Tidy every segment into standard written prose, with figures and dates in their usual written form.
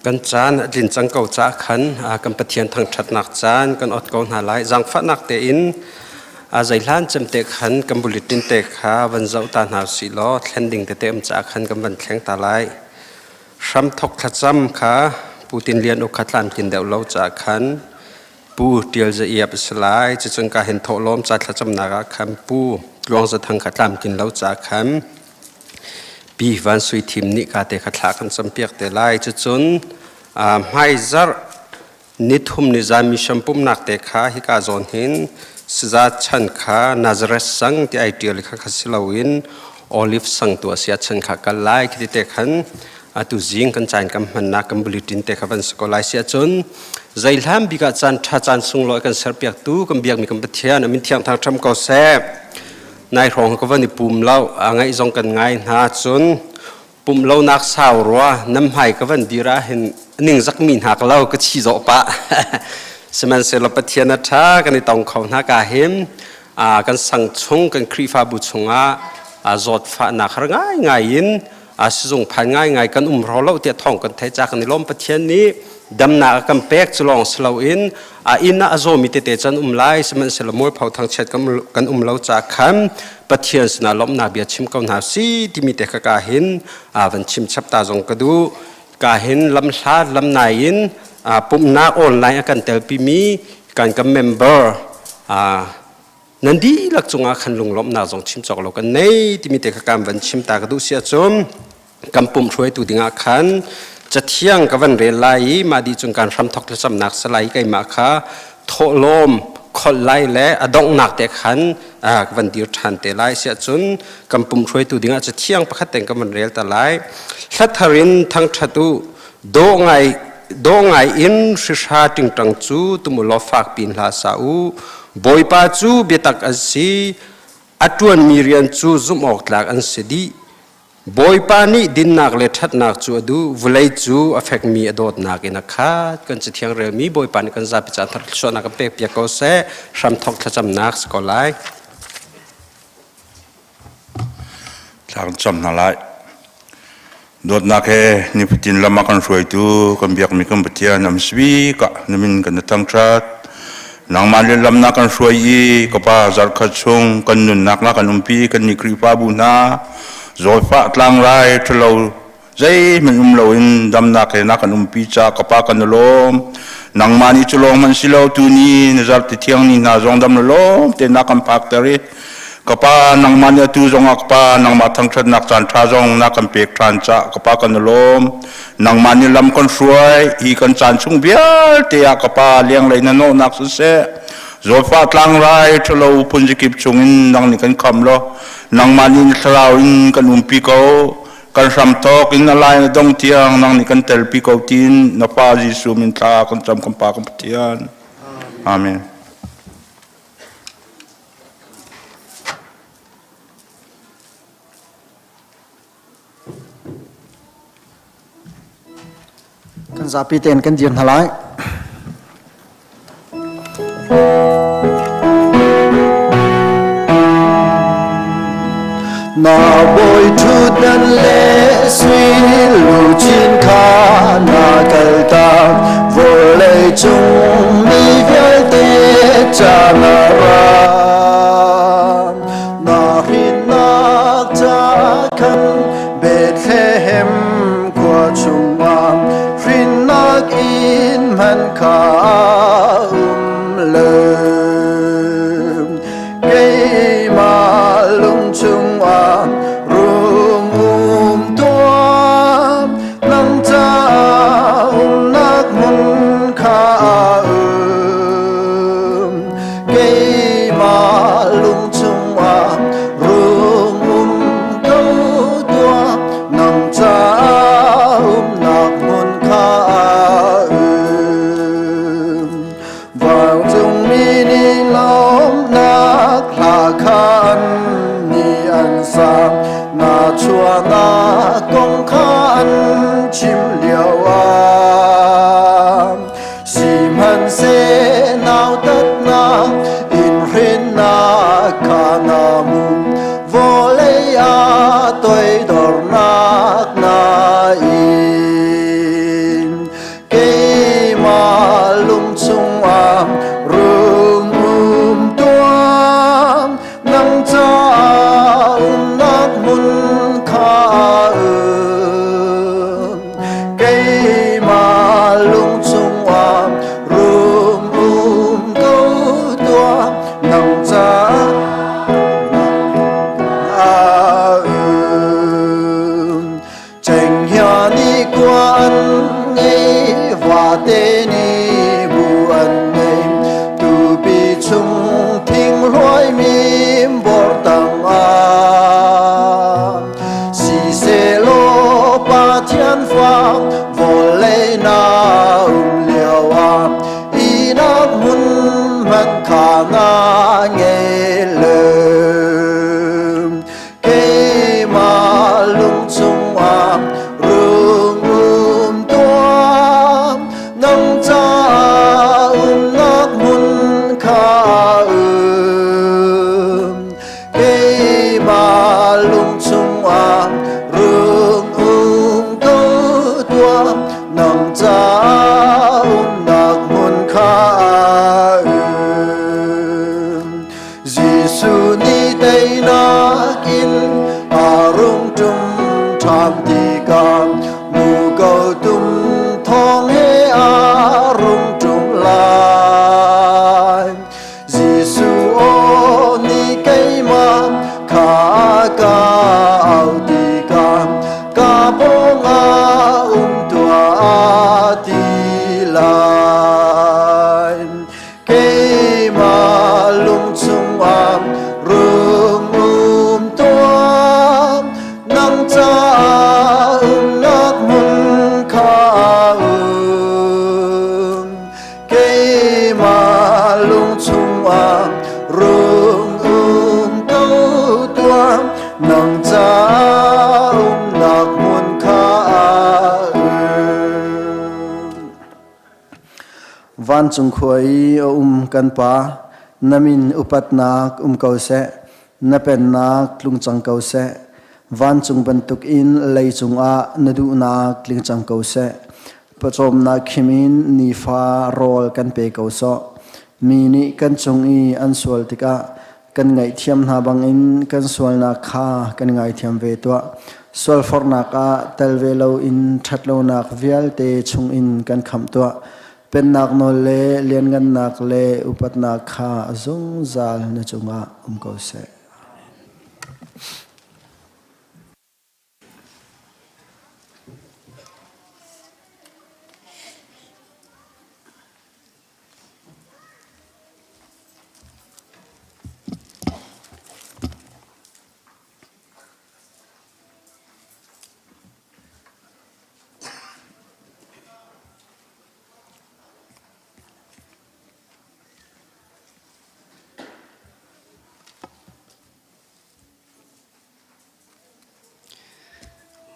Kan caan a tlin cang ko caah khan kan Pathian thangṭhatnak caan kan ot ko hna lai. Zaangfahnak tein zeihlan cem te khan kan bulletin te kha van zoh ta hna usih law thlen ding tete um caah khan kan van thleng ta lai. Hramthok thlacam kha Pu Tin Lian Uk kha tlamtlin deuh lo caah khan Pu Ṭial Za Iap a si lai. Cucun ka hin thawhlawm ca thlacamnak ah khan Pu Tluang Za Thang kha tlamtlin lo caah khan Pi Van Sui Thim nih ka te kha thla kan campiak te lai. Cucun hmaizarh nithum ni zan mission pumnak te kha hika zawn hin saza chan kha Nazareth sang ti ai ṭial kha kha si loin Olive sang tu a si chan kha kal lai khi te khan atu zing kan caan kan hmannak kan bulletin te kha van si ko lai si ahcun zeihlan bik ah caan ṭha caan sunglawi kan serpiaktu kan biakmi kan Pathian a min thiang thang ṭham ko seh. Nai hrawng ka van i pum lo a ngaih zong kan ngai hna cun pum lonak sau rua nam hmai ka van dir ah hin ningzak mi hna ka lo ka chi zawh pah sihmanhsehlaw Pathian a ṭha kan i tong kho hna ka him kan sang chung kan Khrihfabu chungah zawtfahnak har ngai ngai in sizung phan ngai ngai kan um ro lo tiah thawng kan theih ca kan i lawm Pathian nih damnak a kan pek cu lawng si loin a inn ah a zawmi tete can um lai sihmanhsehlaw mualpho thangchiat kan um lo ca khan Pathian sinah lawmhnak bia chim ko hna si timi te kha ka hin van chim chap ta zong ka duh ka hin lamhlat lamnai in pumhnak online a kan telpimi kan kan member nan dihlak cungah khan lunglawmhnak zong chim cawk lo kan nei timi te kha kan van chim ta ka duh si ahcun kan pumh hruaitu dingah khan cathiang ka van rel lai i mah dih cun kan hramthok thlacamnak salai keimah kha thawhlawm kholh lai le a donghnak te khan ka van dir ṭhan te lai si ahcun kan pumh hruaitu dingah cathiang pakhat ten ka van rel ta lai hlathar in thangṭhat u dawh ngai dawh ngai in hrihra ṭingṭang cu tum u law fak pin hla sa u Bawipa cu biatak an si a ṭuanmi rian cu zumh awk tlak an si dih Bawipa nih dinnak le ṭhatnak cu a duh, vawlei cu a fekmi a dawtnak in a khat. Kan Cathiang relmi Bawipa nih kan zapi caan thar thluachuahnak kan pekpiak ko seh. Hramthawk thlacamnak si ko lai. Thla kan cam hna lai. Dawtnak he nifatin lam ah kan hruaitu kan biakmi kan Pathian am si ka na min kan thangṭhat. Nangmah le lam na kan hruai i ka pa zarkhat chung kan nunnak na kan umpi kan ni Khrihfabu hna zawtfah tlangrai ṭhalo zeihmanh um loin damnak he na kan umpi ca ka pa kan i lawm. Nangmah nih cu lawng hmanh si lo tuni na zarhti thiang ni hna zong dam lawm te na kan phakter i ka pa nangmah nih atu zongah ka pa nangmah thangṭhatnak caan ṭha zong na kan pek ṭhan ca ka pa kan i lawm. Nangmah nih lam kan hruai hi kan caan chung vialte ah ka pa lenglei na nawhnak siseh zawtfah tlangrai ṭhalo phunzikip chungin nang nih kan kham law nangmah nih na thlarau in kan umpi ko kan hramthawk in a lai na dong tiang nang nih kan telpi ko tiin na fa Jesuh min thla kan cam kan pa kan Pathian Amen. Kan zapi tein kan dir hna lai. Na bawi ṭhutdan le sui luchin kha na kaltak vawlei cung mi vialte ca na ra. Na hrinnak ca khan Bethlehem khua chungah hrinnak inn hman kha um lo. Keimah lung chungah rum um tuah, nang ca umnak hmun kha um. an ngei, vate nih bu an ngei. Tupi chung thing hluaimi bor tangah Siselaw Pathian fa vawlei na um lio ah ihnak hmun hmanh kha na ngei lo. Keimah lung chungah rung um tuah, nang caah umnak hmun kha um. Keimah lung chungah rung um ko tuah, nang caah umnak hmun kha um. Jesuh nih teinak in a rung ṭum ṭhan tikah muko tum thawng he a rung ṭum lai. Jesuh aw nih keimah kha ka au tikah ka pawngah um tuah ti lai. Keimah lung chungah rung um tuah, nang caah umnak hmun kha um. Keimah lung chungah rung um ko tuah, nang caah umnak hmun kha um. Vancung khua i a um kan Pa, na min upatnak um ko seh, na pennak tlung cang ko seh. Vancung bantukin leicung ah na duhnak tling cang ko seh. Pawcawmnak khim in nifa rawl kan pe ko sawh. Mi nih kan cung i an sual tikah kan ngaihthiam hna bangin kan sualnak kha kan ngaithiam ve tuah. Sualforhnak ah tel ve loin ṭhatlonak vialte chungin kan khamh tuah. Pennak nawl le lianngannak le upatnak kha a zungzal na cungah um ko seh.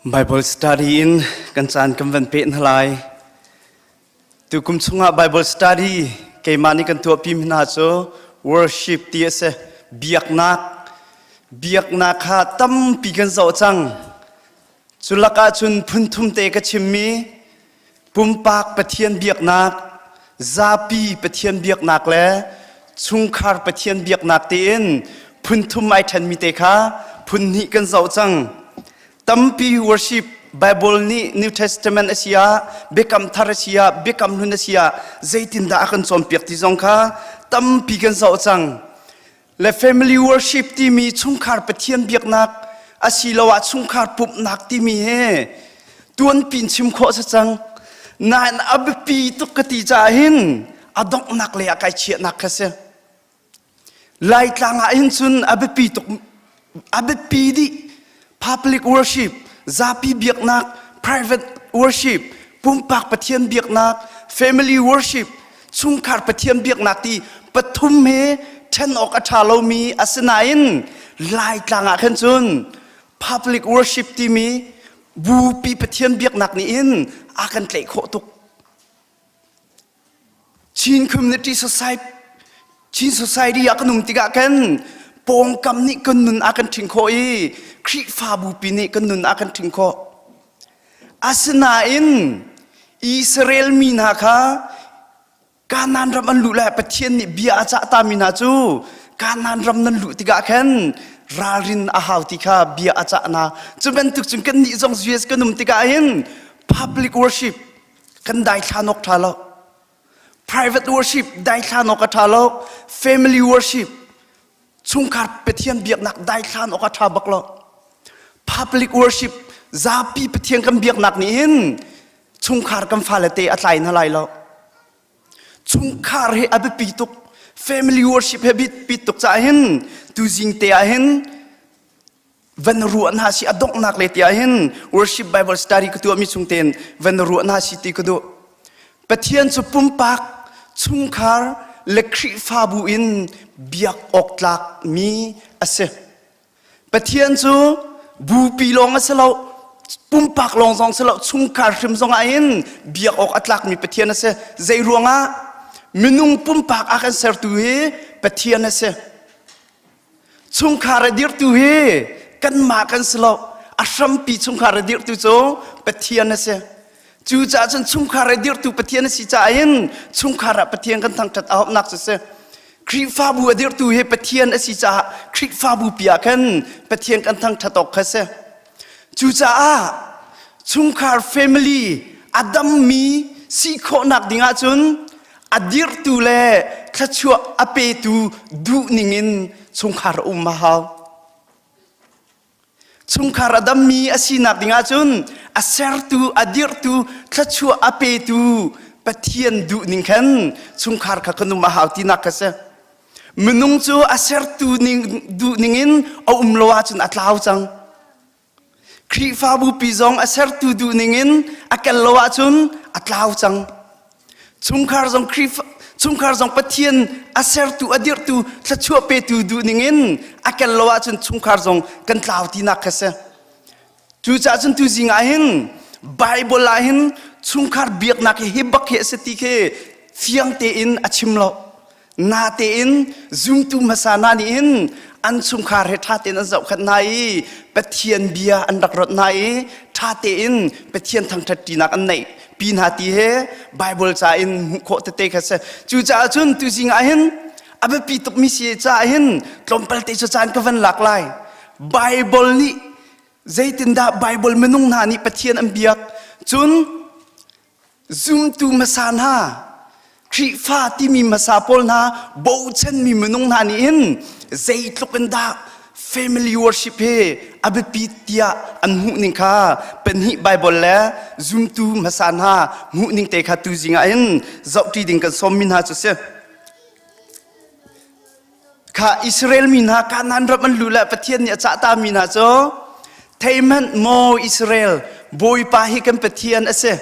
Bible study in kan caan kan van peh hna lai. Tukum chungah Bible study keimah nih kan tuahpi hna cu worship ti a si. Biaknak. Biaknak kha tampi kan zoh cang. Cu lakah cun phunthum te ka chimmi pumpak Pathian biaknak, zapi Pathian biaknak le chungkhar Pathian biaknak tiin phunthum ai ṭhenmi te kha phun hnih kan zoh cang. Tampi worship Bible nih New Testament a si ah, Biakam Thar a si ah, Biakam Hlun a si ah zeitindah a kan cawnpiak ti zong kha tampi kan zoh cang. Le family worship timi chungkhar Pathian biaknak asiloah chungkhar pumhnak timi he tuanpi in chim khawh si cang. Nain a biapi tuk ka ti caah hin a donghnak lei ah kai chiahnak kha si. Laitlang ah hin cun a biapi tuk a biapi dih public worship zapi biaknak private worship pumpak Pathian biaknak family worship chungkhar Pathian biaknak ti pathum he ṭhen awk a ṭha lomi asinain Laitlang ah khan cun public worship timi bupi Pathian biaknak nih hin a kan tlaih khawh tuk. Chin Community Society Chin Society ah kan um tikah kan pawngkam nih kan nun a kan ṭhing khawh i Khrihfabu pi nih kan nun a kan ṭhing khawh. Asinain Israel mi hna kha Kanaan ram an luh lai Pathian nih bia a cah tami hna cu Kanaan ram nan luh tikah khan ralrin a hau ti kha bia a cah hna. Cu bantuk cun kannih zong US kan um tikah hin public worship kan daithlan awk ṭha lo. Private worship daithlan awk a ṭha lo. Family worship chungkhar Pathian biaknak daithlan awk a ṭha bak lo. Public worship zapi Pathian kan biaknak nih hin Chungkhar kan fale te a tlai hna lai lo. Chungkhar hi a biapi tuk. Family worship he biapi tuk caah hin tuzing te ah hin van ruah hna si a donghnak le tiah hin worship Bible study ka tuahmi chung tein van ruah hna si ti ka duh. Pathian cu pumpak chungkhar le Khrihfabu in biak awk tlakmi a si. Pathian cu bupi lawng a si lo, pumpak lawng zong si lo, chungkhar hrim zong ah hin biak awk a tlakmi Pathian a si. Zei ruangah minung pumpak a kan sertu hi Pathian a si. Chungkhar a dirhtu hi kanmah kan si lo. A hrampi chungkhar a dirhtu cu Pathian a si. Cucaah cun chungkhar a dirhtu Pathian a si caah hin chungkhar ah Pathian kan thangṭhat a hauhnak cu si. Khrihfabu a dirhtu hi Pathian a si caah Khrihfabu pi ah khan Pathian kan thangṭhat awk kha si. Cucaah chungkhar family a dammi si khawhnak ding ahcun a dirhtu le thluachuah a petu duh ningin chungkhar a um a hau. Chungkhar a dammi a sinak ding ahcun a sertu, a dirhtu, thluachuah a petu Pathian duhning khan chungkhar kha kan um a hau tinak kha si. Minung cu a sertu ning, duhning in a um lo ahcun a tlau cang. Khrihfabu pi zong a sertu duhning in a kel lo ahcun a tlau cang. Chungkhar zong Khrihfa chungkhar zong Pathian a sertu a dirhtu thluachuah petu duhning in a kel lo ahcun chungkhar zong kan tlau tinak kha si. Cucaah cun tuzing ah hin Bible ah hin chungkhar biaknak hi hi bak hi a si ti khi fiang tein a chim lo. Natein zumtu hmasa hna nih hin an chungkhar he ṭha tein an zohkhenh hna i Pathian bia an rak rawt hna i ṭha tein Pathian thangṭhat ṭinak an neih pi hna ti he Bible ca in hmuh khawh tete kha si. Cucaah cun tuzing ah hin a biapi tukmi si caah hin tlawmpal te cu caan ka van lak lai. Bible nih zeitindah Bible minung hna nih Pathian an biak cun Zumtu hmasa hna, Khrihfa timi hmasa pawl hna, bochanmi minung hna nih hin zeitluk in dah family worship hi a biapit tiah an hmuhning kha pahnih Bible le zumtu hmasa hna hmuhning te kha tuzing ah hin zohṭi ding kan sawmmi hna cu si. Kha Israel mi hna Kanaan ram an luh le Pathian nih a cahtami hna cu thei hmanh maw Israel Bawipa hi kan Pathian a si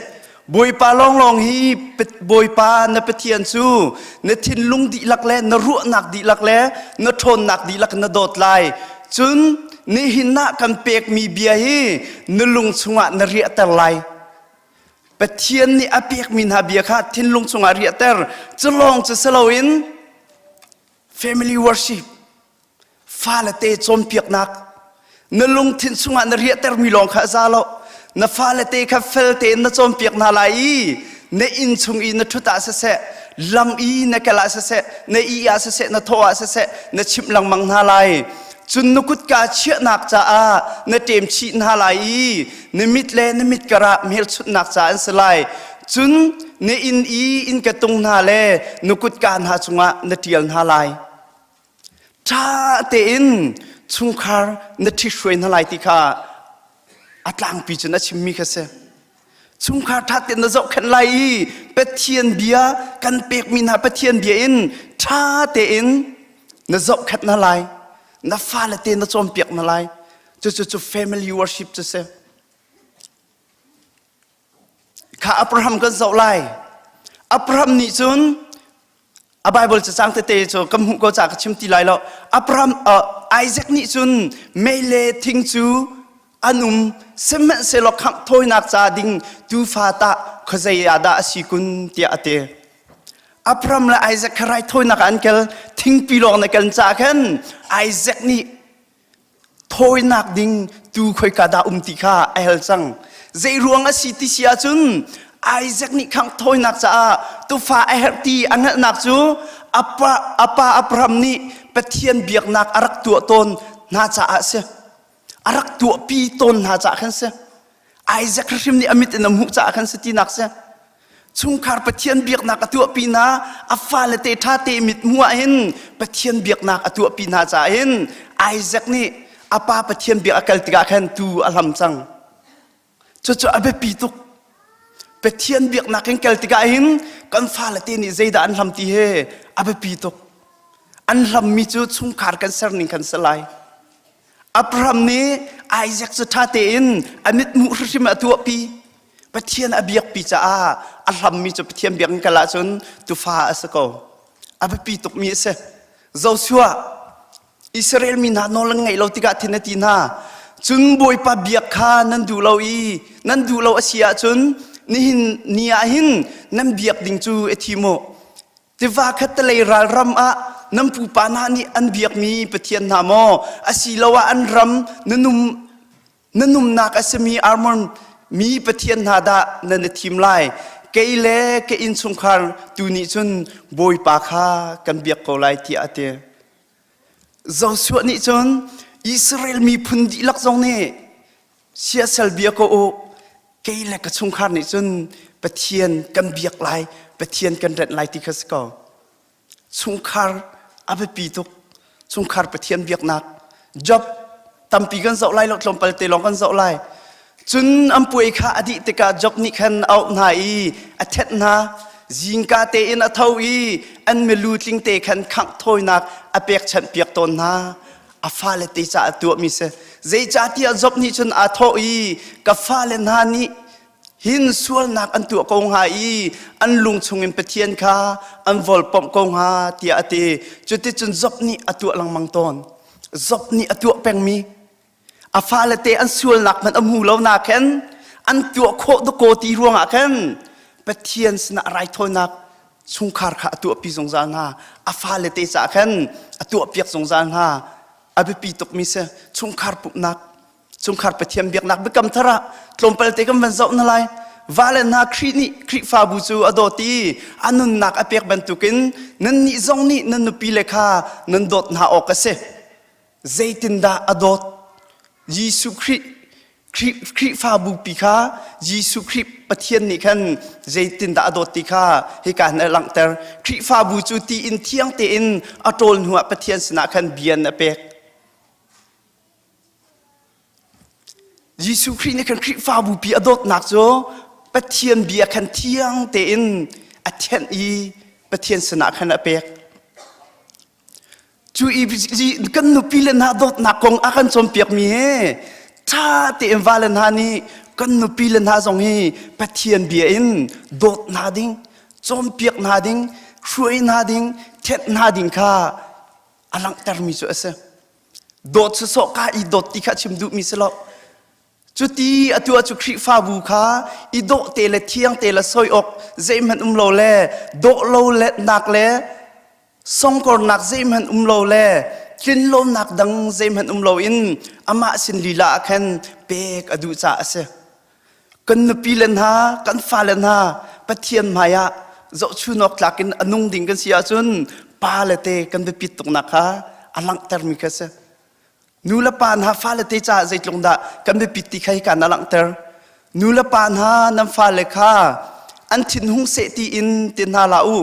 Bawipa lawnglawng hi Bawipa na Pathian cu na thinlung dihlak le na ruahnak dihlak le na ṭhawnnak dihlak na dawt lai cun nihin ah kan pekmi bia hi na lung chungah na riahter lai Pathian nih a pekmi hna bia kha thinlung chungah riahter cu lawng cu si loin family worship fale te cawnpiaknak na lungthin chungah na riahtermi lawng kha a za lo na fale te kha fel tein na cawnpiak hna lai i na inn chung i na ṭhut ah siseh lam i na kel ah siseh na i ah siseh na thaw ah siseh na chimh lengmang hna lai cun na kutka chiahnak caah na ṭem chih hna lai i na mit le na mit karah hmelchunhnak ca an si lai cun na inn i innka tung hna le na kutka hna cungah na ṭial hna lai ṭha tein chungkhar na ṭhithruai hna lai ti kha a tlangpi cun a chimmi kha si chungkhar ṭha tein na zohkhenh lai i Pathian bia kan pekmi hna Pathian bia in ṭha tein na zohkhenh hna lai na fale te na cawnpiak hna lai cucu cu family worship cu si kha Abraham kan zoh lai Abraham nih cun a Bible cacang tete cu kan hmuh ko ca ka chim ti lai lo Abraham uh, Isaac nih cun mei le thing cu an um sihmanhsehlaw khangh thawinak ca ding tuufa tah khuazei ah dah a si kun tiah a ti Abraham le Isaac kha raithawinak ah an kel thingpi lawng na kel caah khan Isaac nih thawinak ding tu khoika dah um ti kha a hel cang zei ruang a si ti si ahcun Isaac nih khangh thawinak caah tufa a herh ti a hngalhnak cu apa apa Abraham nih Pathian biaknak a rak tuah tawn hna caah a si a rak tuahpi tawn hna caah khan si Isaac hrim nih a mit in a hmuh caah khan si tinak si chungkhar Pathian biaknak a tuahpi hna a fale te ṭha te mit hmuh ah hin Pathian biaknak a tuahpi hna caah hin Isaac nih a pa Pathian biak a kal tikah khan tu a hlam cang cucu a biapi tuk. Pathian biaknak in kel tikah hin kan fale te nih zeidah an hlam ti he a biapi tuk. An hlammi cu chungkhar kan ser ning kan si lai. Abraham nih Isaac cu ṭha tein a mithmuh hrimhrim a tuahpi. Pathian a biakpi caah a hlammi cu Pathian biakinn kal ahcun tufa a si ko. A biapi tukmi a si. Joshua Israel mi hna nawl an ngaih lo tikah thin a ti hna. Cun Bawipa biak kha nan duh lo i nan duh lo a si ahcun nihin ni ah hin nan biak ding cu i thim u. Tiva khattelei ralram ah nan pupa hna nih an biakmi pathian hna maw asiloah an ram na num na numnak a simi Armon mi pathian hna dah nan i thim lai kei le ka innchungkhar tu nih cun Bawipa kha kan biak ko lai tiah a ti. Joshua nih cun Israel miphun dihlak zong nih siasal bia ko u kei le ka chungkhar nih cun Pathian kan biak lai Pathian kan renh lai ti kha si ko chungkhar a biapi tuk chungkhar Pathian biaknak job tampi kan zoh lai lo tlawmpal te lawng kan zoh lai cun an puai kha a dih tikah Job nih khan a auh hna i a thet hna zingka tein a tho i an milu tling te khan khangh thawinak a pekchanh piak tawn hna a fale te caah a tuahmi si zeicahtiah Job nih cun aa thawh i ka fale hna nih hin sualnak an tuah ko hnga i an lung chungin Pathian kha an volpomh ko hnga tiah a ti cuticun Job nih a tuah lengmang tawn Job nih a tuah pengmi a fale te an sualnak hmanh a hmu lo na khan an tuah khawh dakaw ti ruangah khan Pathian sinah raithawinak chungkhar kha a tuahpi zungzal hna a fale te caah khan a tuahpiak zungzal hna a biapi tukmi si chungkhar pumhnak chungkhar Pathian biaknak biakam thar ah tlawmpal te kan van zoh na lai vale hna Khrih nih Khrihfabu cu a dawt i a nunnak a pek bantukin nannih zong nih nan nupi le kha nan dawt hna awk a si zeitindah a dawt Jesuh Khrih Khrihfabu pi kha Jesuh Khrih Pathian nih khan zeitindah a dawt ti kha hika hin a langhter Khrihfabu cu ti in thiang tein a ṭawl hnuah Pathian sinah khan bia a pek Jesuh Khrih nih khan Khrihfabu pi a dawtnak cu Pathian bia khan thiang tein a thianh i Pathian sinah khan a pek Cu i kan nupi le hna dawtnak kong a kan cawnpiakmi he ṭha tein vale hna nih kan nupi le hna zong hi Pathian bia in dawt hna ding, cawnpiak hna ding, hruai hna ding, thenh hna ding kha a langhtermi cu a si. Dawt sawsawh ka i dawt ti kha chim duhmi si lo. Cuti a tuah cu Khrihfabu kha i dawh te le thiang te le soi awk zeihmanh um lo le dawh lo le nak le songkornak zeihmanh um lo le tlinlonak dang zeihmanh um loin amah sin lila ah khan pek a duh caah a si. Kan nupi le hna, kan fale hna Pathian hmaiah zohchunawk tlak in a nung ding kan si ahcun pa le te kan biapit tuknak kha a langhtermi kha a si. Nu le pa hna fale te caah zeitluk dah kan biapit ti kha hika na langhter. Nu le pa hna nan fale kha an thinhung seh tiin ti hna hlah u.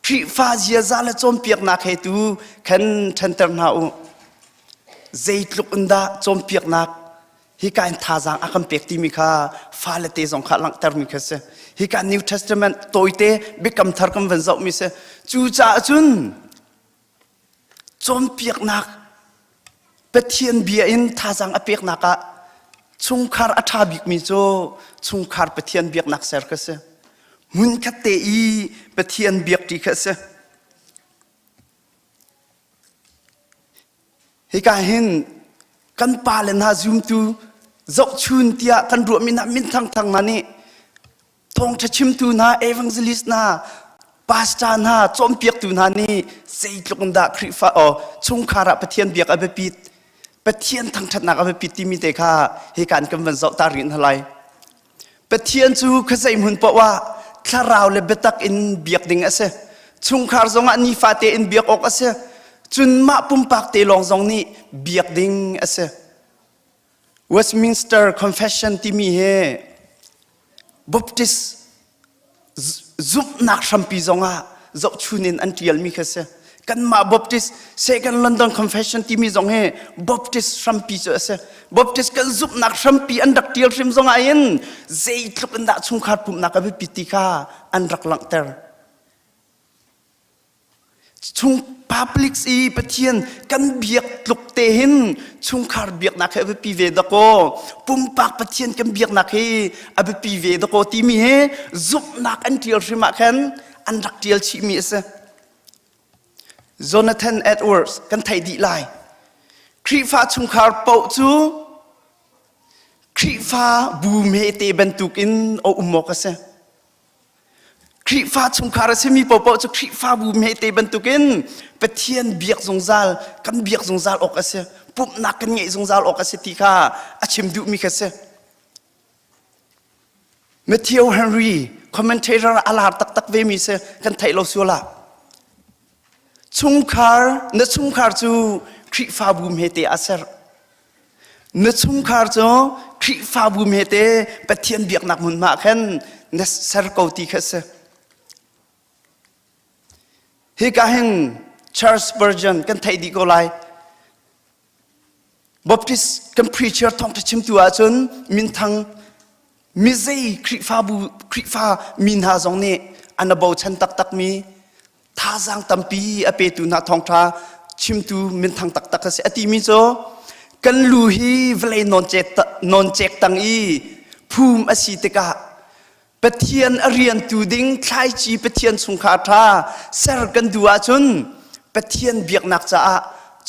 Khrihfa ziaza le cawnpiaknak he tu khan ṭhanter hna u. Zeitluk in dah cawnpiaknak hika in thazaang a kan pek timi kha fale te zong kha langhtermi kha si. Hika New Testament tawite biakam thar kan van zohmi si. Cucaah cun Cawnpiaknak Pathian bia in thazaang a peknak ah chungkhar a ṭha bikmi cu chungkhar Pathian biaknak ser kha si. Hmunkhat te i Pathian biakṭi kha a si. Hika hin kan pale hna zumtu zohchun tiah kan ruahmi hna minthang thang hna nih thawngṭha chimtu hna evangelist hna pastor hna cawnpiaktu hna nih zeitluk in dah Khrihfa o chungkhar ah Pathian biak a biapit Pathian thangṭhatnak a biapit timi te kha hika in kan van zoh ta rih hna lai Pathian cu khuazei hmun paoh ah thlarau le biatak in biak ding a si chungkhar zongah nifate in biak awk a si cun mah pumpak te lawng zong nih biak ding a si Westminster Confession timi hi Baptist zumhnak hrampi zongah zohchun in an ṭialmi kha si. Kanmah Baptist Second London Confession timi zong hi Baptist hrampi cu a si. Baptist kan zumhnak hrampi an rak tial hrim zong ah hin zeitluk in dah chungkhar pumhnak a biapit ti kha an rak langhter. Chung public i Pathian kan biak tluk te hin chungkhar biaknak hi a biapi ve dakaw pumpak Pathian kan biaknak hi a biapi ve dakaw timi hi zumhnak an tial hrim ah khan an rak tial chihmi a si. Jonathan Edwards kan theih dih lai. Khrihfa chungkhar paoh cu Khrihfa bu mete bantukin a um awk a si. Khrihfa chungkhar a simi paohpaoh cu Khrihfabu mete bantukin Pathian biak zungzal kan biak zungzal awk a si. Pumhnak kan ngeih zungzal awk a si ti kha a chim duhmi kha si. Matthew Henry commentator a lar taktak ve mi si kan theih lo sual ah chungkhar na chungkhar cu Khrihfabu hmete a ser na chungkhar cu Khrihfabu hmete Pathian biaknak hmunhma khan na ser ko ti kha si hika hin Charles Spurgeon kan theih dih ko lai Baptist kan preacher thawngṭha chimtu ahcun minthang mizei Khrihfabu Khrihfa mi hna zong nih an a bochan taktakmi thazaang tampi a petu hna thawngṭha chimtu minthang taktak a si. A timi cu kan lu hi vawlei nawncek tang i phum a si tikah Pathian a riantu ding thlaici Pathian chungkhar ṭha ser kan duh ahcun Pathian biaknak caah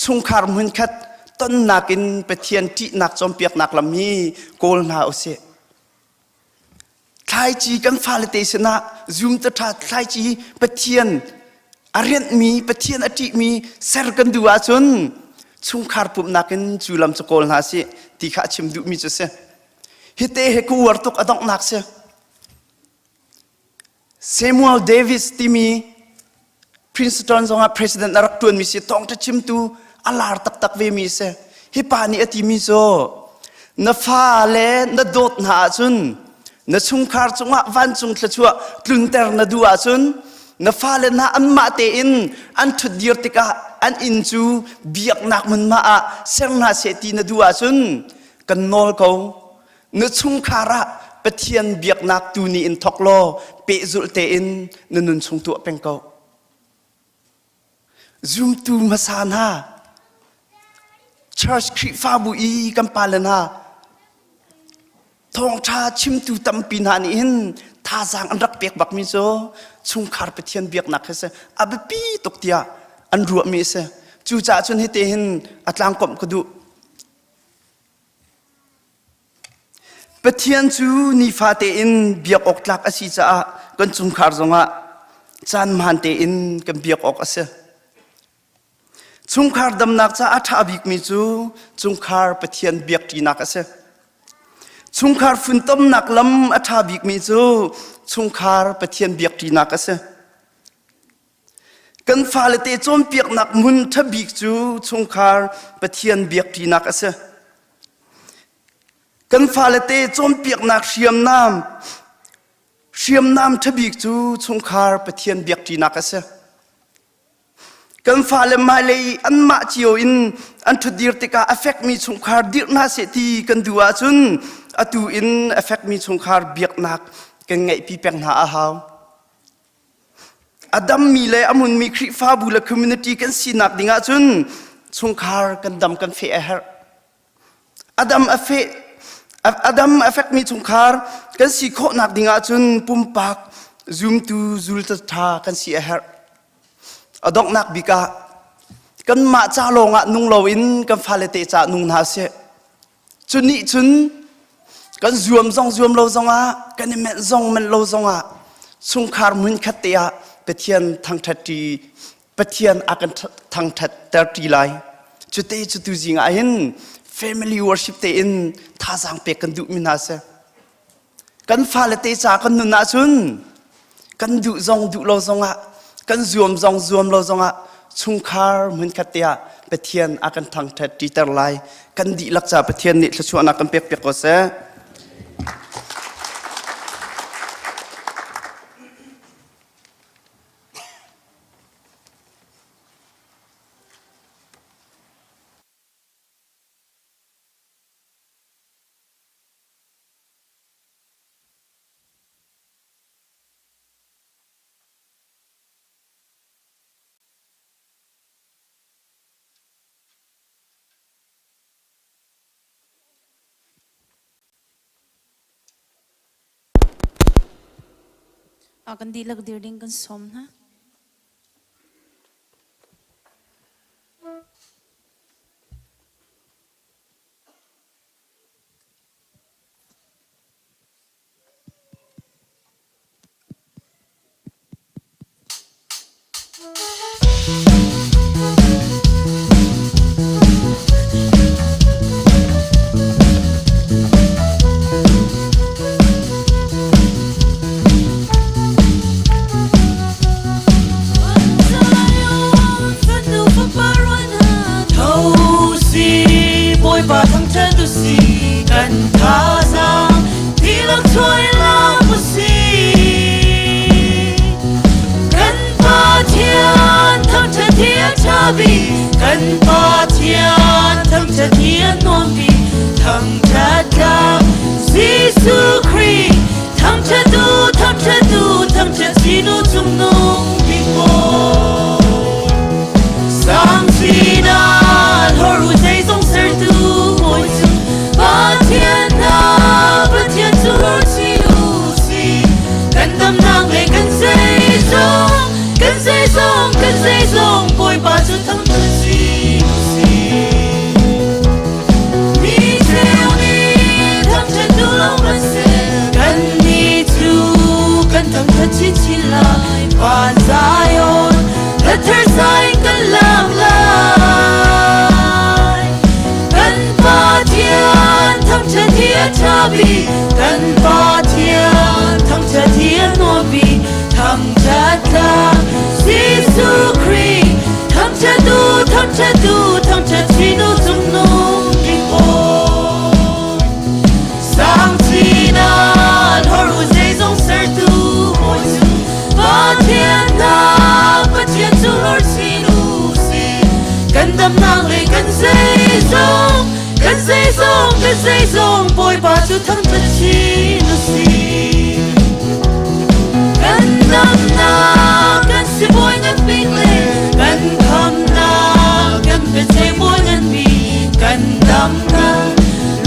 chungkhar hmunkhat tonnak in Pathian ṭihnak cawnpiaknak lam hi kawl hna usih. Thlaici kan fale te sinah zum te ṭha thlaici Pathian a rianhmi Pathian a ṭihmi ser kan duh ahcun chungkhar pumhnak in cu lam cu kawl hna sih ti kha a chim duhmi cu si. Hite he ka uar tuk a donghnak si. Samuel Davis timi Princeton zongah president a rak ṭuanmi si thawngṭha chimtu a lar taktak vemi si. Hi pa nih a timi cu na fa le na dawt hna ahcun na chungkhar cungah vancung thluachuah tlunter na duh ahcun na fale hna anmah tein an ṭhutdir tikah an inn cu biaknak hmunhma ah ser hna seh ti na duh ahcun kan nawl ko na chungkhar ah Pathian biaknak tu ni in thok law pehzulh tein na nun chung tuah peng ko zumtu hmasa hna church Khrihfabu i kan pale hna thawngṭha chimtu tampi hna nih hin thazaang an rak pek bakmi cu chungkhar Pathian biaknak hi si a biapi tuk tiah an ruahmi a si cucaah cun hite hin a tlangkomh ka duh Pathian cu nifate in biak awk tlak a si caah kan chungkhar zongah caan hmaan tein kan biak awk a si. Chungkhar damnak caah a ṭha bikmi cu chungkhar Pathian biakṭinak a si. Chungkhar funtomnak lam a ṭha bikmi cu chungkhar Pathian biakṭinak a si. Kan fale te cawnpiaknak hmun ṭha bik cu chungkhar Pathian biakṭinak a si. Kan fale te cawnpiaknak hriamnam hriamnam ṭha bik cu chungkhar Pathian biakṭinak a si. Kan fale hmailei anmah cio in an ṭhutdir tikah a fekmi chungkhar dirh hna seh ti kan duh ahcun atu in a fekmi chungkhar biaknak kan ngeihpi peng hna a hau. A dammi le a hmunmi Khrihfabu le community kan sinak ding ahcun chungkhar kan dam kan feh a herh. A dam a feh a dam a fekmi chungkhar kan si khawhnak ding ahcun pumpak zumtu zultu ṭha kan si a herh. A donghnak bik ah kanmah ca lawngah nung loin kan fale te ca nung hna sih. Cu nih cun kan zuam zong zuam lo zongah kan i menh zong menh lo zongah chungkhar hmunkhat te ah Pathian thangṭhat ṭi Pathian a kan thangṭhat ter ṭi lai. Cute cu tu zing ah hin family worship tein thazaang pek kan duhmi hna si. Kan fale te ca kan nun ahcun kan duh zong duh lo zongah kan zuam zong zuam lo zongah chungkhar hmunkhat te ah Pathian a kan thangṭhat ṭiter lai. Kan dihlak ca Pathian nih thluachuahnak kan pek piak ko seh. Kan dihlak dir ding kan sawm hna. Bawipa thangṭhat u si kan thazaang tilak chuai lam u si kan Pathian thangṭhat hi a ṭha bik kan Pathian thangṭhat hi a nuam bik thangṭhat tlak Jesuh Khrih thangṭhat u thangṭhat u thangṭhat sinu cungnung bik bawi Sang sinan horu zeizong sertu bawi cu Pathian hna Pathian cu hor chi u si kan damnak le kan zeizong kan zeizong kan zeizong Bawipa cu thangṭhat si u si Mi cheu nih thangṭhat duh lo hmanhseh kannih cu kan thangṭhat chinchin lai van Zion hlathar sai kan lam lai kan Pathian thangṭhat hi a ṭha bik kan Pathian thangṭhat hi a nuam bik thangṭhat tlak Jesuh Khrih thangṭhat u thangṭhat u thangṭhat chin u cungnung bik bawi sang cinan hor u zeizong sertu bawi cu Pathian hna Pathian cu lor chin u si kan damnak le kan zeizong kan zeizong kan zeizong Bawipa cu thangṭhat chin u si kan damnak kan sibawi ngan bik le kan khamnak kan biaceih bawi ngan bik kan damnak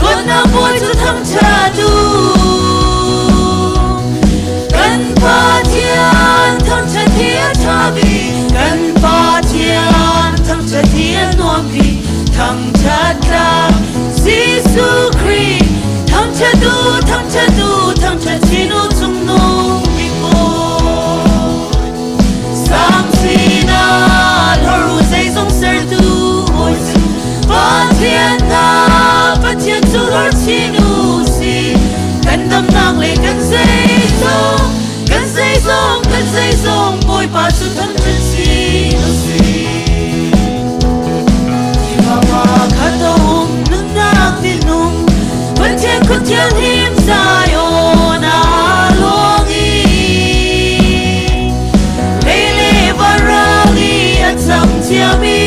luatnak bawi cu thangṭhat u kan Pathian thangṭhat hi a ṭha bik kan Pathian thangṭhat hi a nuam bik thangṭhat tlak Jesuh Khrih thangṭhat u thangṭhat u thangṭhat chin u cungnung bik bawi sang sinah hlor u zeizong sertu bawi cu Pathian hna Pathian cu hlor chin u si kan damnak le kan zeizong kan zeizong kan zeizong Bawipa cu thangṭhat chin u si Baba khat a um nunnak tinung Pathian kut thianghlim Zion ah luang i Lei le varali a cang ciami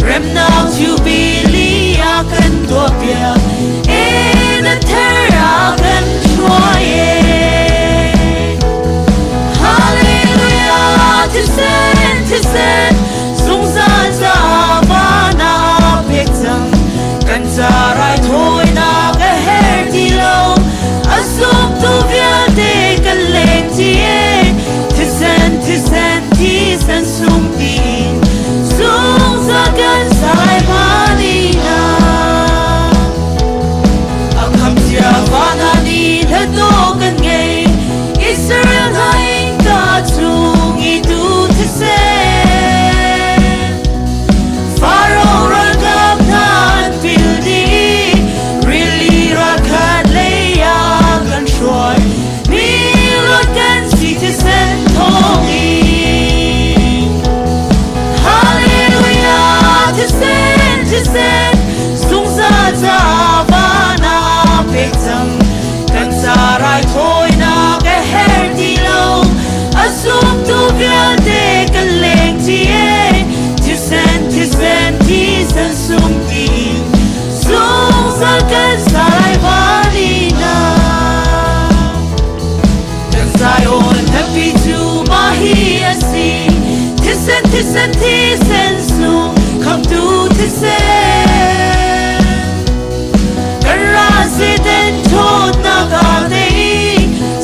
remnak jubilee a kan tuahpiak e na ther a kan hruai e Hallelujah thisen thisen zungzal ca van ah pek cang kan ca raithawinak a her ti lo a zumtu vialte kan leng ti e thisen thisen thisen sung tiin zungzal kan sai vanina a kham cia vana ni hlato kan ngei Israel hai ka chung i tu thisen Pharaoh ralkap hna an pil dih rili ralkhat lei ah kan hruai mi luat kan si thisen thawngin Hallelujah thisen thisen zungzal ca van ah pek cang kan ca raithawinak a her ti lo a zumtu vialte kan leng ti e thisen thisen thisen sung tiin zungzal kan sai vanina kan Zion happy cu mahi a si thisen thisen thisen sung khamtu thisen kan ra si den thawtnak a nei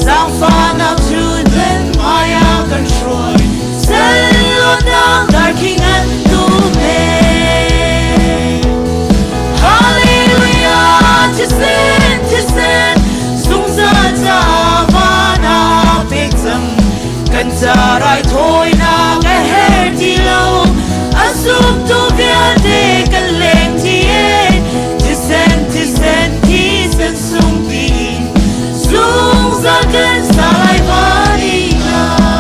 zaangfahnak cu nan hmai. lai van inn ah.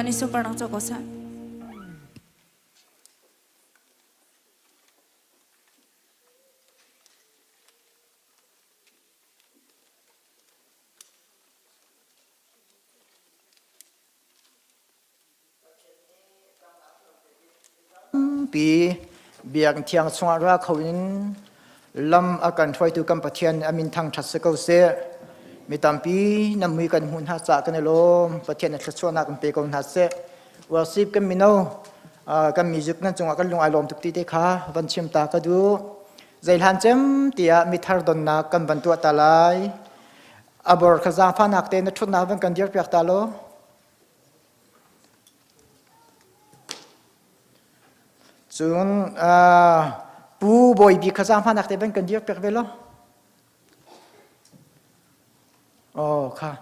Bawipa nih sunparnak co ko seh. Tampi biakinn thiang chungah ra kho in lam a kan hruaitu kan Pathian a min thangṭhat si ko seh. Mi tampi nan mui kan hmuh hna caah kan i lawm. Pathian na thluachuahnak in pe ko hna seh. Worship kan mino kan music nan cungah kan lung ai lawm tuk ti te kha van chim ta ka duh. Zeihlan cem tiah mithar donnak kan van tuah ta lai. Abor kha zaangfahnak te na ṭhutnak van kan dirpiak ta law. Cun Pu Bawi Bik kha zaangfahnak te van kan dirpiak ve law. Oh kha.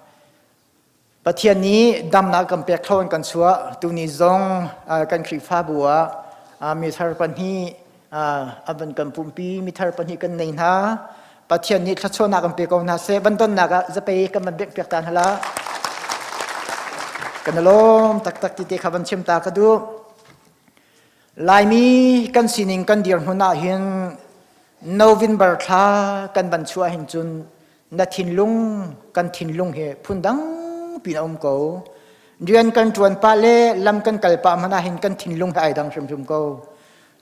Pathian nih damnak kan pek thlawn kan chuah tuni zong kan Khrihfabu ah mithar pahnih a van kan pumpi mithar pahnih kan nei hna. Pathian nih thluachuahnak kan pe ko hna seh. Van donnak ah zapei kan van bengh piak ta hna la. Kan lawm taktak ti te kha van chim ta ka duh. Laimi kan sining kan dirhmun ah hin November thla kan van chuah hin cun na thinlung kan thinlung hi phundang pin a um ko. Rian kan ṭuan pah le lam kan kal pah hmanh ah hin kan thinlung hi ai dang hrimhrim ko.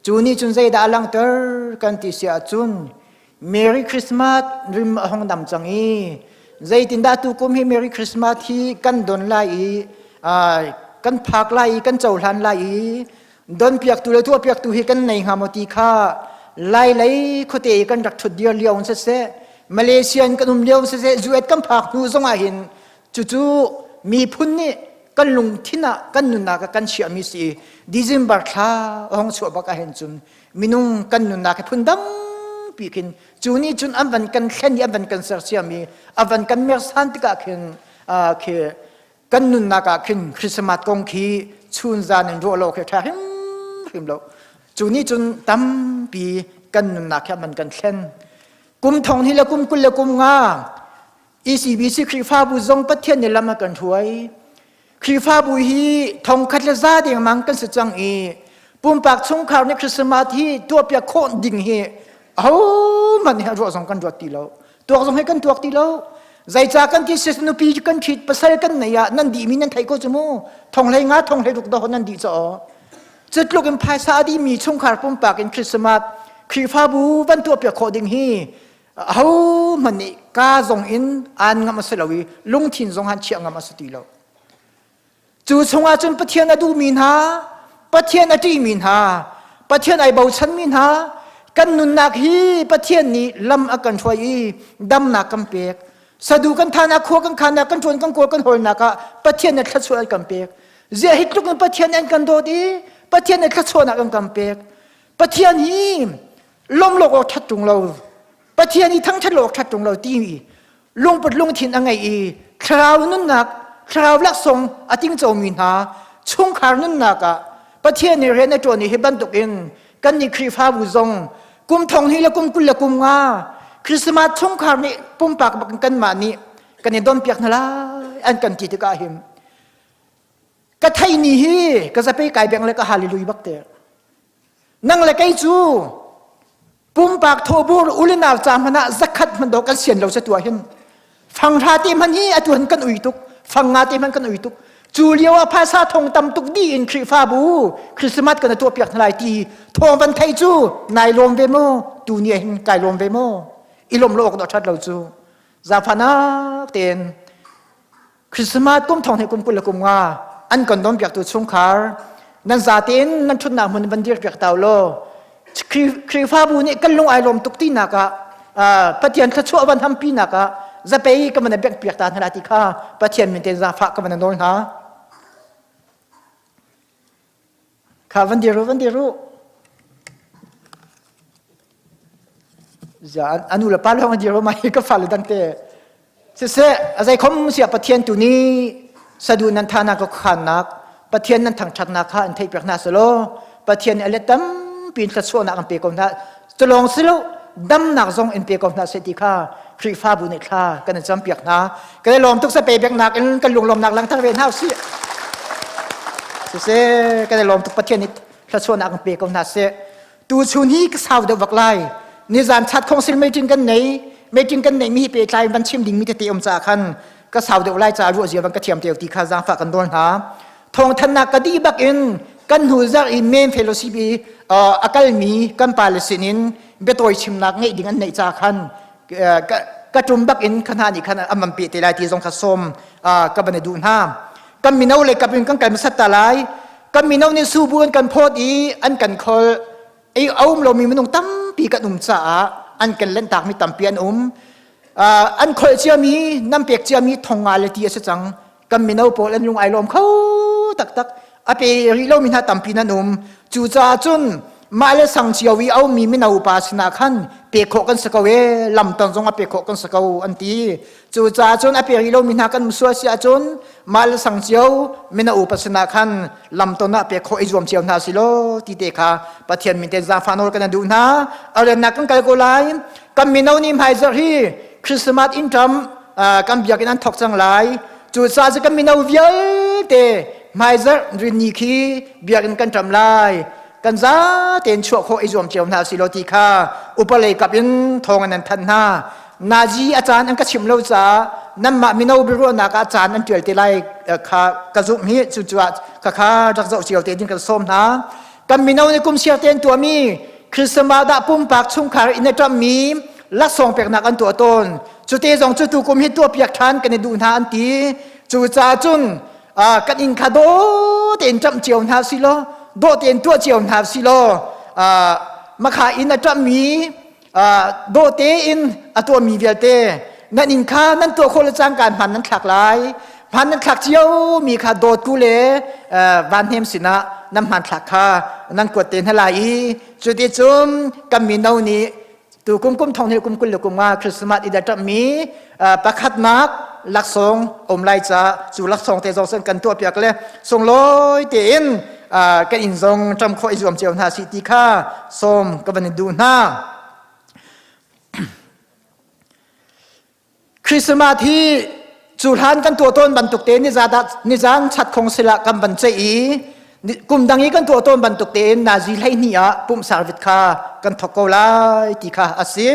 Cu nih cun zeidah a langhter kan ti si ahcun Merry Christmas rim a hung dam cang i zeitindah tukum hi Merry Christmas hi kan don lai i kan phak lai i kan cohlan lai i donpiaktu le tuahpiaktu hi kan nei hnga maw ti kha lai lei khuate i kan rak ṭhut dir lio in siseh Malaysia in kan um lio in siseh US kan phak hnu zongah hin cucu miphun nih kan lungthin ah kan nunnak ah kan chiahmi si i December thla a hong chuah bak ahhin cun minung kan nunnak hi phundang pi khin cu nih cun an van kan thlen i an van kan sersiam i a van kan mersan tikah khin khi kan nunnak ah khin Christmas kong khi chun zan in ruah lo khi ṭha hrimhrim lo cu nih cun tampi kan nunnak hi an van kan thlen kum thong hi le kum 20 le kum nga ECBC Khrihfabu zong Pathian nih lam a kan hruai. Khrihfabu hi thongkhat le za dengmang kan si cang i pumpak chungkhar nih Christmas hi tuahpiak khawh ding hi ahohmanh nih ruah zong kan ruat ti lo. Tuak zong hi kan tuak ti lo. Zeicah kan ti sis nupi kan ṭhit pasal kan nei ah nan dihmi nan theih ko cu mu. Thong hlei nga thong hlei ruk dah nan dih caw. Cutluk in phaisa a dihmi chungkhar pumpak in Christmas Khrihfabu van tuahpiak khawh ding hi ahohmanh nih ka zong in aan ngam a si lo i lungthin zong han chiah ngam a si ti lo. Cu chungah cun Pathian a duhmi hna, Pathian a ṭihmi hna, Pathian ai bochanmi hna, kan nunnak hi Pathian nih lam a kan hruai i damnak kan pek. Sadu kan thanak, khua kan khannak, kan ṭuan kan kawl kan hawlnak ah Pathian nih thluachuah an kan pek. Ziah hi tluk in Pathian an kan dawt i Pathian nih thluachuahnak an kan pek. Pathian hi lawmlawk awk ṭhat ṭung lo Pathian i thangṭhat lo awk ṭhat ṭung lo ti lungput lungthin a ngei i thlarau nunnak thlarau laksawng a tingcomi hna chungkhar nunnak ah Pathian nih rian a ṭuan i hi bantukin kannih Khrihfabu zong kum thong hnih le kum 20 le kum nga Christmas chungkhar nih pumpak bak in kanmah nih kan i donpiak hna lai an kan ti tikah hin ka theimi hi ka zapei kai beng le ka hallelujah bak te Nang le kei cu pumpak thawbur ulinau ca hmanh ah zakhat hmanh dawh kan sian lo sa tuah hin fanghra te hmanh hi atu han kan ui tuk fangnga te hmanh kan ui tuk cu lio ah phaisa thong tam tuk di in Khrihfabu Christmas kan tuah piak hna lai ti thawng van thei cu nai lawm ve mu tu ni hin kai lawm ve mu i lawm lo awk dah that lo cu zaangfahnak tein Christmas kum thong he kum 20 le kum nga an kan don piaktu chungkhar nan zatein nan ṭhutnak hmun van dir piak tau law Khrihfabu nih kan lung ai lawm tuk ti nak ah Pathian thluachuah van hampi nak ah zapei ka van bek piak ta hna ti kha Pathian min ten zaangfah ka van nawl hna Kha van dir u, van dir u. A nu le pa lawng a dir u mai ka fale dang te. Siseh, a zei khom sia Pathian tu nih sadu nan thana ka khannak, Pathian nan thangṭhatnak kha an theih piak hna selaw, Pathian nih a let tampi in thluachuahnak an pe ko hna. Culawng si lo, damnak zong in pe ko hna seh ti kha Khrihfabu nih thla kan in campiak hna. Kan i lawm tuk sa pe beknak in kan lunglawmnak langter ve hna usih. Siseh kan i lawm tuk Pathian nih thluachuahnak an pe ko hna seh. Tu chun hi ka sau deuh vak lai. Nizan chat khongsil meeting kan nei. Meeting kan neih mi hi pehtlai in van chim ding mi tete um caah khan ka sau deuh lai caah ruah zia van ka thiam te ti kha zaangfah kan nawl hna. Thawngthannak ka dih bak in kan hnu zarh i main fellowship i a kalmi kan pale sin in biatawi chimnak ngeih ding an neih ca khan ka tum bak in kha hna nih khan an van pe te lai ti zong kha sawm ka van i duh hna. Kan mino le kap in kan kal hmasat ta lai. Kan mino nih subu an kan phawt i an kan khol. Ei a um lomi minung tampi kan um caah an kan lentakmi tampi an um. An kholh ciami, nan pek ciami thong nga le ti a si cang. Kan mino pawl an lung ai lawm kho taktak. A pe rih lomi hna tampi nan um. Cucaah cun mah le sang cio i a ummi mino upa sinah khan pek khawh kan si ko e, lamtan zong a pek khawh kan si ko an ti. Cucaah cun a pe rih lomi hna kan um sual si ahcun mah le sang cio mino upa sinah khan lamton ah pek khawh i zuam cio hna si law ti te kha Pathian min te zaangfah nawl kan duh hna. A rennak kan kal ko lai. Kan mino nih hmaizarh hi Christmas in ṭam kan biakinn an thok cang lai. Cucaah cu kan mino vialte hmaizarh rinni khi biakinn kan ṭam lai. Kan zatein chuah khawh i zuam cio hna si law ti kha upa lei kap in thawng an thanh hna. Nazi a caan an ka chim lo caah nanmah mino biaruahnak ah caan an ṭial te lai kha ka zumh hi cucaah khakha rak zoh cio te ding kan sawm hna. Kan mino nih kum siar tein tuahmi Christmas dah pumpak chungkhar in a ṭammi laksawng peknak an tuah tawn. Cute zong cu tukum hi tuahpiak ṭhan kan i duh hna an ti. Cucaah cun kan inn kha dawh tein ṭamh cio hna si law dawh tein tuah cio hna si law makha inn a ṭamhmi dawh tein a tuahmi vialte nan inn kha nan tuah khawh le cangka hman nan thlak lai. Hman nan thlak ciomi kha dawtku le van hnem sinah nan hmanthlak kha nan kuat te hna lai i cuticun kan mino nih tu kum kum thong hnih kum 20 le kum nga Christmas i ṭammi pakhatnak laksawng um lai ca cu laksawng te zong kan tuah piak le sunglawi tein kan inn zong ṭam khawh i zuam cio hna si ti kha sawm ka van in duh hna. Christmas hi cu hlan kan tuah tawn bantuk te nizan chat khong sila kan van ceih i kum dang i kan tuah tawn bantuk tein nazi 12 ah pumh service kha kan thok ko lai ti kha a si.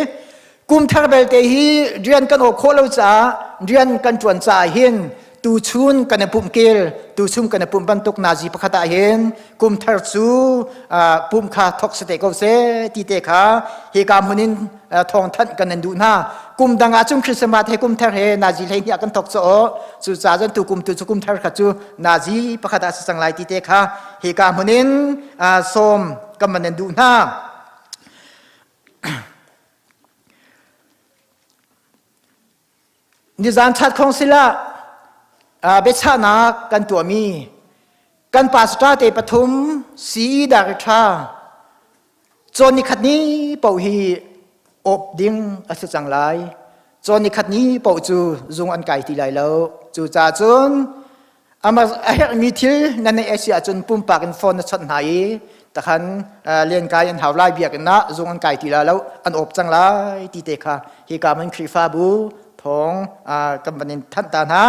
Kum thar belte hi rian kan awk khawh lo caah rian kan ṭuan caah hin tuchun kan i pumh kel tuchun kan i pumh bantuk nazi pakhat ah hin kum thar cu pumh kha thok si te ko seh ti te kha hika hmun in thawngthanh kan nan duh hna. Kum dang ah cun Christmas he kum thar he nazi 12 ah kan thok caw cucaah cun tu kum tu cu kum thar kha cu nazi pakhat ah si cang lai ti te kha hika hmun in sawm kan van nan duh hna. Nizan chat khong sila biachahnak kan tuahmi kan pastor te pathum CE Director cawn ni khat ni paoh hi awp ding a si cang lai. Cawn ni khat ni paoh cu zung an kai ti lai lo. Cucaah cun Ama a herhmi thil na neih a si ahcun pumpak in phone na chawnh hna i takhan liankai an hau lai biakinn ah zung an kai ti la lo an awp cang lai ti te kha hika man Khrihfabu thawng kan van in thanh ta hna.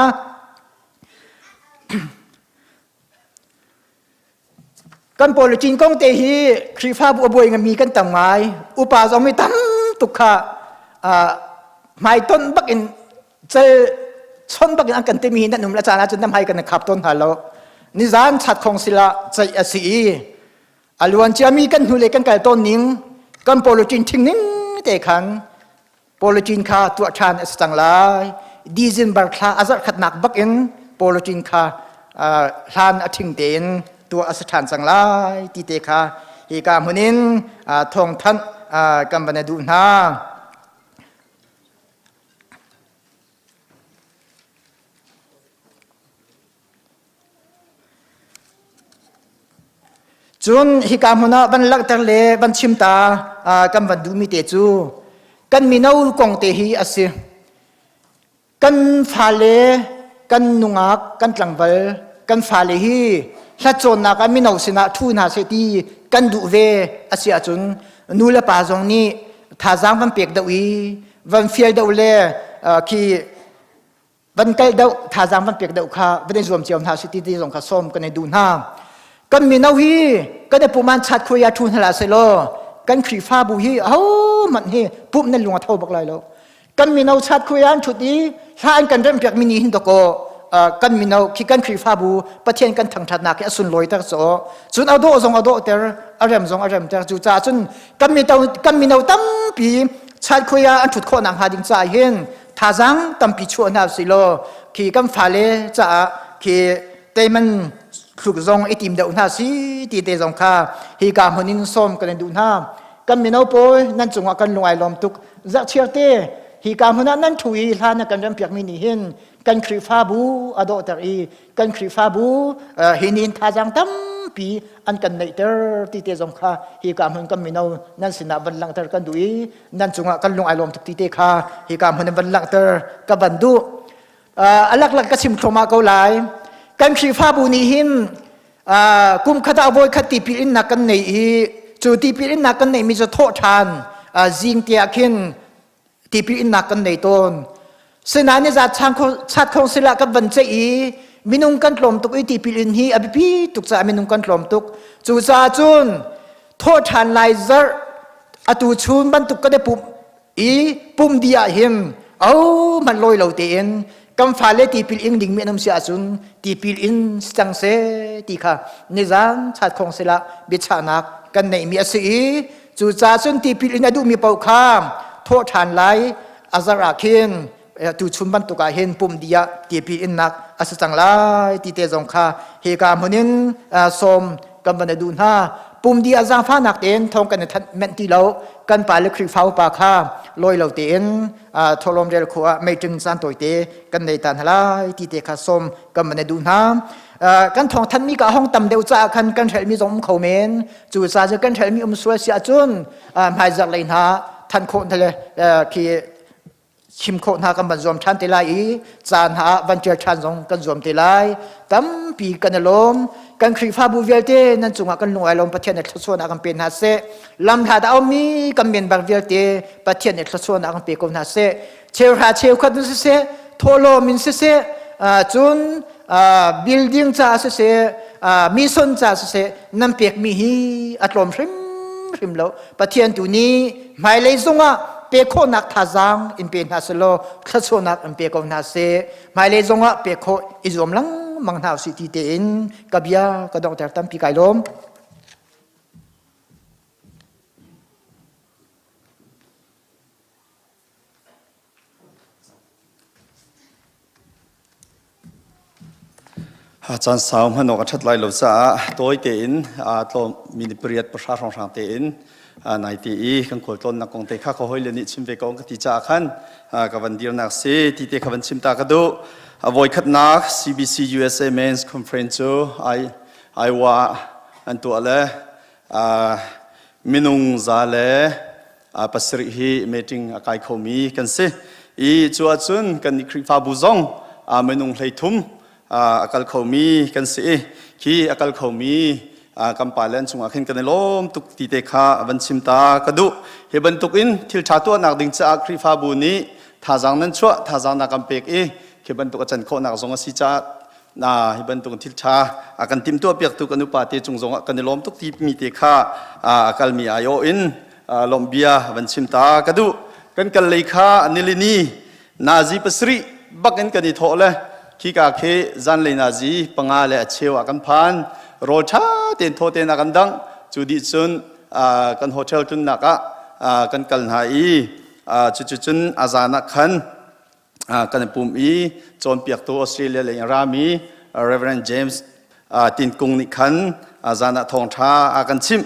Kan politin kong te hi Khrihfabu a buai ngami kan tam ngai. Upa zong mi tam tuk kha hmaitonh bak in cel chon bak in an kan timi nan um la caan ahcun nam hai kan khap tawn hna lo. Nizan chat khong sila ceih a si i a luan ciami kan hnu le kan kal tawn ning kan politin thing ning te khan Politin kha tuah ṭhan a si cang lai. December thla a zarh khatnak bak in politin kha hlan a ṭhing tein tuah a si ṭhan cang lai ti te kha hika hmun in thawngthanh kan van i duh hna. Cun hika hmun ah van langhter le van chim ta kan van duhmi te cu kan mino kong te hi a si. Kan fale, kan nungak, kan tlangval, kan fale hi hlat cawnnak ah mino sinah ṭhu hna seh ti kan duh ve a si ahcun nu le pa zong nih thazaang van pek deuh i van fial deuh le khi van kal deuh thazaang van pek deuh kha van i zuam cio hna si ti ti zong kha sawm kan i duh hna. Kan mino hi kan i puman chat khuai ah ṭhu hna hlah sehlaw kan Khrihfabu hi ahohmanh hi pumh nan lung a tho bak lai lo. Kan mino chat khuai ah an ṭhut i hla an kan remhpiak mi nih hin dakaw kan mino khi kan Khrihfabu Pathian kan thangṭhatnak hi a sunlawi ter caw. Cun a dawh zong a dawhter, a rem zong a remter. Cucaah cun kan mino kan mino tampi chat khuai ah an ṭhut khawh nakhnga ding caah hin thazaang tampi chuah hna usih law khi kan fale caah khi teiman thluk zong i tim deuh hna si ti te zong kha hi ka hmun in sawm kan in duh hna. Kan mino pawl nan cungah kan lung ai lawm tuk. Zarhchiar te hi ka hmun ah nan thu i hlan na kan rempiak mi nih hin kan Khrihfabu a dawhter i kan Khrihfabu hi nin thazaang tampi an kan neihter ti te zong kha hi ka hmun kan mino nan sinah van langhter kan duh i nan cungah kan lung ai lawm tuk ti te kha hi ka hmun in van langhter ka van duh. A laklak ka chim thluahmah ko lai. Kan Khrihfabu nih hin kum khat ah voi khat tipil innak kan nei i cu tipil innak kan neihmi cu thawh ṭhan zing te ah khin tipil innak kan nei tawn. Sinain ni zat chat khong sila kan van ceih i minung kan tlawm tuk i tipil in hi a biapi tuk caah minung kan tlawm tuk. Cucaah cun thawh ṭhan lai zarh atu chun bantuk kan i pumh i pum dih ah hin au man lawi lo tein kan fale tipil ing dingmi an um si ahcun tipil in si cang seh ti kha nizan chat khong sila biachahnak kan neihmi a si i cucaah cun tipil in a duhmi paoh kha thawh ṭhan lai a zarh ah khin tu chun bantuk ah hin pum dih ah tipil innak a si cang lai ti te zong kha hika hmun in sawm kan van i duh hna. Pum dih ah zaangfahnak tein thawng kan i thanh menh ti lo. Kan pa le Khrihfa upa kha lawi lo tein thawhlawm rel khawh ah meeting caan tawite kan nei ta hna lai ti te kha sawm kan van i duh hna. Kan thawng thanmi ka hong tam deuh caah khan kan hrelhmi zong um kho men. Cu ca cu kan hrelhmi um sual si ahcun hmaizarh lei hna than khawh hna le khi chim khawh hna kan van zuam ṭhan te lai i caan hna ah van ṭial ṭhan zong kan zuam te lai. Tampi kan i lawm. Kan Khrihfabu vialte nan cungah kan lung ai lawm. Pathian nih thluachuahnak kan pe hna seh. Lamhlat a ummi kan member vialte Pathian nih thluachuahnak kan pe ko hna seh. Cheuhra cheukhat in siseh, thawhlawm in siseh, cun building ca siseh, mission ca siseh, nan pekmi hi a tlawm hrimhrim lo. Pathian tu nih hmailei zongah pe khawhnak thazaang in pe hna selaw thluachuahnak in pe ko hna seh. Hmailei zongah pe khawh i zuam lengmang hna usih ti tein ka bia ka donghter. Tampi kai lawm. Caan sau hman awk a ṭhat lai lo caah tawi tein tlawm minute pariat pahra hrawnghrang tein naite i kan khualtlawnnak kong te kha ka hawile nih chim ve ko ka ti caah khan ka van dirnak si ti te kha van chim ta ka duh. A voikhatnak CBC USA Men's Conference cu Iowa an tuah le minung za le pasarih hi meeting a kai khomi kan si i cu ahcun kan Khrihfabu zong minung 33 a kal khomi kan si i khi a kal khomi kan pa le an chungah khin kan i lawm tuk ti te kha van chim ta ka duh. Hi bantuk in thil ṭha tuahnak ding caah Khrihfabu nih thazaang nan chuah, thazaang na kan pek i khi bantuk a can khawhnak zong a si caah na hi bantuk thil ṭha a kan timhtuah piaktu kan upa te cung zongah kan i lawm tuk ti mi te kha a kalmi aiawh in lawmhbia van chim ta ka duh. Kan kal lei kha nilini nazi pasarih bak in kan i thawh le khika khi zanlei nazi panga le a cheu ah kan phan. Rawl ṭha tein thaw tein a kan dangh. Cu dih cun kan hotel tlunnak ah kan kal hna i cucu cun a zan ah khan kan i pum i cawnpiaktu Australia lei in rami Reverend James Tinkung nih khan zan ah thawngṭha a kan chimh.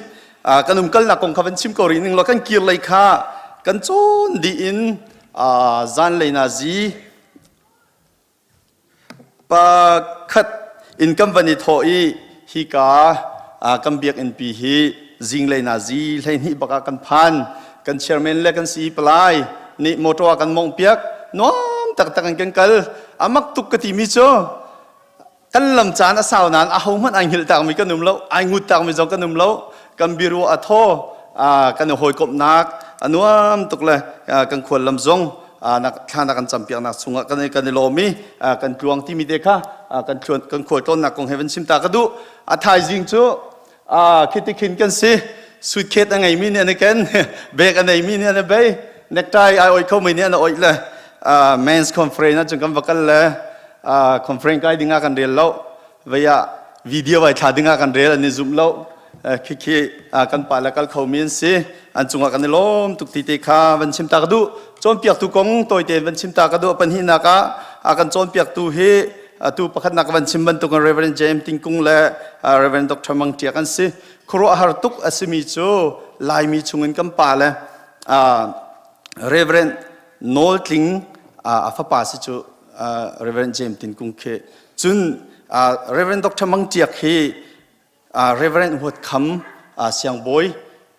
Kan umkalnak kong kha van chim ko rih ning law kan kir lei kha kan cawn dih in zanlei nazi pakhat in kan van i thawh i hika kan biakinn pi hi zinglei nazi 12 bak ah kan phan. Kan chairman le kan CE palai nih motor ah kan mongh piak. Nuam taktak in kan kal. Amak tuk ka timi cu kan lam caan a sau nain aho hmanh ai hngilh takmi kan um lo, ai ngut takmi zong kan um lo. Kan biaruah a thaw, kan i hawikomhnak a nuam tuk le kan khual lam zong. Thla na kan campiaknak chungah kan kan i lawm i kan tluang timi te kha kan kan khualtlawnnak kong he van chim ta ka duh. A thaizing cu khiti khin kan si. Suitcase a ngeimi nih an i ken, bag a neimi nih an i bei, necktie ai oih khomi nih an oih le men's conference ah cun kan va kal le conference kai ding ah kan rel lo. Vei ah video ai thla ding ah kan rel an i zum lo. Khikhi kan pa le kal khomi an si. An cungah kan i lawm tuk ti te kha van chim ta ka duh. Cawnpiaktu kong tawite van chim ta ka duh. Pahnihnak ah a kan cawnpiaktu hi atu pakhatnak van chim bantukin Reverend James Tingkung le Reverend Dr. Mang Ṭiak an si. Khuaruahhar tuk a simi cu Laimi chungin kan pa le Reverend Nawl Tling a fapa si cu Reverend James Tinkung khi. Cun Reverend Dr. Mang Ṭiak hi Reverend Huat Kham Siangbawi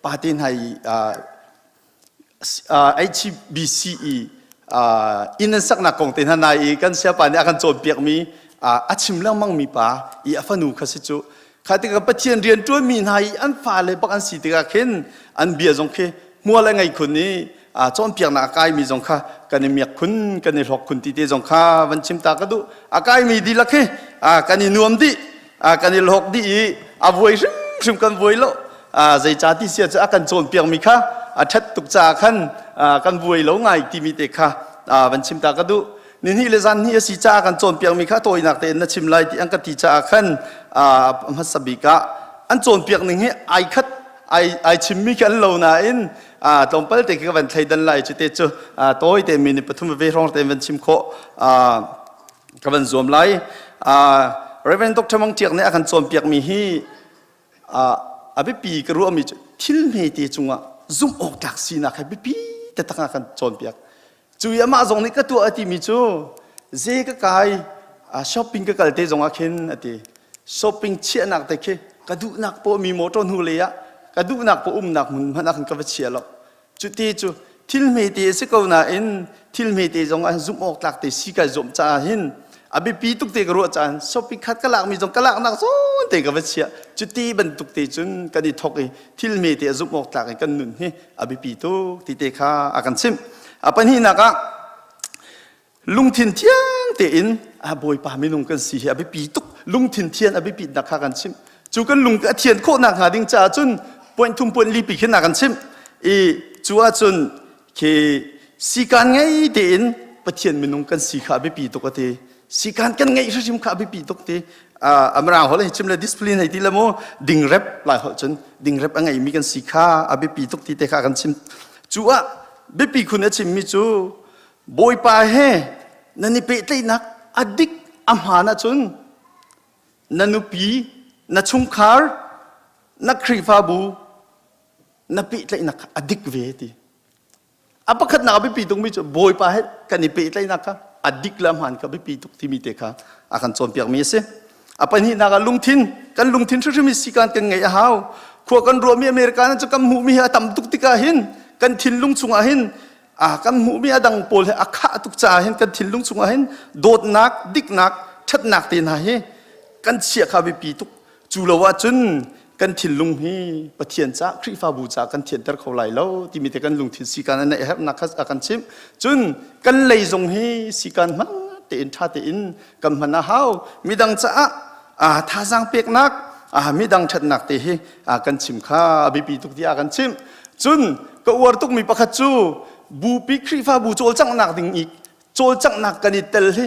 pate hna i HBC i inn an saknak kong te hna nai i kan siapa nih a kan cawnpiakmi a chim lengmangmi pa i a fanu kha si cu kha tikah Pathian rian ṭuanmi hna i an fale bak an si tikah khin an bia zong khi hmual a ngei khun i cawnpiaknak a kaimi zong kha kan i miak khun kan i hlawk khun ti te zong kha van chim ta ka duh a kaimi dihlak hi kan i nuam dih kan i lawk dih i a vuai hrimhrim kan vuai lo zeica ti sia cu a kan cawnpiakmi kha a ṭhat tuk caah khan kan vuai lo ngai timi te kha van chim ta ka duh nihnih le zan hnih a si caah kan cawnpiakmi kha tawinak tein na chim lai ti an ka ti caah khan hmasa bik ah an cawnpiak ning hi ai khat ai ai chimmi khi an lo nain tlawmpal te khi ka van thleidan lai cu te cu tawi te minute pathum ve hrawng te van chim khawh ka van zuam lai. Reverend Dr. Mang Tiak nih a kan cawnpiakmi hi a biapi ka ruahmi cu thil hmete cungah zumh awk tlak sinak he biapi taktak a kan cawnpiak. Cu i amah zong nih ka tuah a timi cu ze ka kai shopping ka kal te zong ah khin a ti. Shopping chiahnak te khi ka duhnak poah mi motor hnu lei ah ka duhnak poah umnak hmun hmanh ah khin ka va chia lo. Cuti cu thil hmete a si ko nain thil hmete zong ah zumh awk tlak te si kai zuam caah hin a biapi tuk te ka ruah caan sopi khat ka lakmi zong ka laknak zawn te ka va chiah cuti bantuk te cun kan i thok i thil hmete a zumh awk tlak in kan nun hi a biapi tuk ti te kha a kan chimh a pahnihnak ah lungthin thiang tein a bawipa minung kan si hi a biapi tuk lungthin thian a biapitnak kha kan chimh cu kan lung a thian khawh nak hnga ding caah cun point thum point li pi khin a kan chimh i cu ahcun khi sikan ngei tein pathian minung kan si kha a biapi tuk a ti sikan kan ngeih hrimhrim kha a biapi tuk ti amrang hol hi chim le discipline hei ti le mu dingrep lai holh cun dingrep a ngeimi kan si kha a biapi tuk ti te kha kan chim cu ah biapi khun a chimmi cu Bawipa he nan i pehtlaihnak a dik a hmaan ahcun na nupi, na chungkhar, na Khrihfabu na pehtlaihnak kha a dik ve ti. A pakhatnak a biapi tukmi cu Bawipa he kan i pehtlaihnak kha a dik le a hmaan kha biapi tuk timi te kha a kan cawnpiakmi a si. A pahnihnak ah lungthin, kan lungthin hrimhrim hi sikan kan ngeih a hau. Khua kan ruahmi America cu kan hmuhmi hi a tam tuk tikah hin kan thinlung chungah hin a kan hmuhmi a dang pawl he a khah tuk caah hin kan thinlung chungah hin dawtnak diknak ṭhatnak te hna hi kan chiah kha biapi tuk cu lo ahcun kan thinlung hi Pathian ca Khrihfabu ca kan thianter kho lai lo timi te kan lungthin sikan an herhnak kha a kan chimh cun kan lei zong hi sikan hman tein ṭha tein kan hman a hau midang caah thazaang peknak midang ṭhatnak te hi kan chim kha a biapi tuk tiah kan chimh cun ka uar tukmi pakhat cu bupi Khrihfabu cawlcanghnak ding i cawlcanghnak kan i tel hi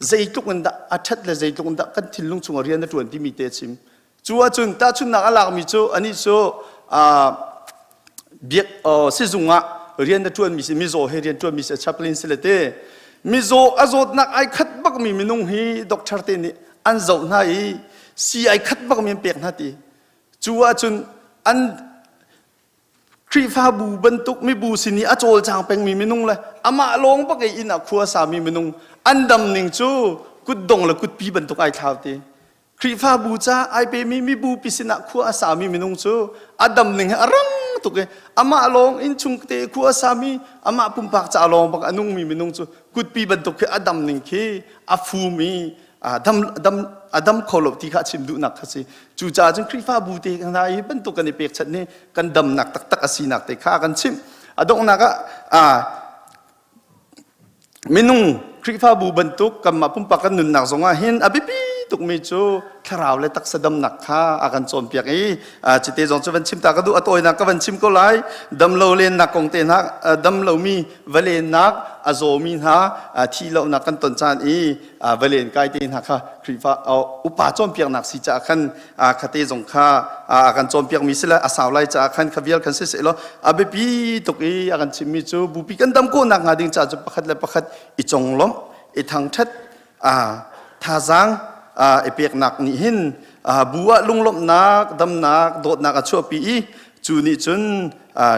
zeitluk in dah a ṭhat le zeitluk in dah kan thinlung chungah rian a ṭuan timi te a chim cu ahcun tahchunhnak a lakmi cu anih cu biak sizung ah rian a ṭuanmi si mizaw he rian ṭuanmi si chaplain si le te mizaw a zawtnak ai khat bakmi minung hi doctor te nih an zoh hna i si ai khat bakmi an pek hna ti cu ahcun an Khrihfabu bantuk mibu sin i a cawlcang pengmi minung le amah lawng bak i inn ah khua sami minung an dam ning cu kutdong le kutpi bantuk ai thlau ti Khrihfabu ca ai pemi mibu pi sinah khua a sami minung cu a dam ning hi a rang tuk i amah lawng innchung te khua a sami amah pumpak ca lawng bak a nungmi minung cu kutpi bantuk khi a dam ning khi a fum i dam dam a dam kho lo ti kha a chim duhnak kha si cucaah cun Khrihfabu te hna hi bantuk kan i pekchanh ni kan damnak taktak a sinak te kha a kan chimh a donghnak ah. Minung Khrihfabu bantuk kanmah pumpak kan nunnak zongah hin a biapi tukmi cu thlarau le taksa damnak kha a kan cawnpiak i cite zong cu van chim ta ka duh. A tawinak ka van chim ko lai. Damlo lennak kong te hna, damlomi va lennak, a zawmi hna thi lonak kan ton caan i va len kai te hna kha Khrihfa upa cawnpiaknak si caah khan khate zong kha a kan cawnpiakmi si le a sau lai caah khan kha vial khan si seh law a biapi tuk i a kan chimmi cu bupi kan dam khawhnak hnga ding caah cu pakhat le pakhat i conglawmh, i thangṭhat, thazaang i peknak nih hin bu ah lunglawmhnak, damnak, dawtnak a chuahpi i cu nih cun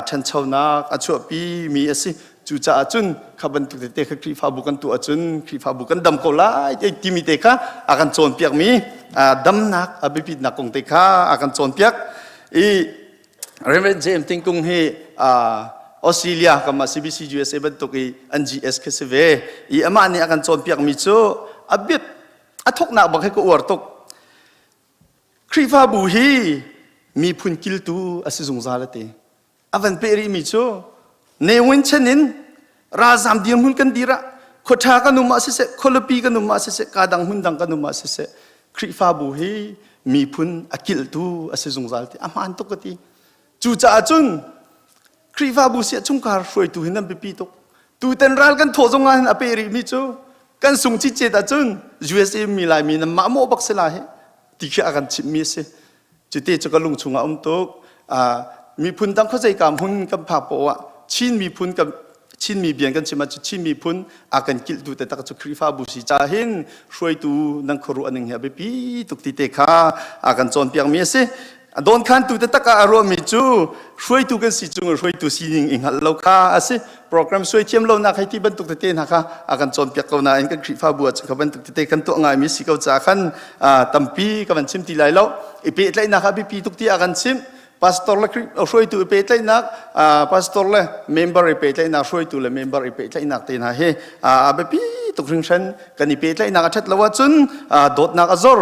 ṭhanchonak a chuahpi mi a si. Cucaah cun kha bantuk tete kha Khrihfabu kan tuah ahcun Khrihfabu kan dam ko lai timi te kha a kan cawnpiakmi damnak a biapitnak kong te kha a kan cawnpiak. I Reverend James Tingkung hi Australia kama CBC USA bantuk i an GS khi si ve. I amah nih a kan cawnpiakmi cu a biap a thoknak bak hi ka uar tuk. Khrihfabu hi miphun kiltu a si zungzal a ti. A van peh rihmi cu Ne Win chen in ralzam dirhmun kan dir ah khuaṭha kan um ah siseh, khualipi kan um ah siseh, ka dang hmun dang kan um ah siseh, Khrihfabu hi miphun a kilhtu a si zungzal ti a hmaan tuk ka ti. Cucaah cun Khrihfabu siah chungkhar hruaitu hi nan biapi tuk. Tutan ral kan thawh zong ah hin a peh rihmi cu kan sung cicet ahcun USA mi Laimi nan mah mawh bak si lai hi ti khi a kan chimhmi a si. Cuti cu ka lung chungah um tuk. Miphun dang khuazei ka hmun kan phak poah ah Chin miphun kan Chin mi bian kan chim ahcun Chin miphun a kan kilhtu te tak cu Khrihfabu si ca hin hruaitu nan khuaruah ning hi a biapi tuk ti te kha a kan cawnpiakmi a si. Dawnkhantu taktak ah a ruahmi cu hruaitu kan si chung hruaitu sining i hngalh lo kha a si. Program suai thiam lonak hei ti bantuk tete hna kha a kan cawnpiak ko nain kan Khrihfabu ah cun kha bantuk tete kan tuah ngaimi si ko caah khan tampi ka van chim ti lai lo. I pehtlaihnak a biapi tuk ti a kan chimh. Pastor le hruaitu i pehtlaihnak, pastor le member i pehtlaihnak, hruaitu le member i pehtlaihnak te hna hi a biapi tuk hringhran. Kan i pehtlaihnak a ṭhat lo ahcun dawtnak a zor,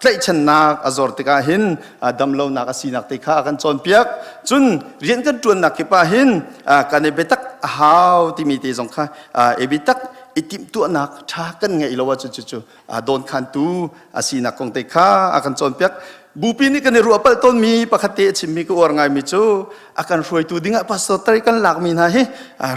tlaihchannak a zor tikah hin damlonak a sinak te kha a kan cawnpiak. Cun rian kan ṭuannak kip ah hin kan i biatak a hau timi te zong kha i biatak i timhtuahnak ṭha kan ngeih lo ahcun cucu dawnkhantu a sinak kong te kha a kan cawnpiak. Bupi nih kan i ruah palh tawnmi pakhat te a chimmi ka uar ngaimi cu a kan hruaitu dingah pastor tari kan lakmi hna hi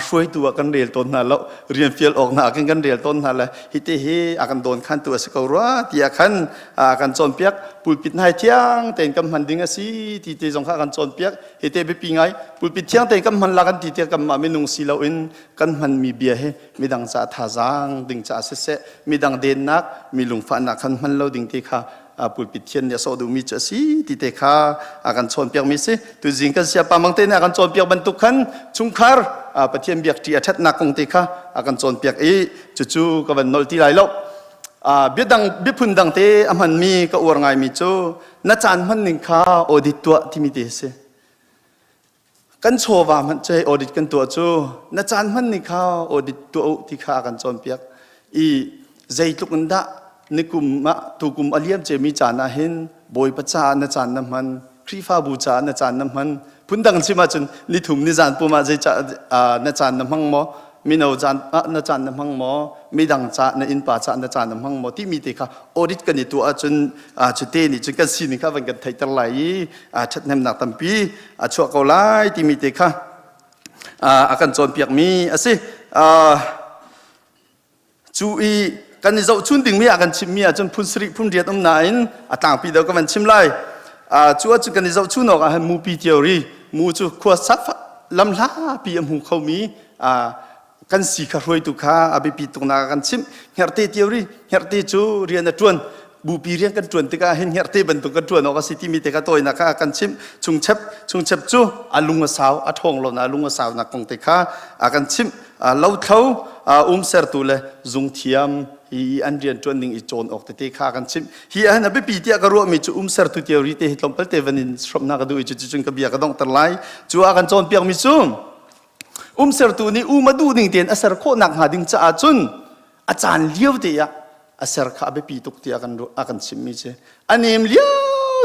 hruaitu ah kan rel tawn hna lo, rian fial awk hna ah kan kan rel tawn hna le hi te hi a kan dawnkhantu a si ko rua tiah khan a kan cawnpiak. Pulpit hna hi thiang tein kan hman ding a si ti te zong kha a kan cawnpiak. Hi te biapi ngai. Pulpit thiang tein kan hman la kan ti tiah kanmah minung si loin kan hmanmi bia hi midang caah thazaang ding caah siseh, midang dennak, mi lungfahnak khan hman lo ding ti kha pulpit thian nih a sawh duhmi cu a si ti te kha a kan chawnpiakmi si. Tuzing kan siapa mang te nih a kan cawnpiak bantuk khan chungkhar Pathian biakṭi a ṭhatnak kong te kha a kan cawnpiak i cucu ka van nolh ti lai lo. Biadang biaphun dang te a hmanmi ka uar ngaimi cu na caan hman ning kha audit tuah timi te a si. Kan chawva hmanh cu audit kan tuah cu na caan hman ni kha audit tuah u ti kha a kan cawnpiak i zeitluk in dah nikum ah tukum a liam cemi caan ah hin Bawipa caah na caan na hman, Khrihfabu caah na caan na hman. Phundang chim ahcun nithum nizan pum ah zeicah na caan na hmang maw, mino caan ah na caan na hmang maw, midang caah na innpa caah na caan na hmang maw timi te kha audit kan i tuah ahcun cute nih cun kan sining kha van kan theihter lai i ṭhathnemnak tampi a chuah ko lai timi te kha a kan cawnpiakmi a si. Cu i kan i zohchun dingmi ah kan chimmi ahcun phun sarih phun riat um nain a tlangpi deuh ka van chim lai. Cu ahcun kan i zohchun awk ah hin mupi theory, mu cu khua sak lam hlapi a hmu khomi kan si kha hruaitu kha a biapi tuknak a kan chimh. Hngerhte theory, hngerhte cu rian a ṭuan. Bupi rian kan ṭuan tikah hin hngerhte bantuk kan ṭuan awk a si timi te kha tawinak kha a kan chimh. Chungchep, chungchep cu a lung a sau, a ṭhawng lo na a lung a saunak kong te kha a kan chimh. Lothlo, umsertu le zungthiam hi an rian ṭuan ning i cawn awk tete kha a kan chimh. Hi ahhin a biapi tiah ka ruahmi cu umsertu theory te hi tlawmpal te van in hrawmhnak ka duh i cuticun ka bia ka donghter lai. Cu a kan cawnpiakmi cu Umsertu nih um a duh ning tein a ser khawh nakhnga ding caah cun a caan lio te ah a ser kha a biapi tuk tiah kan a kan chimmi si. A nem lio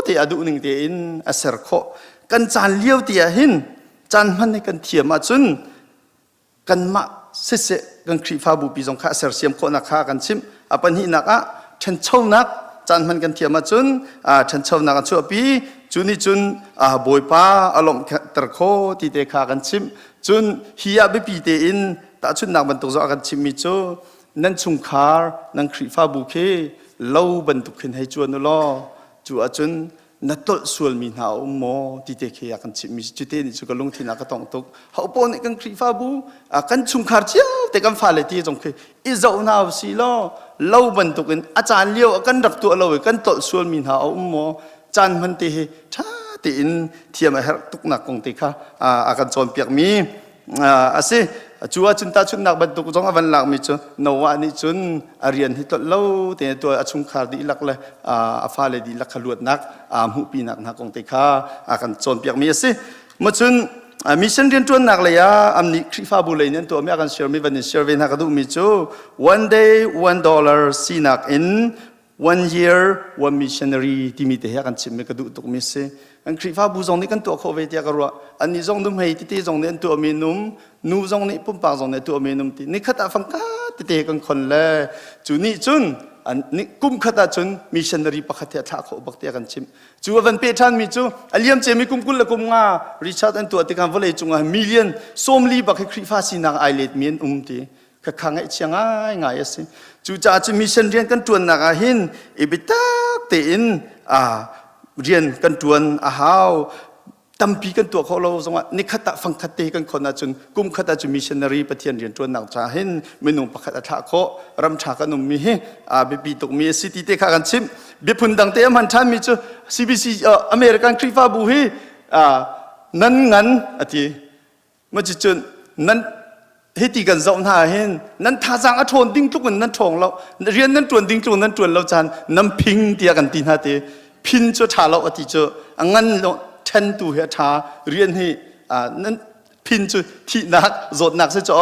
te a duh ning tein a ser khawh. Kan caan lio te ah hin caan hman hi kan thiam ahcun kanmah siseh. kan Khrihfabu pi zong kha a sersiam khawhnak kha kan chimh. A pahnihnak ah ṭhanchonak caan hman kan thiam ahcun ṭhanchonak a chuahpi. Cu nih cun Bawipa a lawmhter kho ti te kha kan chimh. Cun hi ah biapi tein tahchunhnak bantuk zong a kan chimhmi cu nan chungkhar nan Khrihfabu khi lo bantuk khin hei cuan u law cu ahcun na tolh sualmi hna a um maw ti te khi a kan chimhmi cu te nih cu ka lungthin ah ka tongh tuk hopaoh nih kan Khrihfabu kan chungkhar cio te kan fale ti zong khi i zoh hna usih law lo bantukin a caan lio ah kan rak tuah lo i kan tolh sualmi hna a um maw caan hman te hi ṭha tein thiam a herh tuknak kong te kha a kan cawnpiakmi a si. Cu ahcun tahchunhnak bantuk zong a van lakmi cu Noah nih cun a rian hi tlolh lo tein tuah a chungkhar dihlak le a fale dihlak kha luatnak hmuhpinak hna kong te kha a kan cawnpiakmi a si. Ma cun mission rianṭuannak lei ah amnih Khrihfabu lei nih an tuahmi a kan share mi van in share ve hna ka duhmi cu one day one dollar sinak in one year one missionary timi te hi a kan chimmi ka duh tukmi si. Kan Khrihfabu zong nih kan tuah khawh ve tiah ka ruah. Annih zong nuhmei tete zong nih an tuahmi num, nu zong nih pumpak zong nih tuahmi num ti. Nikhat ah fangka tete kan khon le cu nih cun kum khat ah cun missionary pakhat hi a thlah khawh bak tiah kan chimh. Cu a van pe ṭhanmi cu a liam ciami kum 20 le kum nga Richard an tuah tikah vawlei cungah million 40 bak hi Khrihfa sinak ai letmi an um ti. Khakha ngaihchia ngaingai a si. Cucaah cu mission rian kan ṭuannak ah hin i biatak tein rian kan ṭuan a hau. Tampi kan tuah khawh lo zongah nikhat ah fangkhat te kan khon ahcun kum khat ah cu missionary Pathian rian ṭuannak ca hin minung pakhat a thlah khawh. Ram ṭha kan ummi hi a biapi tukmi a si ti te kha kan chimh. Biaphun dang te a hman ṭhanmi cu CBC American Khrihfabu hi nan ngan a ti. Cucun nan hiti kan zoh hna hin nan thazaang a ṭhawn ding tluk in nan ṭhawng lo rian nan ṭuan ding tluk in nan ṭuan lo caan nan phing tiah kan ti hna te phin cu ṭha lo a ti cu a ngan lo ṭhen tu hi a ṭha rian hi nan phin cu thihnak zawtnak si cu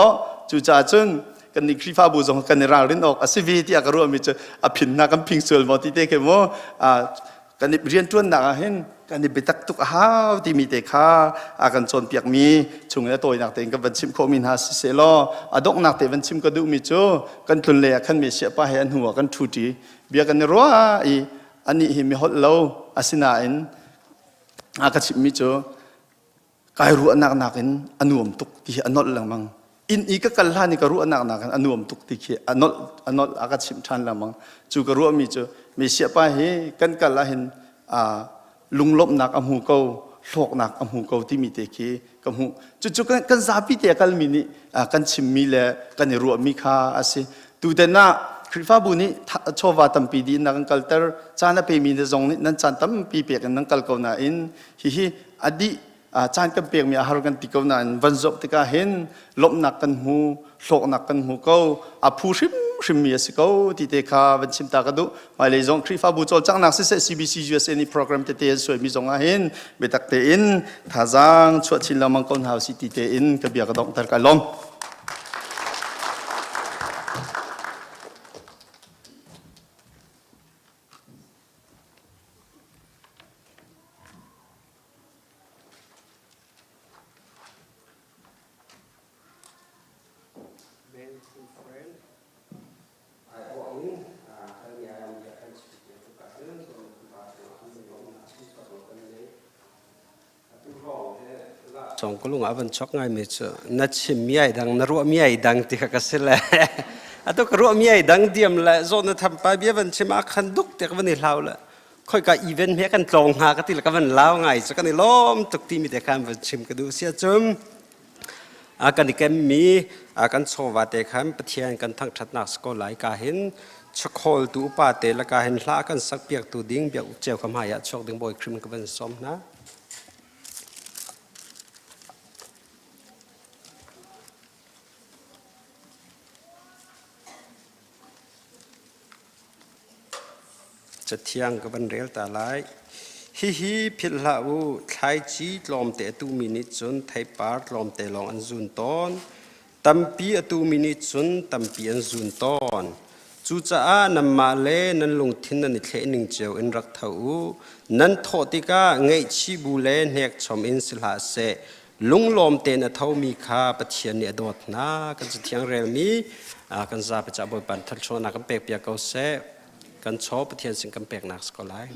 cucaah cun kan nih Khrihfabu zong kan i ralrin awk a si ve tiah ka ruahmi cu a phin hna kan phing sual maw ti te khi mu kan i rianṭuannak ah hin kan i biatak tuk a hau timi te kha a kan cawnpiakmi chung in a tawinak tein kan van chimh khawhmi hna siseh law a donghnak te van chim ka duhmi cu kan tlun lei ah khan Messiah pa he an hnu ah kan ṭhuṭi bia kan i ruah i anih hi mi holh lo asinain a ka chimhmi cu kai ruahnak nakin a nuam tuk ti hi a nolh lengmang inn i ka kal hlan i ka ruahnak nakin a nuam tuk ti khi a nolh a nolh a ka chimh ṭhan lengmang cu ka ruahmi cu Messiah pa hi kan kal ahhin lunglawmhnak a hmu ko hlawknak a hmu ko timi te khi ka hmuh cucu kan zapi te a kalmi nih kan chimmi le kan i ruahmi kha a si tutan ah Khrihfabu nih chawva tampi dih in na kan kalter caan a pemi na zong nih nan caan tampi pek in nan kal ko nain hihi a dih caan kan pekmi a har kan ti ko nain van zoh tikah hin lawmhnak kan hmu hlawknak kan hmu ko a phu hrimhrimmi a si ko ti te kha van chim ta ka duh hmailei zong Khrihfabu cawlcanghnak siseh CBC USA nih program tete an suaimi zong ah hin biatak tein thazaang chuah chin lengmang ko hna usih ti tein ka bia ka donghter ka lawm. Cong ka lung ah van chok ngaimi cu na chimmi ai dang na ruahmi ai dang ti kha ka si le atu ka ruahmi ai dang diam le zawn na thampa bia van chim ah khan duk te ka van i hlau le khoika event he kan tlawng hnga ka ti le ka van lau ngai cu kan i lawm tuk timi te khan van chim ka duh sia cun a kan i kemmi a kan chawva te khan Pathian kan thangṭhatnak si ko lai ka hin chakhawl tu upa te la ka hin hla kan sak piak tu ding biak uk ceu ka hmai ah chuak ding bawi Khrih ka van sawm hna. Cathiang ka van rel ta lai. Hihi philh hlah u, thlaici tlawmte a tuhmi nih cun theipar tlawmte lawng an zun tawn. Tampi a tuhmi nih cun tampi an zun tawn. Cucaah nanmah le nan lungthin nan i thleh ning cio in rak tho u. Nan thawh tikah ngaihchih bu le hnekchom in si hlah seh. Lunglawm tein a thomi kha Pathian nih a dawt hna. Kan Cathiang relmi kan zapi caah Bawipa nih thluachuahnak kan pekpiak ko seh. Kan chaw Pathian sin kan peknak si ko lai.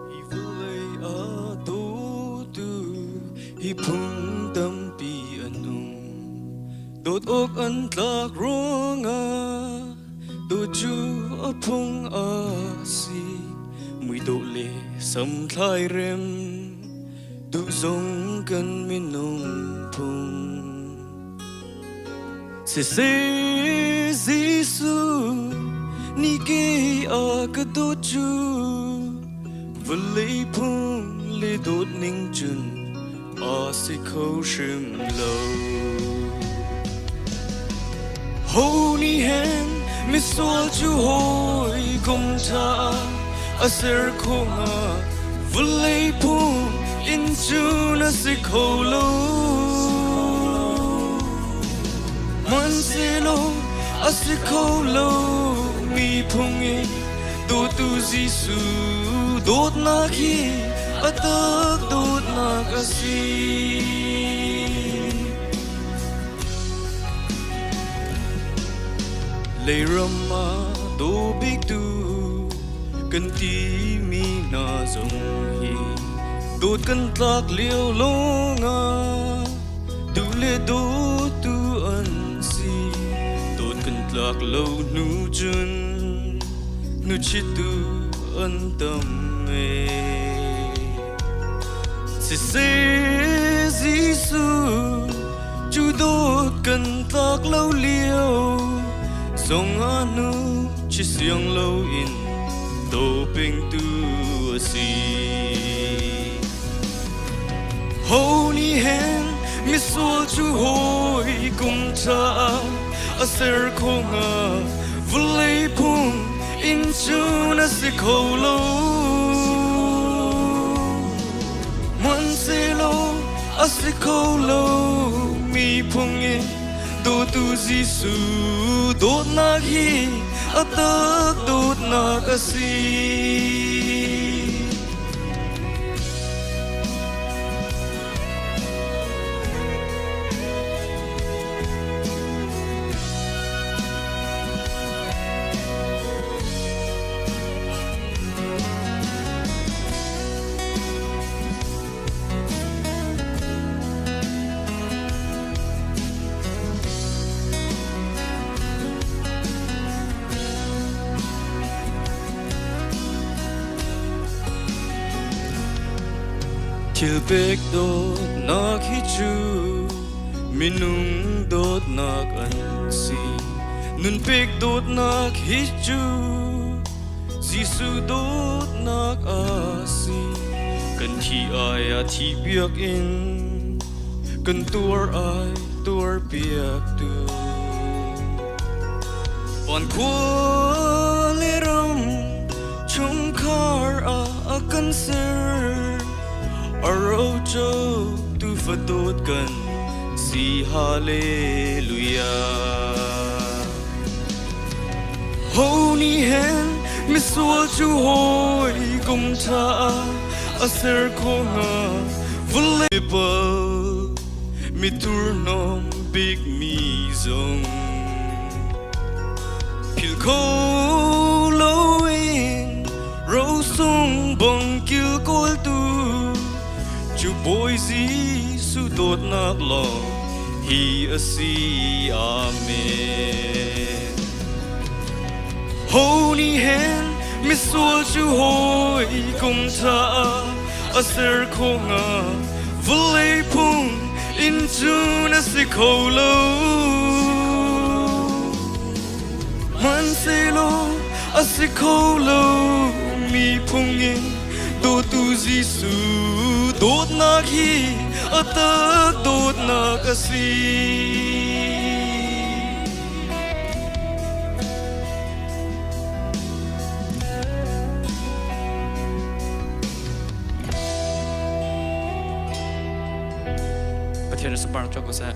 Hi vawlei a dawtu hi phung tampi an um. Dawt awk an tlak ruangah dawt cu a phung a si. Muidawh le samthlai rem duh zong kan minung phung. Siseh Jesuh nih kei a ka dawt cu vawlei phung le dawt ning cun a si kho hrim lo. Ho nih hen misual cu hawikom ṭha a ser kho hnga vawlei phung in cun a si kho lo. Hmanhsehlaw a si kho lo mi phung in dawtu Jesuh dawtnak hi a tak dawtnak a si. Leiram ah daw biktu kan timi hna zong hi dawt kan tlak lio lawngah duh le dawtu an si. Dawt kan tlak lo hnu cun hnuchittu an tam ee. Siseh Jesuh cu dawt kan tlak lo lio zong ah nu chi siang loin do pengtu a si. Ho nih hen misual cu hawi kum caah a ser kho hnga vawlei phung in cun a si kho lo. Hmanhsehlaw a si kho lo mi phung in dawtu Jesuh dawtnak hi a tak dawtnak a si. Thilpek dawtnak hi cu minung dawtnak an si. Nunpek dawtnak hi cu Jesuh dawtnak a si. Kan thi ai a thi biakinn, kan tuar ai tuar piaktu. Van khua le ram chungkhar ah a kan ser. A roco tu fadawt kan si hallelujah. Ho nih hen misual cu hawi kum ṭha a ser kho hnga vawlei bal mi thurhnawm bik mi zong philh kho loin rosung bang kil kawltu cu Bawi Jesuh dawtnak lawng hi a si. Amen. Ho nih hen misual cu hawi kum ṭha a ser kho hnga vawlei phung in cu na si kho lo. Hmanhsehlaw a si kho lo mi phung in dawtu Jesuh dawtnak hi a tak dawtnak a si. Pathian sunparnak chuak ko seh.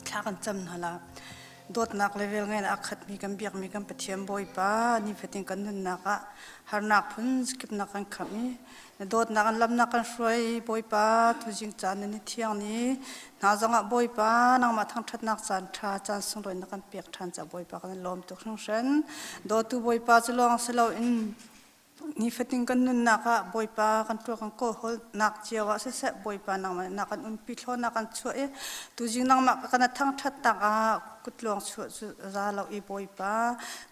Thla kan cam hna la. Dawtnak le velngein a khatmi kan biakmi kan Pathian Bawipa nifatin kan nunnak ah harnak phun kipnak kan khamh i Na dawtnak an lamnak kan hruai Bawipa tuzing caan na ni thiang ni hna zongah Bawipa nangmah thangṭhatnak caan ṭha caan sunglawi na kan pek ṭhan ca Bawipa kan lawm tuk hringhran dawtu Bawipa cu lawng si loin nifatin kan nunnak ah Bawipa kan ṭuah kan kawlhawlnak cio ah siseh Bawipa nangmah na kan umpi thlaw na kan chuah i tuzing nangmah kan thangṭhatnak ah kutluang chuah cu za lo i Bawipa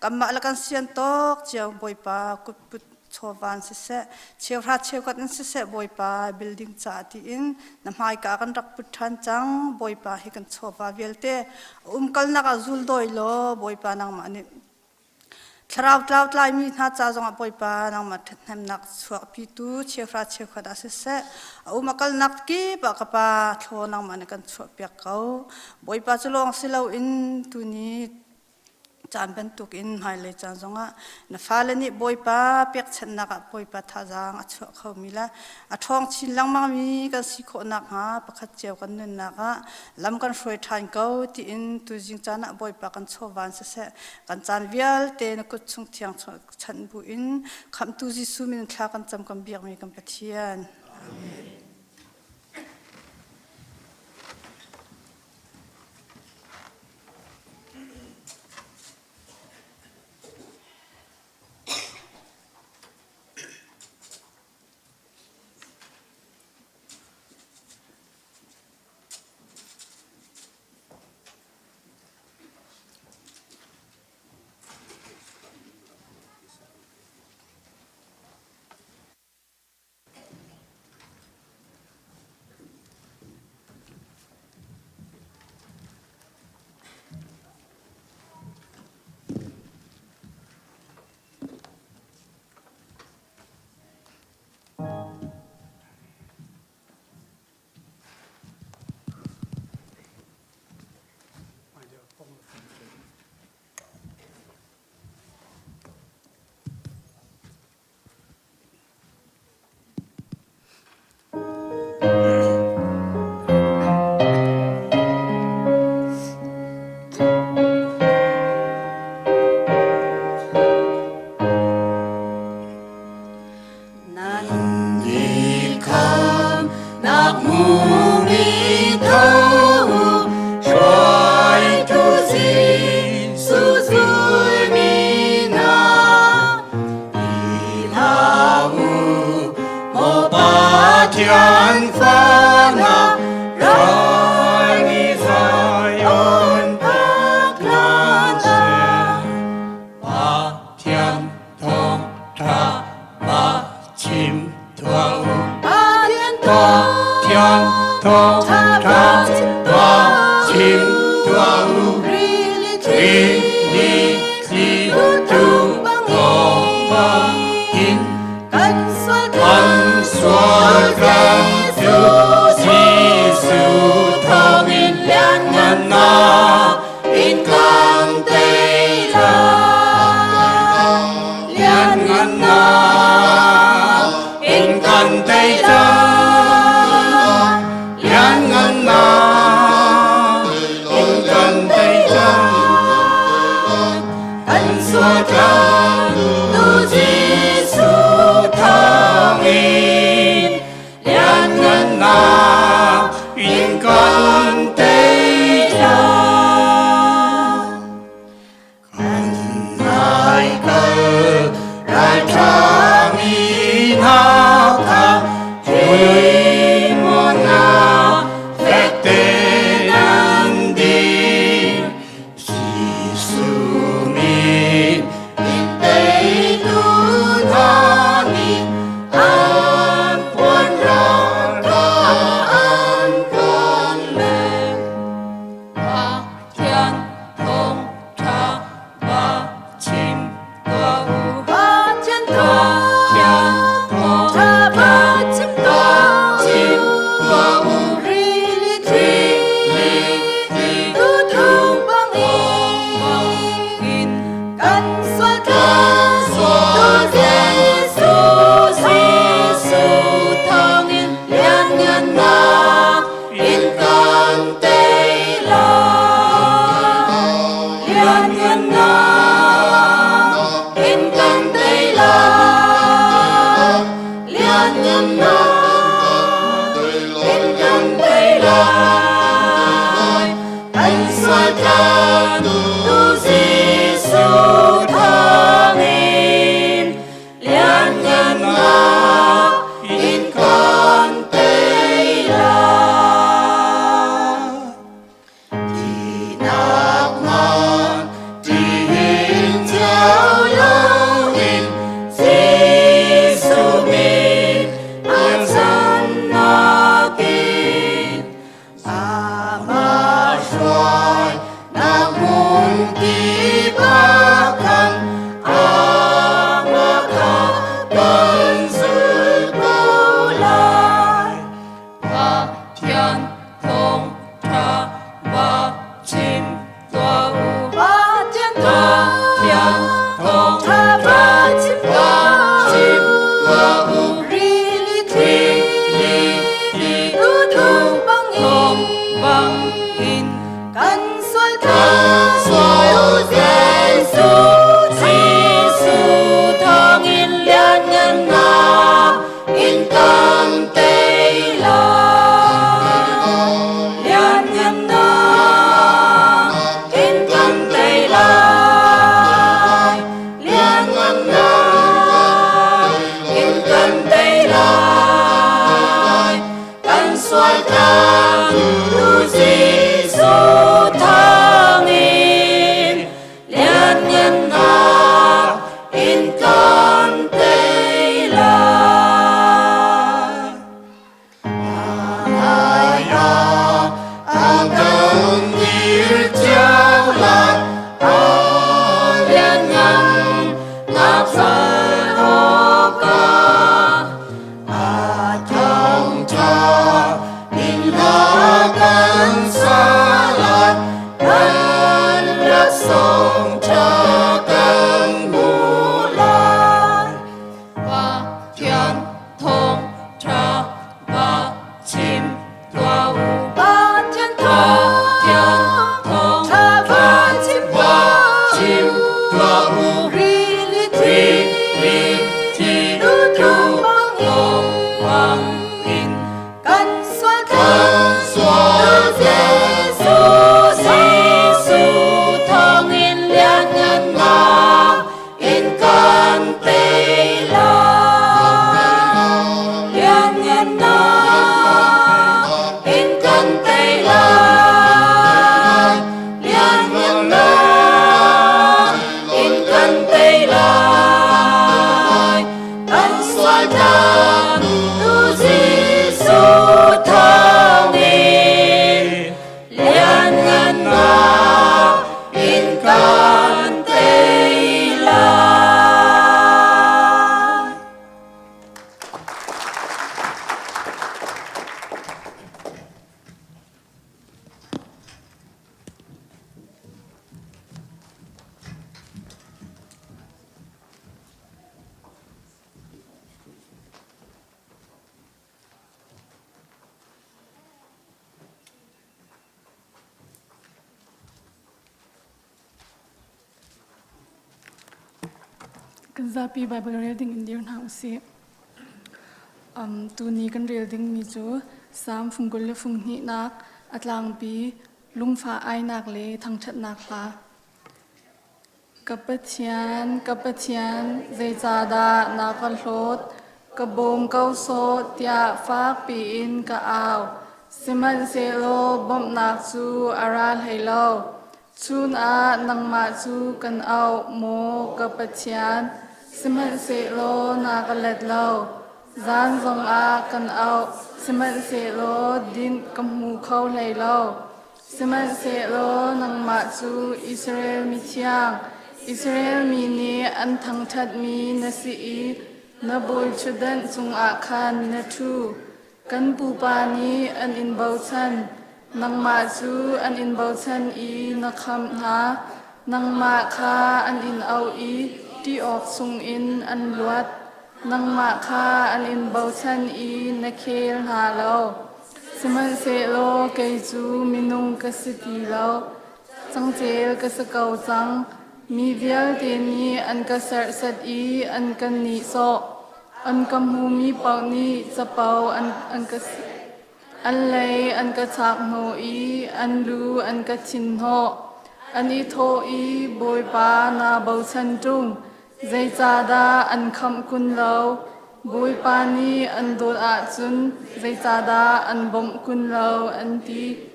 kanmah le kan sian tawk cio Bawipa kutput chawvan siseh cheuhra cheukhat in siseh Bawipa building ca tiin na hmaika kan rak put ṭhan cang Bawipa hi kan chawva vialte umkalnak ah zul dawi law Bawipa nangmah nih thlarau tlau tlaimi hna ca zongah Bawipa nangmah ṭhathnemnak chuahpitu cheuhra cheukhat ah siseh a um a kalnak kip ah ka pa thlaw nangmah nih kan chuahpiak ko Bawipa cu lawng si loin tuni Caan bantukin hmailei caan zongah na fale nih Bawipa pekchanhnak ah Bawipa thazaang a chuah khomi le a ṭhawng chin lengmangmi kan si khawh nakhnga pakhat cio kan nunnak ah lam kan hruai ṭhan ko tiin tuzing caan ah Bawipa kan chawvan siseh kan caan vialte na kut chung thiang chanh buin Khamhtu Jesuh min thla kan cam kan biakmi kan Pathian. Amen. Ralṭhami hna kha hei hna fek tein an dir. Jesuh min in teitu hna nih an puanrang kha an kan leng. Pathian thawngṭha va chim tuah u. Pathian thawngṭha va chim tuah u. Rili thli bangin kan sual Jesuh Jesuh thawngin lianngannak in kan tei lai. Lianngannak in kan tei lai. Lianngannak in kan tei lai. Kan sual tlantu Jesuh thawngin lianngannak in kan tei lai. Thihnak ngan ṭihin cio loin Jesuh min a cannak in Amah hruai nak hmun kip ah khan amah kha kan zulh ko lai. Pathian thawngṭha va chim tuah u. Pathian thawngṭha va chim tuah u. Rili thli bangin kan sual Jesuh Jesuh thawngin lianngannak in kan tei lai. Lianngannak in kan tei lai. Lianngannak in kan tei lai. Kan sual tlang tu Jesuh thawngin lianngannak in kan tei lai. A kan dir cio lai, a lianngan nak zal awkah a thangṭha in hla kan sa lai, kan laksawng ṭha kan hmu lai. Pathian thawngṭha va chim tuah u. Pathian thawngṭha va chim tuah u. Rili thli bangin kan sual Jesuh Jesuh thawngin lianngannak in kan tei lai. Lianngannak in kan tei lai. Lianngannak in kan tei lai. Kan sual tlang tu Jesuh thawngin lianngannak in kan tei lai. Kan zapi Bible rel ding in dir hna usih. Um, tuni kan rel ding mi cu Salm fungkul le fung hnihnak a tlangpi lungfa ainak le thangṭhatnak hla. Ka Pathian, ka Pathian, zeicahdah na ka hlawt? Ka bawm ko sawh tiah fak piin ka au. Sihmanhsehlaw bawmhnak cu a ra hlei lo. Chun ah nangmah cu kan auh, maw ka Pathian, sihmanhsehlaw na ka let lo. Zan zongah kan auh, sihmanhsehlaw dinh ka hmu kho hlei lo. Sihmanhsehlaw nangmah cu Israel mi thiang, Israel mi nih an thangṭhatmi na si i na bawiṭhutdan cungah khan na ṭhu. Kan pupa nih an in bochan, nangmah cu an in bochan i na khamh hna. Nangmah kha an in auh i ṭih awk chungin an luat. Nangmah kha an in bochan i na khel hna lo. Sihmanhsehlaw kei cu minung ka si ti lo, cangcel ka si ko cang. Mi vialte nih an ka serhsat i an ka nihsawh. An ka hmumi paoh nih capo an, an ka an lei an ka chak hnawh i an lu an ka thin hnawh. An i thawh i Bawipa naa bochan ṭung, zeicahdah an khamh kun lo? Bawipa nih an dawt ahcun zeicahdah an bawmh kun lo? an ti.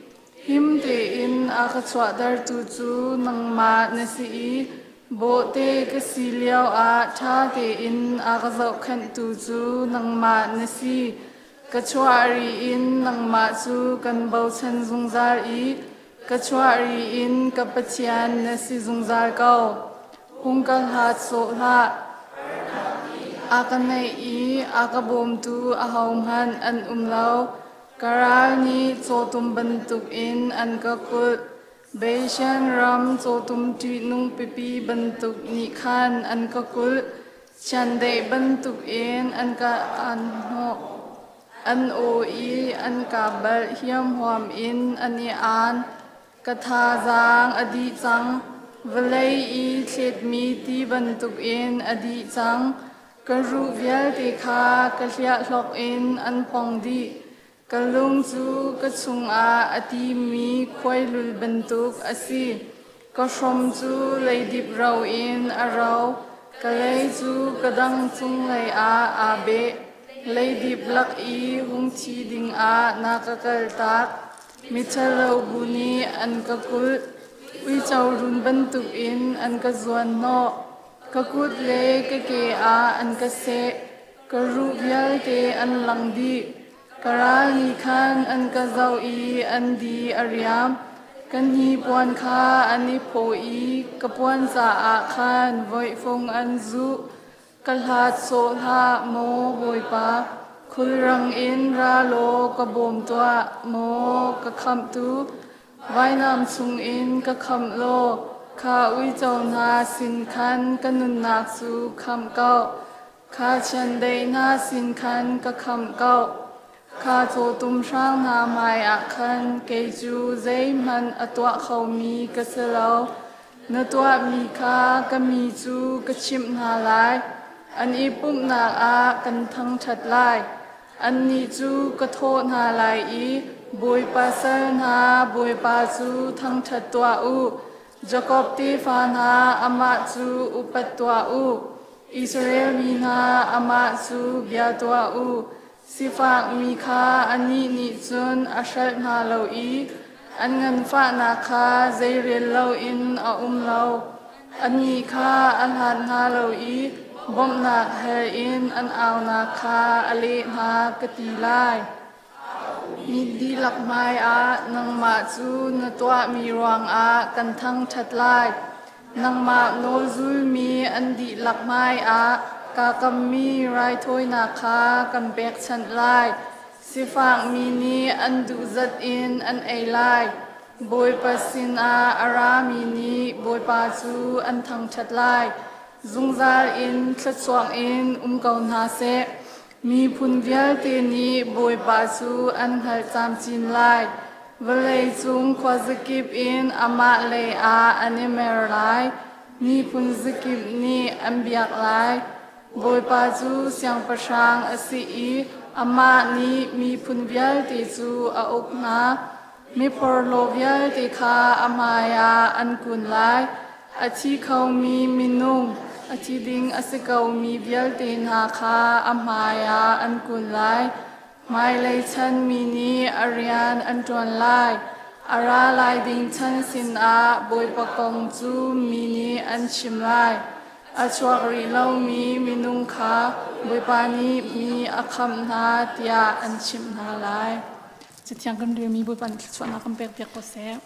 Him tein a ka chuahtertu cu nangmah na si i bawhte ka si lioah ṭha tein a ka zohkhenhtu cu nangmah na si. Ka chuah ri in nangmah cu kan bochan zungzal i ka chuah ri in ka Pathian na si zungzal ko. Hung ka hlat sawh hlah. A ka naih i a ka bawmtu ahohmanh an um lo. Ka ral nih cawtum bantukin an ka kulh. Bashan ram cawtum ṭihnung pipi bantuk nih khan an ka kulh. Chiandeih bantukin an ka an hnawh. An aw i an ka balh hiamhuam in an i aan. Ka thazaang a dih cang. Vawlei i thletmi ti bantukin a dih cang. Ka ruh vialte kha ka hliahhlok in an pong dih. Ka lung cu ka chungah a timi khuailul bantuk a si. Ka hrom cu leidip ro in a ro. Ka lei cu ka dang cunglei ah aa beh. Leidip lak i hung thi dingah na ka kaltak. Miṭhalo bu nih an ka kulh. Uico run bantukin an ka zuanhnawh. Ka kut le ka ke ah an ka seh. Ka ruh vialte an lang dih. Ka ral nih khan an ka zoh i an di a riam. Ka hnipuan kha an i phaw i ka puan caah khan voihfung an zuh. Ka hlat sawh hlah, maw Bawipa, khulrang in ra law ka bawm tuah, maw ka khamhtu. Vainam chungin ka khamh law kha uico hna sin khan ka nunnak cu khamh ko. Kha chiandeih hna sin khan ka khamh ko. Kha cawtum hrang hna hmaiah khan kei cu zeihmanh a tuah khomi ka si lo. Na tuahmi kha ka mi cu ka chimh hna lai. An i pumhnak ah kan thangṭhat lai. Annih cu ka thawh hna lai i Bawipa sal hna, Bawipa cu thangṭhat tuah u. Jakob tefa hna, amah cu upat tuah u. Israel mi hna, amah cu bia tuah u. Sifakmi kha anih nih cun a hrelh hna lo i an nganfahnak kha zeirel loin a um lo. Annih kha a hlat hna lo i bawmhnak hal in an aunak kha a leh hna ka ti lai. Mi dihlak hmaiah nangmah cu na tuahmi ruangah kan thangṭhat lai. Nangmah nawl zulmi an dihlak hmaiah kaa kammi raithawinak kha kan pekchanh lai. Sifakmi nih an duh zat in an ei lai. Bawipa sinah a rami nih Bawipa cu an thangṭhat lai. Zungzal in thluachuak in um ko hna seh. Miphun vialte nih Bawipa cu an hngalh camcin lai. Vawleicung khuazakip in amah lei ah an i mer lai. Miphun zakip nih an biak lai. Bawipa cu siangpahrang a si i amah nih miphun vialte cu a uk hna. Miporhlaw vialte kha a hmaiah an kun lai. A thi khomi minung, a thi ding a si komi vialte hna kha a hmaiah an kun lai. Hmailei chan mi nih a rian an ṭuan lai. A ra lai ding chan sinah Bawipa kong cu mi nih an chim lai. A chuak rih lomi minung kha Bawipa nih mi a khamh hna tiah an chimh hna lai. Cathiang kan relmi Bawipa nih thluachuahnak kan pekpiak ko seh.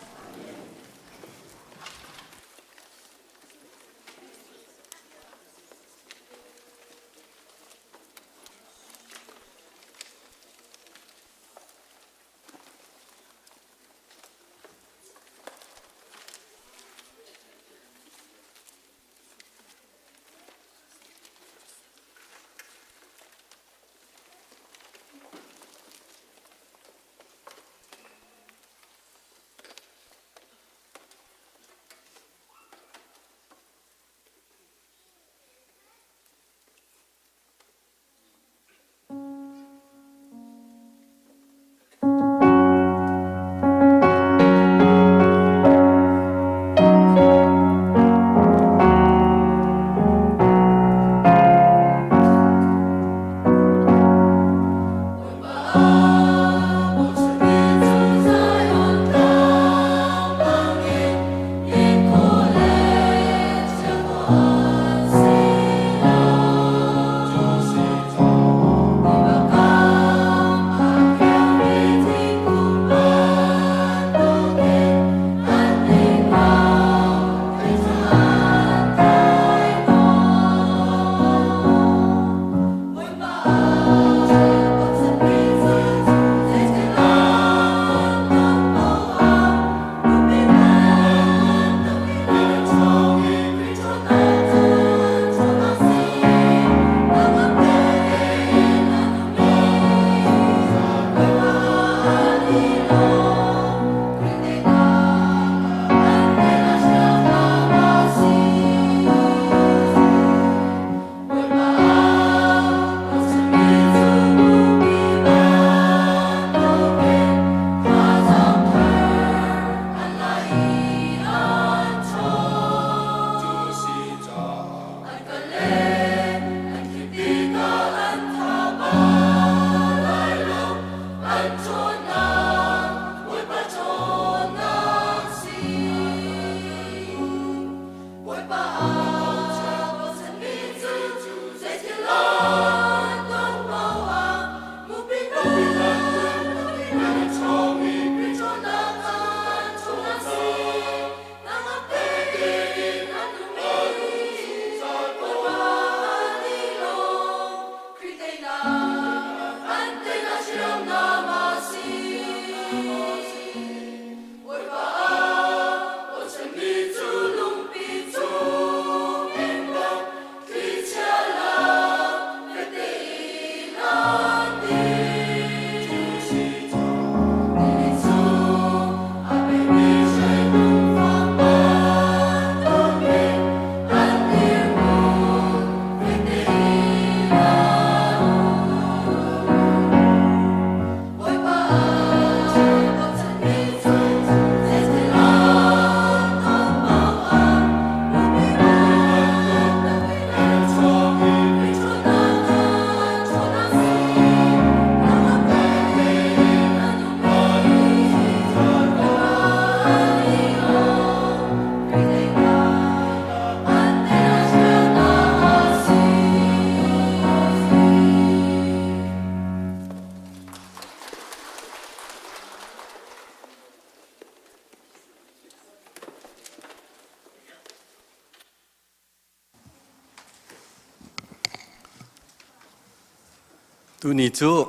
Tuni cu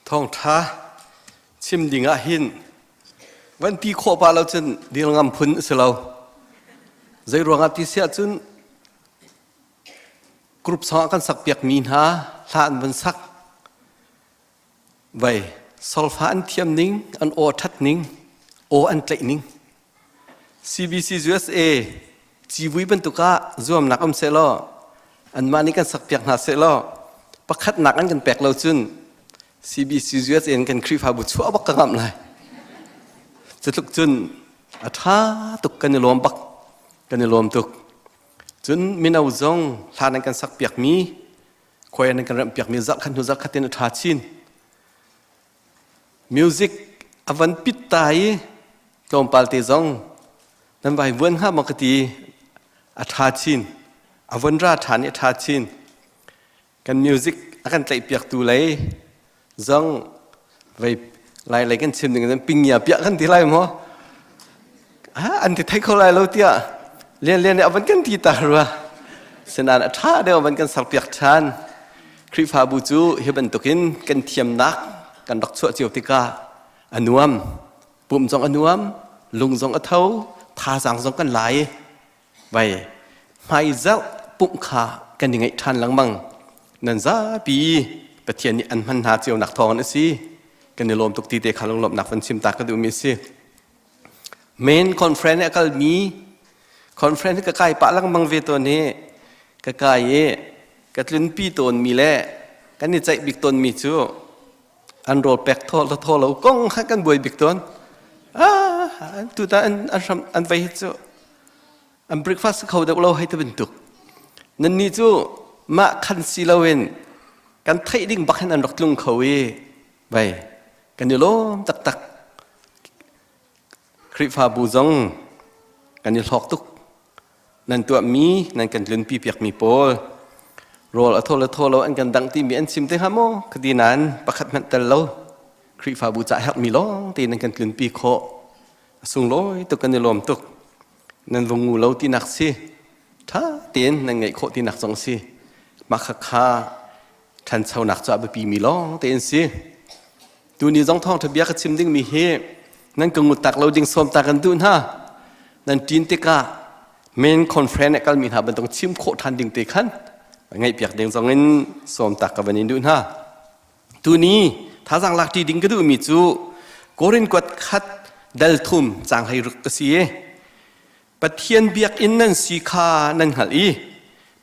thawngṭha chim ding ah hin van ti khawh pa lo cun dil ngam phun a si lo. Zei ruangah ti siah cun group song ah kan sak piak mi hna hla an van sak Vei, solfa an thiam ning, an aw ṭhat ning, aw an tlaih ning. CBC USA civui bantuk ah zuamnak um sehlaw anmah nih kan sakpiak hna sehlaw pakhatnak an kan pek lo cun CBC USA in kan Khrihfabu chuah bak ka ngamh lai. Cutluk cun a ṭha tuk kan i lawm bak. Kan i lawm tuk. Cun mino zong hla nan kan sak piakmi, khuai nan kan remh piakmi zarh khat hnu zarh khat in a ṭha chin. Music a van pit ta i tlawmpal te zong nan vai vuan hnga maw ka ti a ṭha chin. A von ra ṭhan i a ṭha chin. Kan music a kan tlaihpiaktu lei zong vei lai lei kan chim ding in pingya piah kan ti lai maw? An ti thei kho lai lo tiah lian lian nih a van kan ti ta rua. Sinan a ṭha deuh a van kan serpiak ṭhan. Khrihfabu cu hi bantukin kan thiamnak kan rak chuah cio tikah a nuam. Pum zong a nuam, lung zong a tho, thazaang zong kan lai. Vai hmaizarh pumh kha kan i ngaih ṭhan lengmang. Nan zapi Pathian nih an hman hna cionak thawng a si. Kan i lawm tuk ti te kha lunglawmhnak van chim ta ka duhmi a si. Main conference a kalmi conference ka kai pah lengmang ve tawn hi ka kai i ka tlunpi tawnmi le kan i ceih bik tawnmi cu an rawl pek thaw lo thaw lo kong kha kan buai bik tawn. Ah, tutan an an hram an vei hi cu an breakfast kho deuh lo hei ti bantuk. Nannih cu mah khan si loin kan theih ding bak hin an rak tlung kho i vai kan i lawm taktak. Khrihfabu zong kan i hlawk tuk. Nan tuahmi, nan kan tlunpi piakmi pawl rawl a thaw le thaw lo an kan dangh timi an chim te hnga maw? Ka ti nain pakhat hmanh tel lo. Khrihfabu ca herhmi lawng te nan kan tlunpi khawh. A sunglawi tuk kan i lawm tuk. Nan vung ngu lo tinak si. Ṭha tein nan ngeih khawh tinak zong si. Mah khakha ṭhanchonak cu a biapi mi lawng tein si. Tuni zong thawngṭha bia ka chim dingmi hi nan ka ngut tak lo ding sawm ta kan duh hna. Nan ṭin tikah main conference ah kalmi hna bantuk chim khawh ṭhan ding te khan ngaihpiak ding zong in sawm tak ka van in duh hna. Tuni thazaang lak ṭi ding ka duhmi cu Korin kuat khat dal thum caang hlei ruk ka si i Pathian biakinn nan si kha nan hngalh i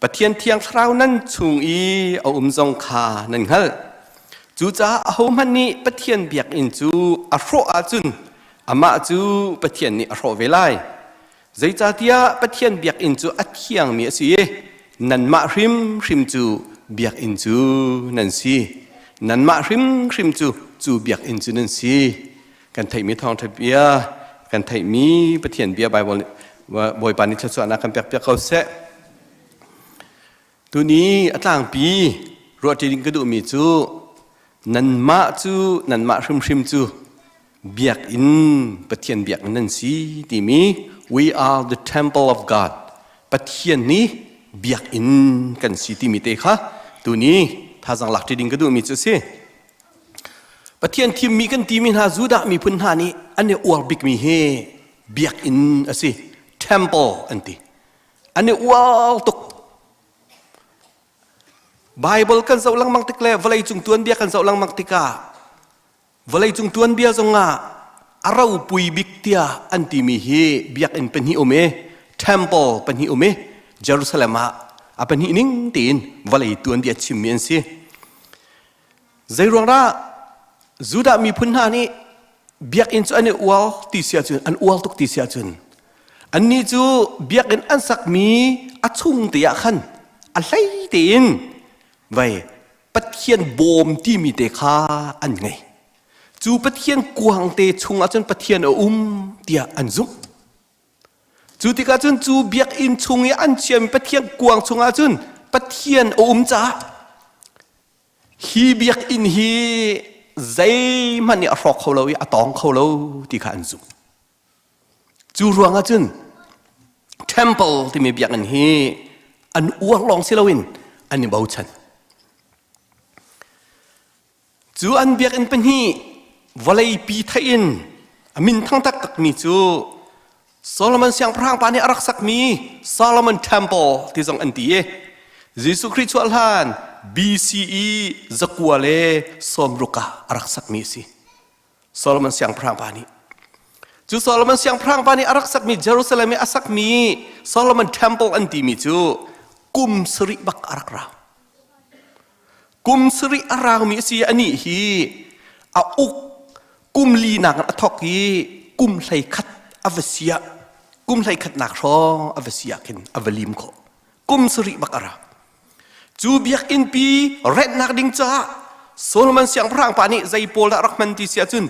Pathian Thiang Thlarau nan chung i a um zong kha nan hngalh. Cucaah ahohmanh nih Pathian biakinn cu a hrawh ahcun amah cu Pathian nih a hrawh ve lai. Zeicahtiah Pathian biakinn cu a thiangmi a si i nanmah hrimhrim cu biakinn cu nan si. Nanmah hrimhrim cu cu biakinn cu nan si. Kan theihmi thawngṭha bia, kan theihmi Pathian bia Baibal nih Bawipa nih thluachuahnak kan pekpiak ko seh. Tuni a tlangpi ruahṭi ding ka duhmi cu nanmah cu nanmah hrimhrim cu biakinn Pathian biakinn nan si timi we are the temple of God Pathian nih biakinn kan si timi te kha tuni thazang lak ṭi ding ka duhmi cu a si. Pathian thimmi kan timi hna Judah miphun hna nih an i uar bikmi hi biakinn a si temple an ti an i uar tuk Bible kan zoh lengmang tik le vawleicung tuanbia kan zoh lengmang tikah vawleicung tuanbia zongah a ropui bik tiah an timi hi biakinn pahnih um i temple pahnih um i Jerusalem ah a pahnih ning tein vawlei tuanbia chimmi an si Zeiruang dah Judah miphun hna nih biakinn cu an i ual ti si ahcun an ual tuk ti si ahcun annih cu biakinn an sakmi a chung te ah khan a hlei tein vei Pathian bawm timi te kha an ngei. Cu Pathian kuang te chung ahcun Pathian a um tiah an zumh. Cu tikah cun cu biakinn chung i an chiami Pathian kuang chungah cun Pathian a um caah Hi biakinn hi zeihmanh nih a hrawk kho lo i a tawng kho lo ti kha an zumh. Cu ruangah cun temple timi biakinn hi an uar lawng si loin an i bochan. Cu an biakinn pahnih vawleipi theih in a min thang taktakmi cu Solomon siangpahrang pa nih a rak sakmi Solomon Temple ti zong an ti i Jesuh Khrih chuah hlan BCE zakua le sawmruk ah a rak sakmi a si. Solomon siangpahrang pa nih. Cu Solomon siangpahrang pa nih a rak sakmi Jerusalem i a sakmi Solomon Temple an timi cu kum sarih bak a rak rau. Kum sarih a raumi a si i anih hi a uk kum linak in a thawk i kum hlei khat a va si ah. Kum hlei khatnak hrawng a va si ah khin a va lim khawh. Kum sarih bak a ra. Cu biakinn pi renhnak ding caah Solomon siangpahrang pa nih zei pawl dah rak hman ti si ahcun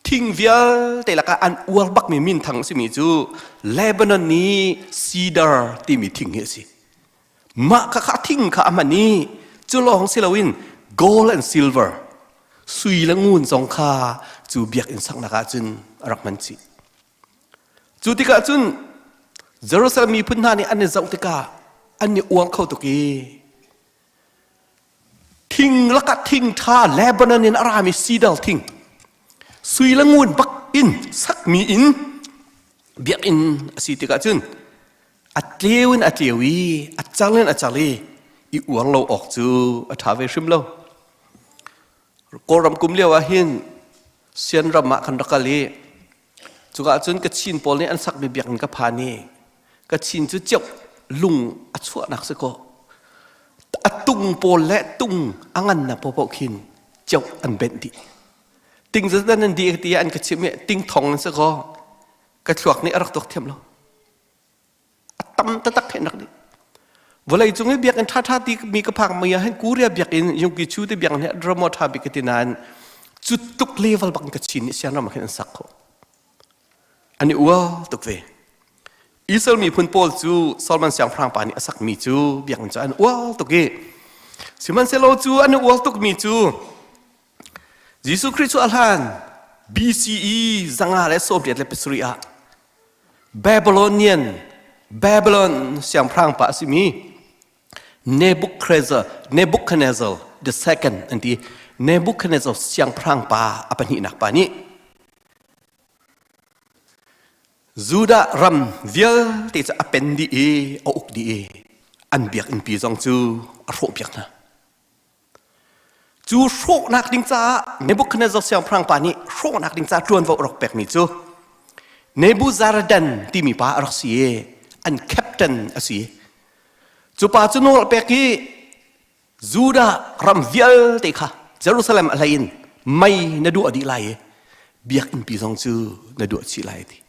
thing vialte lakah an uar bakmi minthang a simi cu Lebanon i cedar timi thing hi a si. Mah kha kha thing kha a hman i cu lawng si loin gold and silver sui le ngun zong kha cu biakinn saknak ah cun a rak hman chih. Cu tikah cun Jerusalem miphun hna nih an i zoh tikah an i uang kho tuk i thing lakah thing ṭha Lebanon in a rami cedar thing sui le ngun bak in sakmi in biakinn a si tikah cun a tleu in a tleu i a cal in a cal i i uar lo awk cu a ṭha ve hrim lo. Kawlram kum lio ah hin Sian ram ah kan rak kal i cuka cun Kachin pawl nih an sakmi biakinn ka phan i Kachin cu ceuh lung a chuahnak si kaw a tung pawl le tung a ngannak paohpaoh khin ceuh an benh dih. Ting zat nan dih ti an ka chimh i ting thong an si kaw ka thluak nih a rak tuak thiam lo. A tam taktak khin rak dih. Vawlei cung i biakinn ṭhaṭha ti mi ka phak mi ah hin Korea biakinn Yungki Chu te biakinn hi drama ṭha bik ka ti nain cu tuk level bak in ka chin nih sian ram ah khin an sak khawh. An i ual tuk ve. Israel miphun pawl cu Solomon siangpahrang pa nih a sakmi cu biakinn cu an ual tuk i sihmanhsehlaw cu an i ual tukmi cu Jesuh Khrih cu a hlan BCE 587 ah Babylonian Babylon siangpahrang pa a simi Nebuchadnezzar Nebuchadnezzar the second an ti Nebuchadnezzar siangpahrang pa a pahnihnak pa nih Judah ram vialte cu a pen dih i a uk dih i an biakinn pi zong cu a hrawhpiak hna. Cu hrawhnak ding caah Nebuchadnezzar siangpahrang pa nih hrawhnak ding caah ṭuanvo a rak pekmi cu Nebuzaradan timi pa a rak si i an captain a si. Cu pa cu nawl a pek i Judah ram vialte kha Jerusalem a hlei in mei na duah dih lai i biakinn pi zong cu na duah chih lai ti.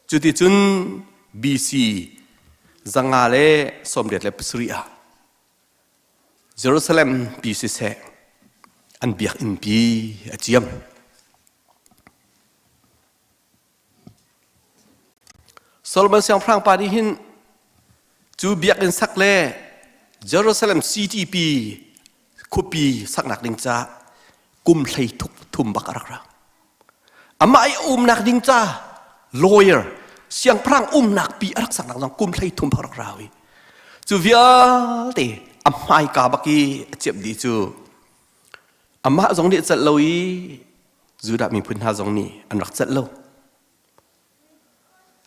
Cuticun BC 587 ah Jerusalem pi siseh an biakinn pi a ciam. Solomon siangpahrang pa nih hin cu biakinn sak le Jerusalem city pi khuapi saknak ding ca kum hlei thuk thum bak a rak ra. Amah i umnak ding ca lawyer siangpahrang umnak pi a rak saknak zong kum hlei thum rak rau i cu vialte a hmaika bak i a ciamh dih cu amah zong nih a celh lo i Judah miphun hna zong nih an rak celh lo.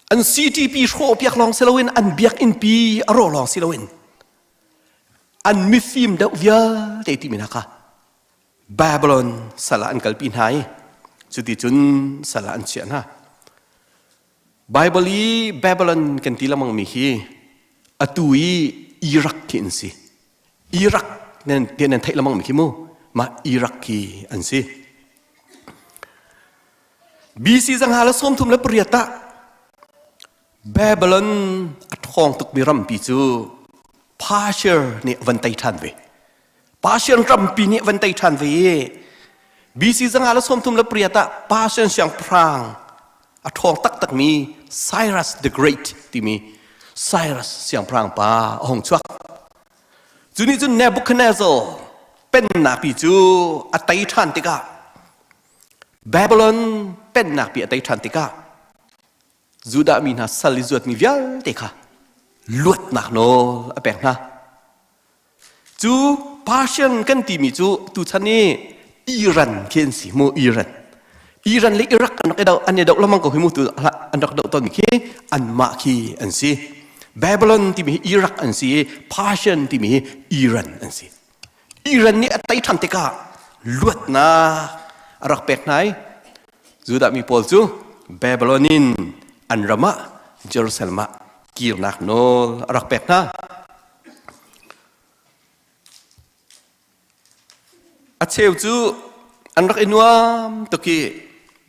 An CTP hrawhpiak lawng si loin an biakinn pi a rawh lawng si loin an mifim deuh vialte timi hna kha Babylon sal ah an kalpi hna i cuticun sal ah an chiah hna. Bible i Babylon kan ti lengmang mi hi atu i Iraq khi an si. Iraq nan ti nan theih lengmang mi khi mu mah Iraq khi an si. BC 538 ah Babylon a ṭhawng tukmi rampi cu Persia nih van tei ṭhan ve. Persian rampi nih van tei ṭhan ve i BC 538 ah Persian siangpahrang a ṭhawng taktakmi Cyrus the Great timi Cyrus siangpahrang pa a hung chuak. Cu nih cun Nebuchadnezzar pennak pi cu a tei ṭhan tikah Babylon pennak pi a tei ṭhan tikah Judah mi hna sal i zuatmi vialte kha luatnak nawl a pek hna. Cu Persian kan timi cu tuchan i Iran khi an si mu Iran. Iran le Iraq an rak i doh an i doh lengmang ko hi mu tu an rak doh tawnmi khi anmah khi an si. Babylon timi hi Iraq an si i Persian timi hi Iran an si. Iran nih a tei ṭhan tikah luatnak a rak pek hna i Judah mi pawl cu Babylon in an ram ah Jerusalem ah kirnak nawl a rak pek hna. A cheu cu an rak i nuam tuk i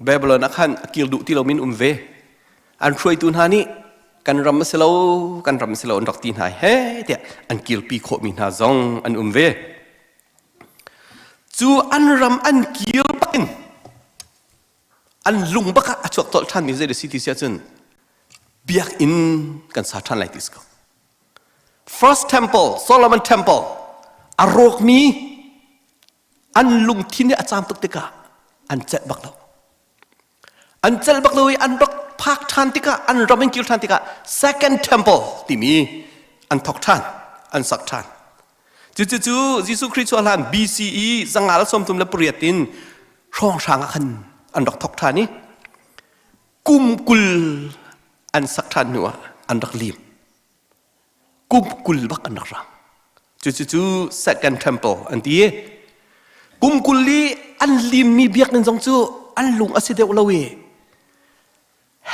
Babylon ah khan a kir duh ti lomi an um ve. An hruaitu hna nih kan ram a si lo, kan ram a si lo an rak ti hna he tiah an kirpi khawhmi hna zong an um ve. Cu an ram an kir bakin an lung bak ah a chuak colh ṭhanmi zei si ti si ahcun biakinn kan sa ṭhan lai ti si ko. First temple, Solomon temple, a rawkmi an lungthin hi a caam tuk tikah an celh bak lo. An celh bak lo i an rak phak ṭhan tikah an ram in kir ṭhan tikah second temple timi an thok ṭhan, an sak ṭhan. Cucu cu Jesuh Khrih chuah hlan BCE 538 in hrawnghrang ah khan an rak thok ṭhan i kum 20 an sak ṭhan hnu ah an rak lim. Kum 20 bak an rak rang. Cucu cu second temple an ti i kum 20 i an limmi biakinn zong cu an lung a si deuh lo i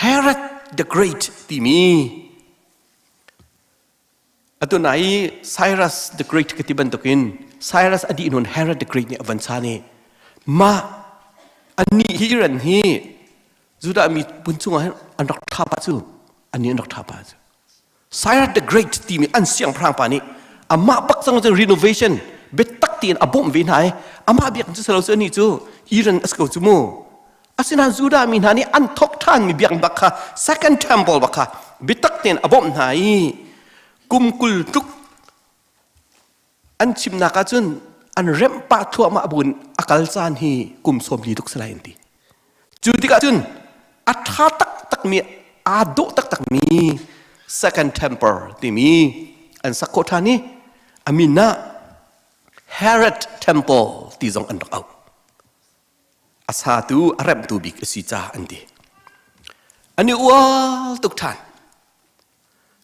Herod the Great timi Atu na i Cyrus the Great ka ti bantukin Cyrus a dih nun Herod the Great nih a van chan i mah annih hi Iran hi Judah mi phun chungah hin an rak ṭha pah cu annih an rak ṭha pah cu Cyrus the Great timi an siangpahrang pa nih amah bak cang cu renovation biatak tein a bawmh ve hna i amah biakinn cu silo cu anih cu Iran a si ko cu mu Asinain Judah mi hna nih an thawk ṭhanmi biakinn bak kha second temple bak kha biatak tein a bawmh hna i kum 20 tluk an chimnak ahcun an remh pah thluahmah buin a kal caan hi kum 40 tuk si lai an ti. Cu tikah cun a ṭha taktakmi aa dawh taktakmi second temple timi an sak khawh ṭhan i a min ah Herod Temple ti zong an rak auh. A satu a remhtu bik a si ca an ti. An i ual tuk ṭhan.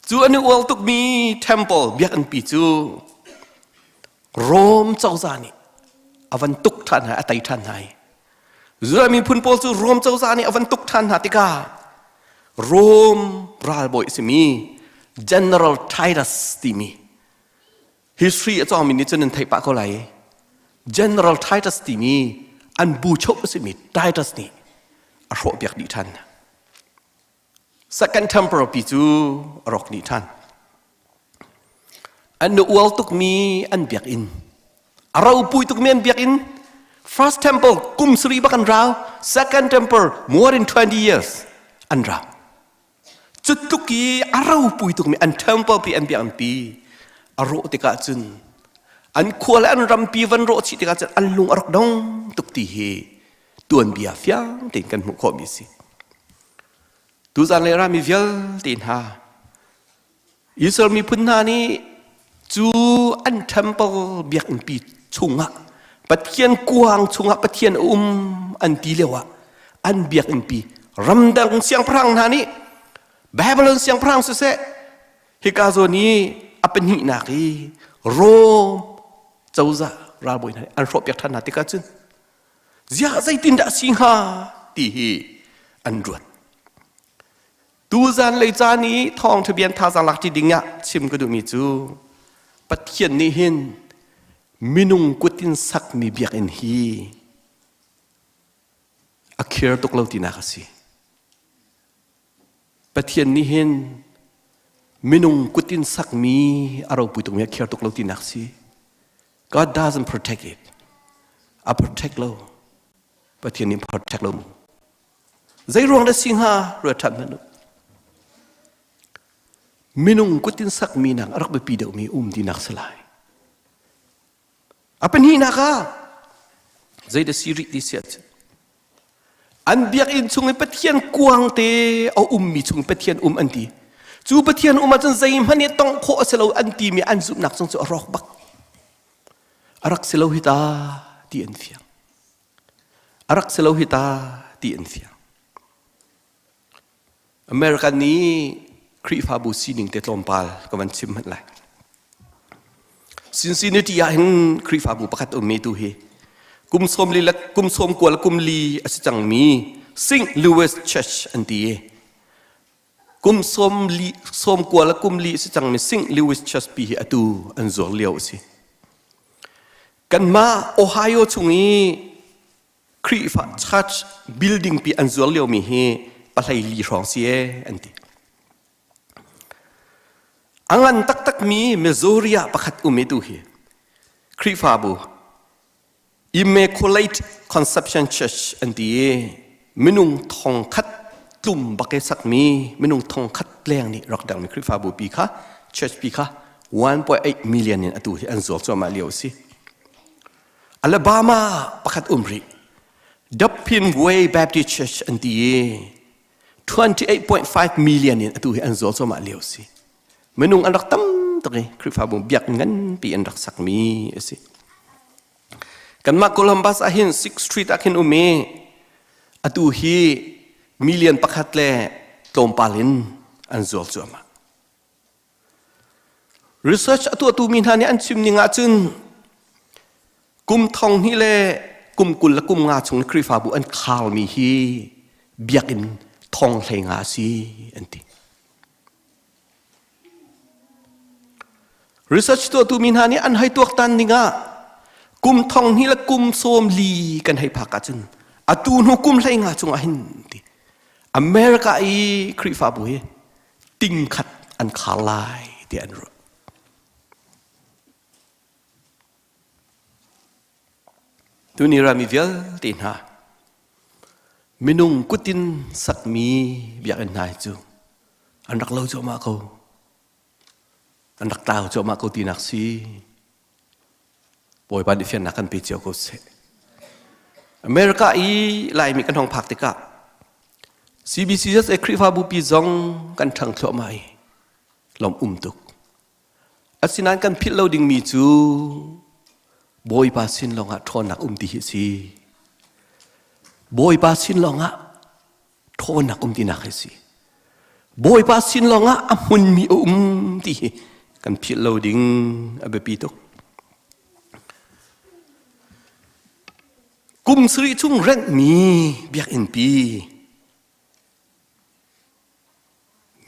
Cu an i ual tukmi temple biakinnpi cu Rom cozah nih a van tuk ṭhan hna, a tei ṭhan hna i Judah miphun pawl cu Rom cozah nih a van tuk ṭhan hna tikah Rom ralbawi a simi General Titus timi History a cawngmi nih cun an theih pah ko lai. General Titus timi an bu choh a simi Titus nih a hrawhpiak dih ṭhan. Second Temple pi cu a rawk dih ṭhan. An nu ual tukmi an biakinn, a ropui tukmi an biakinn, First Temple kum sarih bak an rau, Second Temple more than 20 years an rau. Cu tluk i a ropui tukmi an temple pi an biakinn pi a rawh tikah cun an khua le an rampi van rawh chih tikah cun an lung a rak dong tuk ti hi tuanbia fiang tein kan hmuh khawhmi a si. Tuzan le rami vialte hna Israel miphun hna nih cu an temple biakinn pi chungah Pathian kuang chungah Pathian a um an ti lioah an biakinn pi ramdang siangpahrang hna nih Babylon siangpahrang siseh hika zawn i a pahnihnak i Rom cozah ralbawi hna nih an hrawhpiak ṭhan hna tikah cun ziah zeitindah a si hnga ti hi an ruat. Tuzan lei caan i thawngṭha bian thazaang lak ṭi ding ah chim ka duhmi cu Pathian nih hin minung kut in sakmi biakinn hi a khir tuk lo tinak a si. Pathian nih hin minung kut in sakmi a ropui tukmi a khir tuk lo tinak a si. God doesn't protect it. A protect lo. Pathian nih protect lo mu. Zei ruang dah si hnga ruat ṭhan hmanh u. Minung kutin sakmi nak a rak biapi deuhmi um tinak si lai. A pahnihnak ah zei dah si rih ti si ahcun an biakinn chung i Pathian kuang te a ummi chung Pathian um an ti. Cu Pathian um ahcun zeihmanh nih tongh khawh a si lo an timi an zumhnak zong cu a rawk bak. A rak si lo hi ta ti an fiang. A rak si lo hi ta ti an fiang. American nih Khrihfabu sining te tlawmpal ka van chim hmanh lai. Cincinnati ah hin Khrihfabu pakhat ummi tu hi kum sawm li le kum sawm kual kum li a si cangmi St. Louis Church an ti i kum sawm li sawm kua le kum li a si cangmi St. Louis Church pi hi atu an zuar lio a si. Kanmah Ohio chung i Khrihfa church building pi an zuar liomi hi pahlei li hrawng si e an ti. A ngan taktakmi Missouri ah pakhat um i tu hi Khrihfabu Immaculate Conception Church an ti i minung thong khat tlum bak i sakmi minung thong khat leng nih rak dangmi Khrihfabu pi kha church pi kha 1.8 million in atu hi an zuar cuahmah lio a si. Alabama pakhat um rih Dopin Way Baptist Church an ti i 28.5 million in atu hi an zuar cuahmah lio a si. Minung an rak tam tuk i Khrihfabu biak nganpi an rak sakmi a si. Kanmah Columbus ah hin 6th Street ah khin um i atu hi million pakhat le tlawmpal in an zuar cuahmah. Research a tuahtu mi hna nih an chim ning ahcun kum thong hnih le kum 20 le kum nga chung Khrihfabu an kharmi hi biakinn thong hlei nga a si an ti. Research tuahtu mi hna nih an hei tuaktan ning ah kum thong hnih le kum sawm li kan hei phak ahcun atu hnu kum hlei nga chungah hin ti America i Khrihfabu hi ting khat an khar lai ti an ruah. Tuni rami vialte hna minung kutin sakmi biakinn hna hi cu an rak lo cuahmah ko. An rak tlau cuahmah ko tinak si. Bawipa nih fiannak kan pe cio ko seh. America i Laimi kan hong phak tikah CBCUSA Khrihfabu pi zong kan ṭhang thluahmah i lawm um tuk. Asinain kan philh lo dingmi cu Bawipa sin lawngah ṭhawnnak um ti hi a si. Bawipa sin lawngah ṭhawnnak um tinak hi a si. Bawipa sin lawngah a hmunmi a um ti hi kan philh lo ding a biapi tuk. Kum sarih chung renhmi biakinnpi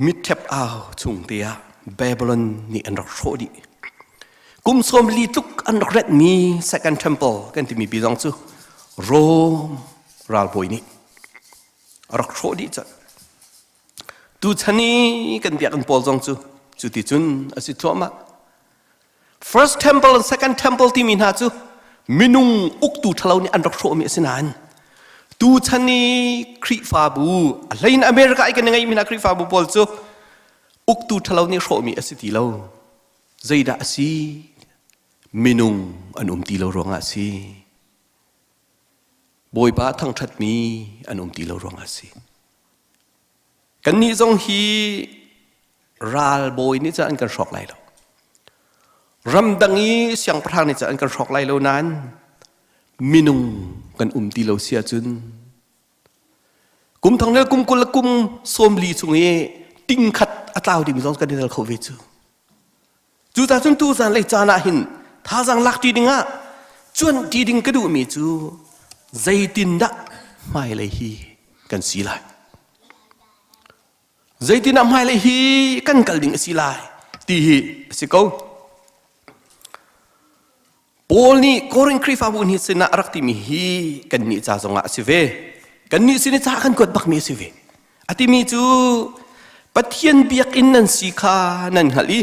Mitṭhep au chung te ah Babylon nih an rak hrawh dih. Kum sawm li tluk an rak renhmi Second Temple kan timi pi zong cu Rome ralbawi nih a rak hrawh dih cang. Tuchan i kan biakinn pawl zong cu cuti cun a si thluahmah. First Temple and Second Temple timi hna cu minung uktu ṭhalo nih an rak hrawhmi a si nain tuchan i Khrihfabu a hlein America i kan ngeihmi hna Khrihfabu pawl cu uktu ṭhalo nih hrawhmi a si ti lo. Zeidah a si? Minung an um ti lo ruangah a si. Bawipa thangṭhatmi an um ti lo ruangah a si. Kannih zong hi ralbawi nih cun an kan hrawk lai lo. Ramdang i siangpahrang nih cun an kan hrawk lai lo nain minung kan um ti lo si ahcun kum thong le kum 20 le kum 40 chung i ting khat a tlau ding zong kan i tel kho ve cu. Cucaah cun tu zanlei caan ah hin thazaang lak ṭi dingah cuanh ṭi ding ka duhmi cu zeitindah hmailei hi kan si lai. Zeitindah hmailei hi kan kal ding a si lai ti hi a si ko. Paul nih Korin Khrihfabu hni sinah a rak timi hi kannih ca zongah a si ve. Kannih sin i ca kan kuat bakmi a si ve. A timi cu Pathian biakinn nan si kha nan hngalh i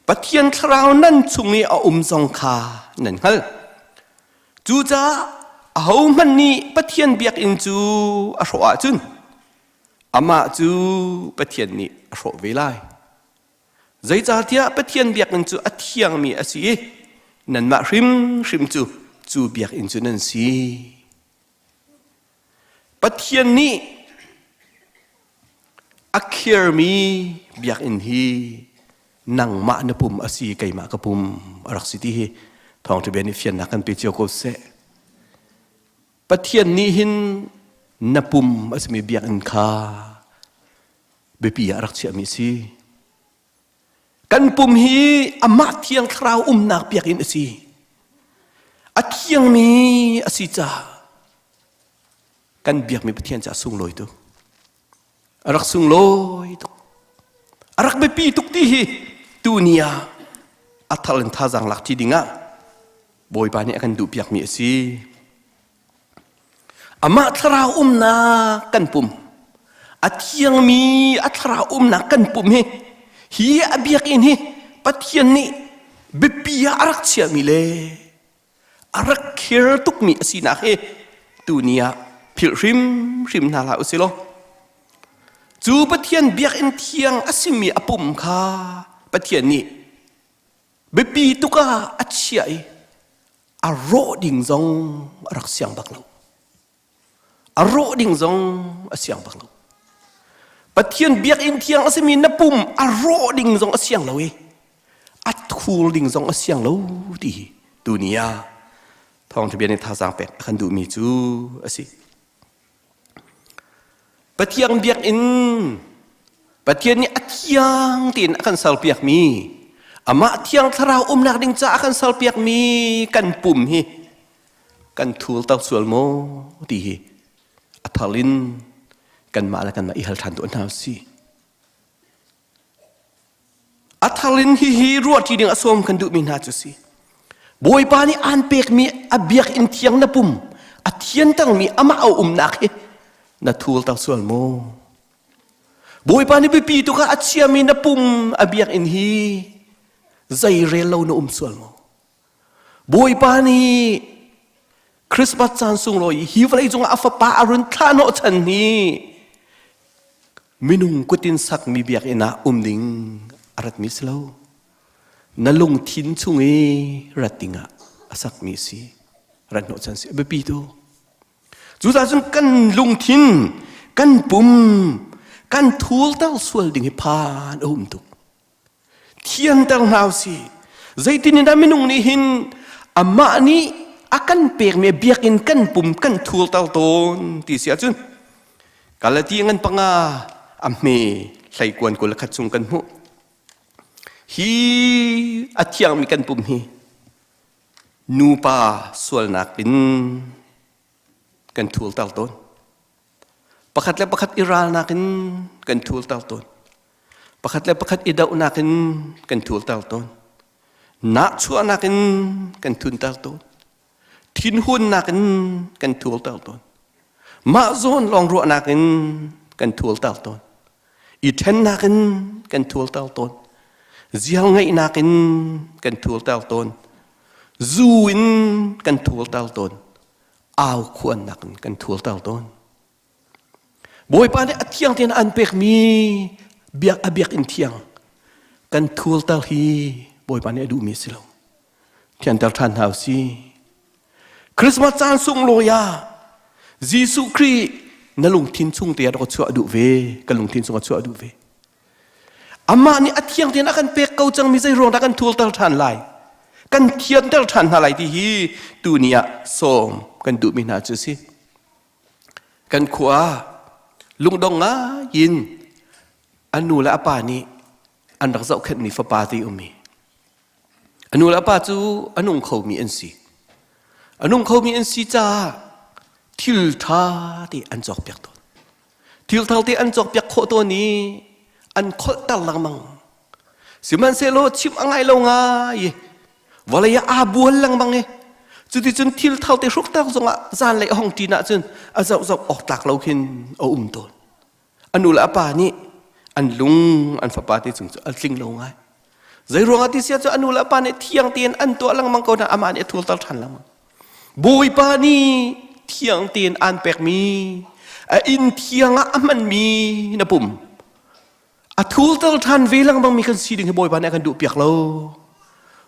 Pathian thlarau nan chung i a um zong kha nan hngalh. Cucaah ahohmanh nih Pathian biakinn cu a hrawh ahcun amah cu Pathian nih a hrawh ve lai. Zeicahtiah Pathian biakinn cu a thiangmi a si i nanmah hrimhrim cu cu biakinn cu nan si. Pathian nih a khiarmi biakinn hi nangmah na pum a si keimah ka pum a rak si ti hi thawngṭha bia nih fiannak kan pe cio ko seh. Pathian nih hin na pum a simi biakinn kha biapi ah rak chiahmi a si. Kan pum hi amah thiang thlarau umnak biakinn a si. A thiangmi a si caah kan biakmi Pathian cu a sunglawi tuk. A rak sunglawi tuk. A rak biapi tuk ti hi tuni ah a thal in thazaang lak ṭi dingah Bawipa nih a kan duhpiakmi a si. Amah thlarau umnak kan pum. A thiangmi a thlarau umnak kan pum hi hi a biakinn hi Pathian nih biapi ah a rak chiahmi le a rak khir tukmi a sinak hi tuni ah philh hrimhrim hna hlah usih law cu Pathian biakinn thiang a simi a pum kha Pathian nih biapi tuk ah a chiah i a rawh ding zong a rak siang bak lo. A rawh ding zong a siang bak lo. Pathian biakinn thiang a simi na pum a rawh ding zong a siang lo i a thur ding zong a siang lo ti hi tuni ah thawngṭha bia nih thazaang pek a kan duhmi cu a si. Pathian biakinn Pathian nih a thiang tein a kan serpiakmi amah thiang thlarau umnak ding caah a kan serpiakmi kan pum hi kan thulter sual maw ti hi a thar in kanmah le kanmah i hal ṭhan tuah hna usih. A thar in hihi ruahṭi ding a sawm kan duhmi hna cu si. Bawipa nih aan pekmi a biakinn thiang na pum a thiantermi amah a umnak hi na thulter sual maw? Bawipa nih biapi tuk ah a chiami na pum a biakinn hi zei rel lo na um sual maw? Bawipa nih Christmas caan sunglawi hi vawlei cungah a fapa a run thlah hnawh chan hi minung kutin sakmi biakinn ah um ding a ratmi si lo. Na lungthin chung i rat dingah a sakmi si. Rat hnawh chan si a biapi tu. Cucaah cun kan lungthin, kan pum, kan thulter sual ding hi phan a um tuk. Thianter hna usih. Zeitin in dah minung nih hin amah nih a kan pekmi biakinn kan pum kan thurter tawn ti si ahcun Galati ngan panga a hme hleikuan 21 chung kan hmuh. Hi a thiangmi kan pum hi nupa sualnak in kan thurter tawn. Pakhat le pakhat i ralnak in kan thurter tawn. Pakhat le pakhat i dohnak in kan thurter tawn. Nahchuahnak in kan thunter tawn. Thinhunnak in kan thurter tawn. Mah zawn lawng ruahnak in kan thurter tawn. I ṭhennak in kan thurter tawn. Zial ngeihnak in kan thurter tawn. Zu in kan thurter tawn. Aukhuannak in kan thurter tawn. Bawipa nih a thiang tein an pekmi biak a biakinn thiang kan thurter hi Bawipa nih a duhmi a si lo. Thianter ṭhan hna usih. Christmas caan sunglawi ah Jesuh Khrih na lungthin chung te ah rak chuah duh ve, kan lungthin chung ah chuah duh ve. Amah nih a thiang tein a kan pek ko cangmi zei ruang dah kan thurter ṭhan lai? Kan thianter ṭhan hna lai ti hi tuni ah sawm kan duhmi hna cu a si. Kan khua lungdong ngai in a nu le a pa nih an rak zohkhenhmi fapa te ummi. A nu le a pa cu a nung khomi an si. A nung khomi an si caah thil ṭha te an cawkpiak tawn. Thil thar te an cawkpiak khawh tawn i an kholhter lengmang. Sihmanhsehlaw chim a ngai lo ngai i vawlei ah aa bual lengmang i cuticun thil thar te hrukter zongah zanlei a hong ṭin ahcun a zohzoh awk tlak lo khin a um tawn. A nu le a pa nih an lung an fapa te cung cu a tling lo ngai. Zei ruangah ti sia cu a nu le a pa nih thiang tein an tuah lengmang ko na amah nih a thurter ṭhan lengmang. Bawipa nih thiang tein aan pekmi a inn thiang ah a hmanmi na pum a thurter ṭhan ve lengmangmi kan si ding hi Bawipa nih a kan duhpiak lo.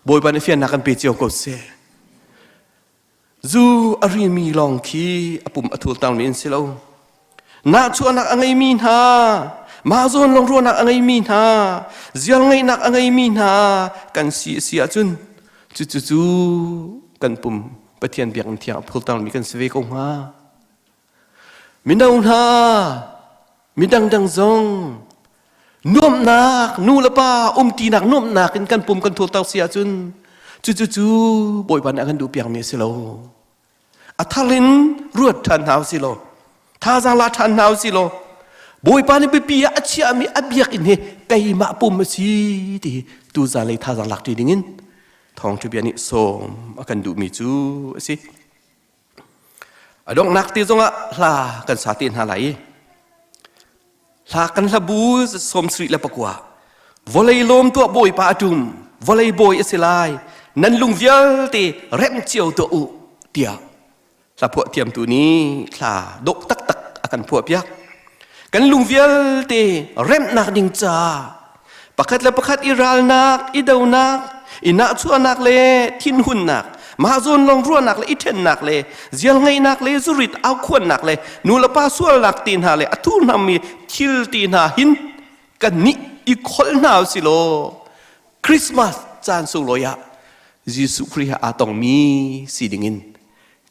Bawipa nih fiannak kan pe cio ko seh. Zu a rimi lawng khi a pum a thurtermi an si lo. Nahchuahnak a ngeimi hna, mah zawn lawng ruahnak a ngeimi hna, ziar ngeihnak a ngeimi hna kan si a si ahcun cucu cu kan pum Pathian biakinn thiang a phurtermi kan si ve ko hnga. Mino hna, midang dang zong nuamhnak nu le pa umtinak nuamhnak in kan pum kan thurter si ahcun cucu cu Bawipa nih a kan duhpiakmi a si lo. A thar in ruat ṭhan hna usih law thazaang la ṭhan hna usih law Bawipa nih biapi ah a chiahmi a biakinn hi keimah pum a si ti hi tuzaan lei thazaang lak ṭi dingin thawngṭha bia nih sawm a kan duhmi cu a si. A donghnak te zongah hla kan sa te hna lai i. Hla kan hlabu 79. Vawlei lawm tuah Bawipa a ṭum, vawlei bawi a si lai, nan lung vialte remh cio tuah u, tiah hla phuah thiamtu nih thla dawh taktak a kan phuah piak. Kan lung vialte remhnak ding ca pakhat le pakhat i ralnak, i donak, i nahchuahnak le thinhunnak, mah zawn lawng ruahnak le i ṭhennak le zial ngeihnak le zurit aukhuannak le nu le pa sualnak ti hna le a thurhnammi thil ti hna hin kan nih i kholh hna usih law Christmas caan sunglawi ah Jesuh Khrih he aa tongmi si dingin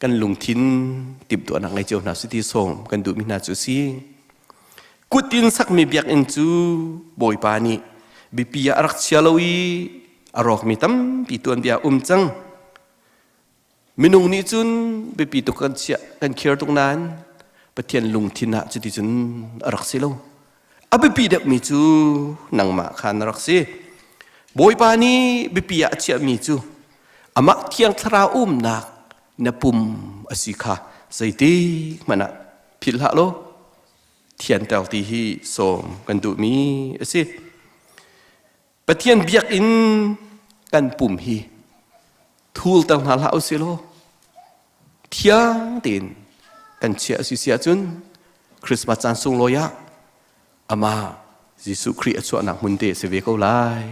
kan lungthin timhtuahnak ngei cio hna si ti sawm kan duhmi hna cu si. Kut in sakmi biakinn cu Bawipa nih biapi ah a rak chia lo i a rawkmi tampi tuanbia um cang. Minung nih cun biapi tuk kan chiah kan khir tuk nain Pathian lungthin ah cuticun a rak si lo. A biapi deuhmi cu nangmah kha na rak si. Bawipa nih biapi ah a chiahmi cu amah Thiang Thlarau umnak na pum a si kha zeitik hmanh ah philh hlah law thianter ti hi sawm kan duhmi a si. Pathian biakinn kan pum hi thulter hna hlah usih law thiang tein kan chiah a si si ahcun Christmas caan sunglawi ah amah Jesuh Khrih a chuahnak hmun te a si ve ko lai.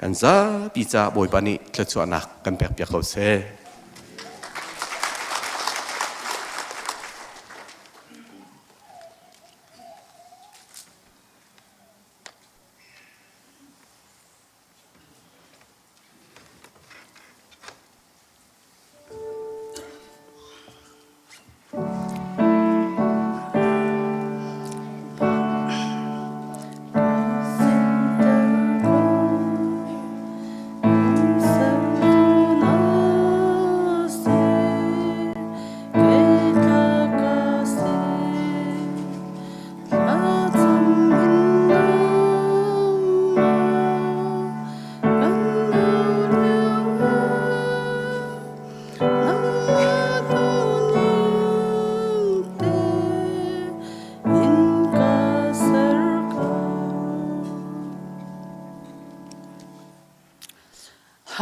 Kan zapi ca Bawipa nih thluachuahnak kan pekpiak ko seh.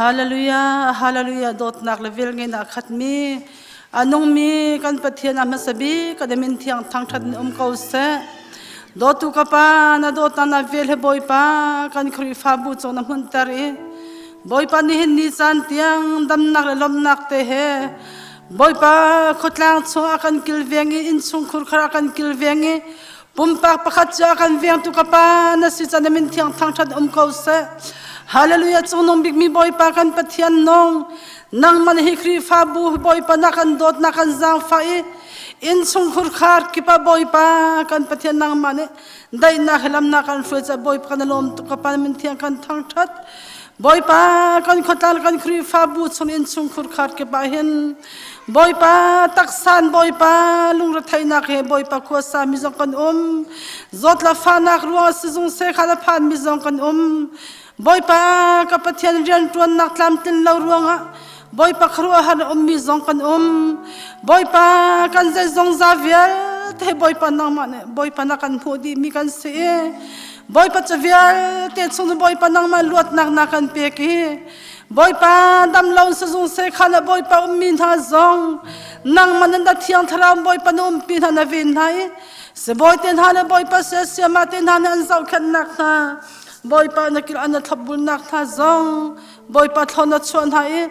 Hallelujah, hallelujah, dawtnak le velngein a khatmi, a nungmi kan Pathian a hmasa bik kan min thiang thangṭhat in um ko seh. Dawtu ka pa, na dawtnak na vel he Bawipa kan Khrihfabu cung na hmunhter i Bawipa nihin ni caan tiang damnak le lawmhnak te he Bawipa khuatlang chung a kan kilveng i innchungkhur khar a kan kilveng i Pumpak pakhat cu a kan vengtu ka Pa na si can min thiang thangṭhat um ko seh. Hallelujah cungnung bikmi Bawipa kan Pathian nung nangman hi Khrihfabu Bawipa na kan dawt na kan zaangfah i innchungkhur khar kipa Bawipa kan Pathian nangmah nih daihnak he lamnak kan hruai ca Bawipa kan lawm tuk ka Pa min thiang kan thangṭhat Bawipa kan khuatlang kan Khrihfabu chung innchungkhur khar kip ah hin Bawipa taksan Bawipa lungretheihnak he Bawipa khuasa mi zong kan um zawtla fahnak ruang sizung sekhan a phan mi zong kan um Bawipa ka Pathian rianṭuannak tlamtlin lo ruangah Bawipa khuaruahhar a ummi zong kan um Bawipa kan zeizong za vialte Bawipa nangmah nih Bawipa na kan hmuh dihmi kan si i Bawipa cu vialte chung Bawipa nangmah luatnak na kan pek i Bawipa damlo sizung sekhan ah Bawipa ummi hna zong nangmah nan na thiang thlarau Bawipa na umpi hna na ven hna i sibawi te hna le Bawipa siasiama te hna nih an zohkhenhnak hna Bawipa na kil an na thlopbulnak hna zong Bawipa thlawn na chuah hna i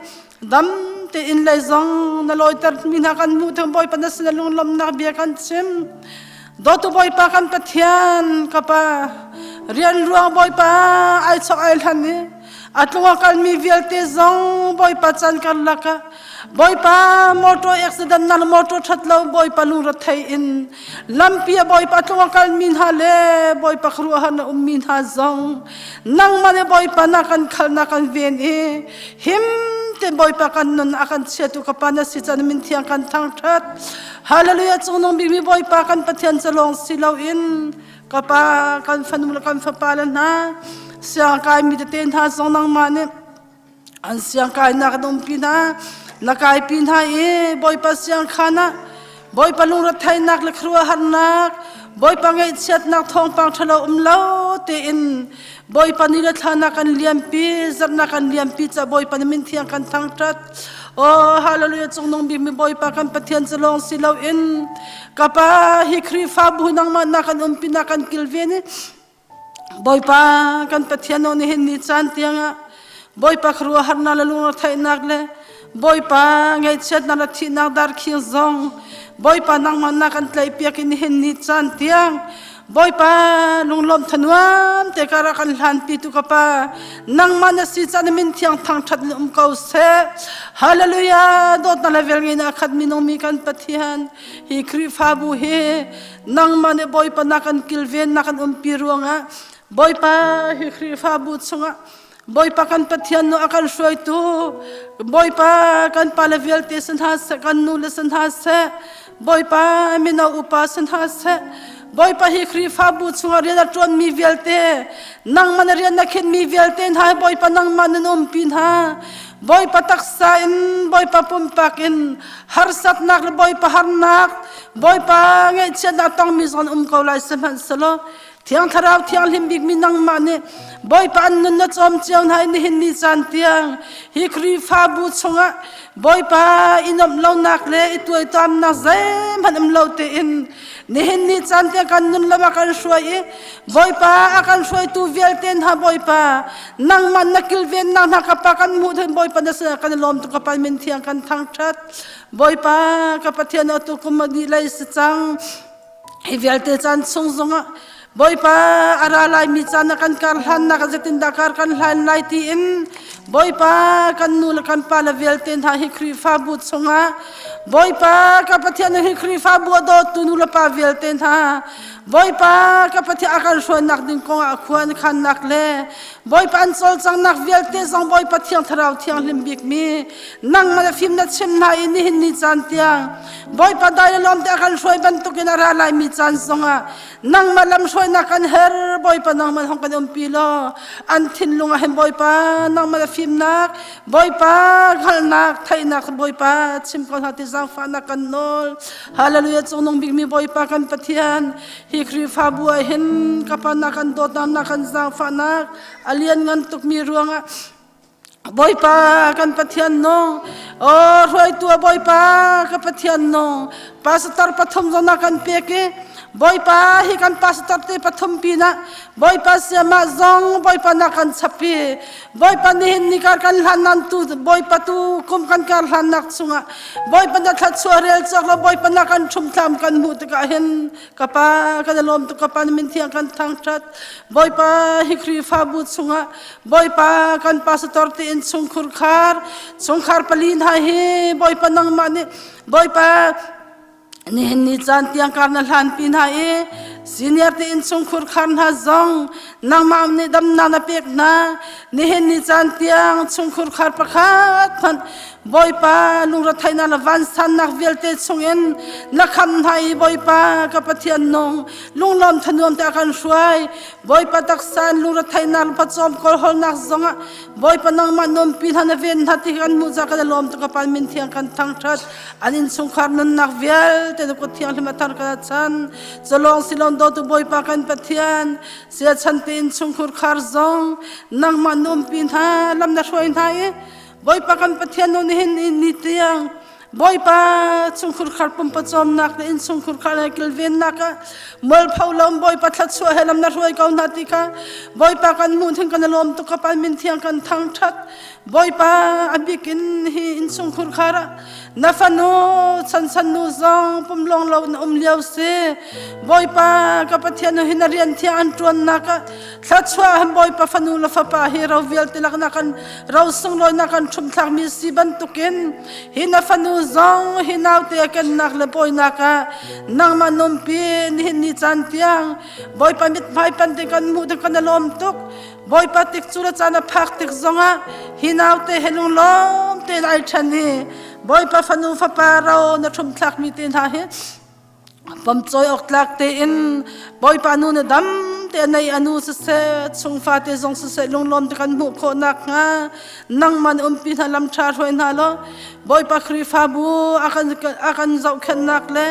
dam tein lei zong na lawiter mi hna kan hmuh theng Bawipa na sin lunglawmhnak bia kan chim dawtu Bawipa kan Pathian ka pa rian ruang Bawipa ai chok ai hlan i a tlung a kalmi vialte zong Bawipa chan karlak ah Bawipa motor accident na motor that lo Bawipa lungre thei in lampi a Bawipa tlung a kalmi hna le Bawipa khuaruahhar na ummi hna zong nangmah le Bawipa na kan khal na kan ven i him te Bawipa kan nun a kan chiatu ka pa na si can min thiang kan thangthat Hallelujah cungnung bikmi Bawipa kan Pathian calong si loin ka pa kan fanu le kan fapa le hna siang kaimi tete hna zong nangmah nih an siang kainak an umpi hna na kaipi hna i Bawipa siang khan ah Bawipa lungretheihnak le khuaruahharnak. Bawipa ngaihchiatnak thawngpang ṭhalo um lo tein Bawipa ni le thla na kan liampi, zarh na kan liampi ca Bawipa na min thiang kan thangṭhat. Oh, hallelujah cungnung bikmi Bawipa kan Pathian cu lawng si loin ka pa hi Khrihfabu nangmah na kan umpi na kan kilven i Bawipa kan Pathian aw nihin ni caan tiangah Bawipa khuaruahharnak le lungretheihnak le Bawipa ngaihchiatnak le thihnak darkhing zong Bawipa nangmah na kan tlaihpiak i nihin ni caan tiang Bawipa lunglawm thanuam te ka rak kan hlanpi tu ka pa nangmah na si caan min thiang thangthat in um ko seh Hallelujah dawtnak le velngeihnak a khat minung mi kan Pathian hi Khrihfabu hi nangmah nih Bawipa na kan kilven na kan umpi ruangah Bawipa hi Khrihfabu chungah Bawipa kan Pathian nu a kan hruaitu Bawipa kan pale vialte si hna seh kan nu le si hna seh Bawipa mino upa si hna seh Bawipa hi Khrihfabu chungah rian a ṭuanmi vialte nangmah na rian na khinmi vialte hna Bawipa nangmah nan umpi hna Bawipa taksa in Bawipa pumpak in harsatnak le Bawipa harnak Bawipa ngaihchiatnak tongmi zong um ko lai sihmanhsehlaw Thiang Thlarau thianghlim bikmi nangmah nih Bawipa an nun na cawm cio hna i nihin ni caan tiang hi Khrihfabu chungah Bawipa i nuamh lonak le i tuaitamnak zeihmanh um lo tein nihin ni caan tiang kan nun lam a kan hruai i Bawipa a kan hruaitu vialte hna Bawipa nangmah na kilvennak hna ka pa kan hmuh theng Bawipa na sinah kan i lawm tuk ka pa min thiang kan thangṭhat Bawipa ka Pathian atu kum a dih lei si cang Hi vialte caan chung zongah Bawipa a ra laimi caan ah kan kar hlannak ah zeitindah kar kan hlan lai tiin Bawipa kan nu le kan pa le vialte hna hi Khrihfabu chungah Bawipa ka Pathian hi Khrihfabu a dawtu nu le pa vialte hna Bawipa ka Pathian a kan hruainak ding kongah khua an khannak le Bawipa an cawlcanghnak vialte zong Bawipa Thiang Thlarau thianghlim bikmi nangmah le fim na chim hna i nihin ni caan tiang Bawipa dai le lawm te a kan hruai bantukin a ra laimi caan zongah nangmah lamhruainak kan her Bawipa nangmah hong kan umpi law an thinlung ah hin Bawipa nangmah le fimnak Bawipa hngalhnak theihnak Bawipa chim ko hna ti zaangfahnak kan nawl Hallelujah cungnung bikmi Bawipa kan Pathian hi Khrihfabu ah hin ka pa na kan dawtnak na kan zaangfahnak a lianngan tukmi ruangah Bawipa kan Pathian nung aw hruaitu a Bawipa ka Pathian nung pastor pathum zong na kan pek i Bawipa hi kan pastor te pathum pinah Bawipa siamah zong Bawipa na kan chapi Bawipa nihin ni kar kan hlan nan tu Bawipa tu kum kan kar hlan nak chungah Bawipa na thluachuah rel cawk lo Bawipa na kan ṭhumthlam kan hmuh tikah hin ka pa kan lawm tuk ka pa na min thiang kan thangṭhat Bawipa hi Khrihfabu chungah Bawipa kan pastor te in chungkhur khar chungkhar pali hna hi Bawipa nangmah nih Bawipa nihin ni caan tiang kar na hlan pi hna i senior te in chungkhur khar hna zong nangmah nih damnak na pek hna nihin ni caan tiang chungkhur khar pakhat hmanh Bawipa lungretheihnak le vansannak vialte chungin na kham hna i Bawipa ka Pathian nung lunglawm thanuam te a kan hruai Bawipa taksa in lungretheihnak le pawcawm kawlhawlnak zongah Bawipa nangmah nuampi hna na ven hna ti kan hmuh ca kan i lawm tuk ka Pa min thiang kan thangṭhat an innchungkhar nunnak vialte na kut thianghlim a thar kan chan calawng silon dawtu Bawipa kan Pathian siachan te innchungkhur khar zong nangmah nuampi hna lam na hruai hna i Bawipa kan Pathian nu nihin ni tiang Bawipa chungkhur khar pumpa cawmnak le innchungkhur khar le kilvennak ah mualpho lom Bawipa thluachuah he lam na hruai ko hna ti kha Bawipa kan hmuh thin kan i lawm tuk ka pan min thiang kan thangthat Bawipa a bik in hi innchungkhur khar ah na fanu chansan nu zong pum lawng lo na um lio si Bawipa ka Pathian nu hi na rian thiang an tuannak ah thluachuah han Bawipa fanu le fapa hi ro vialte lak na kan ro sunglawi na kan ṭhumthlakmi si bantukin hi na fanu zong hi naute a kennak le pawinak ah nangmah numpi nihin ni caan tiang Bawipa mithmai pan te kan hmuh te kan i lawm tuk Bawipa tik cu le caan a phak tik zongah hi naute he lunglawm tein ai ṭhen i Bawipa fanu fapa ro na ṭhumthlakmi te hna hi Pamcawi awk tlak tein Bawipa nu na dam te nei anu siseh chungfa te zong siseh lunglawm te kan hmuh khawh nak hnga nangman umpi hna lam ṭha hruai hna law Bawipa Khrihfabu a kan a kan zohkhenhnak le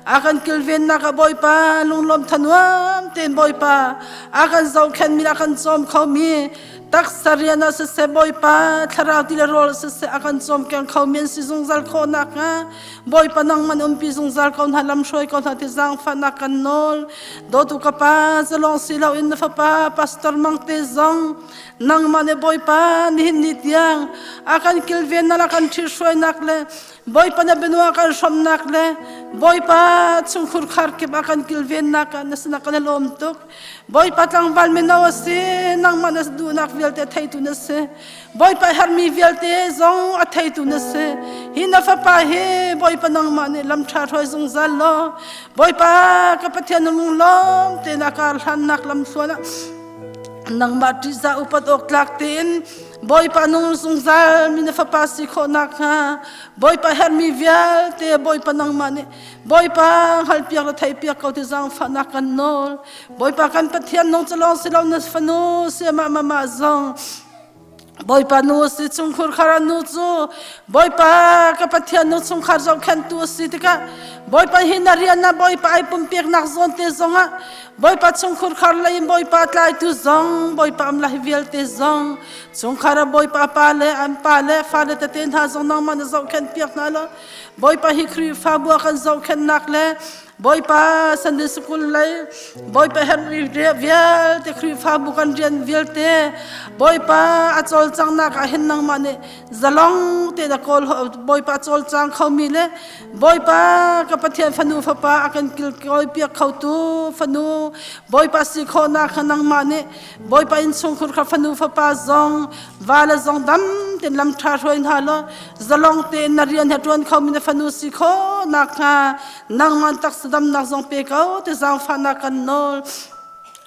a kan kilvennak ah Bawipa lunglawm thanuam tein Bawipa a kan zohkhenhmi a kan cawm khomi taksa rian ah siseh Bawipa thlarau ti le rawl siseh a kan cawmkeng khomi an si zungzal khawh nakhnga Bawipa nangman umpi zungzal ko hna lam hruai ko hna ti zaangfahnak kan nawl dawtu ka pa zalong si loin na fapa pastor mangte zong nangmah nih Bawipa nihin ni tiang a kan kilvennak a kan ṭhithruainak le Bawipa na bianua kan hrawmnak le Bawipa chungkhur khar kip a kan kilvennak ah na sinah kan i lawm tuk Bawipa tlangval mino a si nangmah na duhnak vialte theitu na si Bawipa herhmi vialte zong a theitu na si hi na fapa hi Bawipa nangmah nih lam ṭha hruai zungzal law Bawipa ka Pathian na lunglawm tein a kar hlannak lam thluan ah nangmah ṭihzah upat awk tlak tein Bawipa nung zungzal mi na fapa si khawh nakhnga Bawipa herhmi vialte Bawipa nangmah nih Bawipa hngalhpiak le theihpiak ko ti zaangfahnak kan nawl Bawipa kan Pathian nung calawng si lo na fanu siamah mama zong Bawipa nu si chungkhur khar nu cu Bawipa ka Pathian nu chungkhar zohkhenhtu a si tikah Bawipa hi na rian na Bawipa ai pumpeknak zawn te zongah Bawipa chungkhur khar lei in Bawipa tlaitu zong Bawipa am lai vialte zong chungkhar ah Bawipa pa le an pa le fale tete hna zong nangmah na zohkhenh piak hna lo Bawipa hi Khrihfabu ah kan zohkhenhnak le Bawipa Sunday School lei Bawipa herhmi vialte Khrihfabu kan rian vialte Bawipa a cawlcanghnak ah hin nangmah nih zalong tein a kawl Bawipa a cawlcang khomi le Bawipa ka Pathian fanu fapa a kan kilkawi piak khotu fanu Bawipa si khawhnak kha nangmah nih Bawipa innchungkhur kha fanu fapa zong va le zong dam tein lam ṭha hruai hna law zalong tein na rian he ṭuan khomi na fanu si khawh nakhnga nangmah taksa damnak zong pe ko ti zaangfahnak kan nawl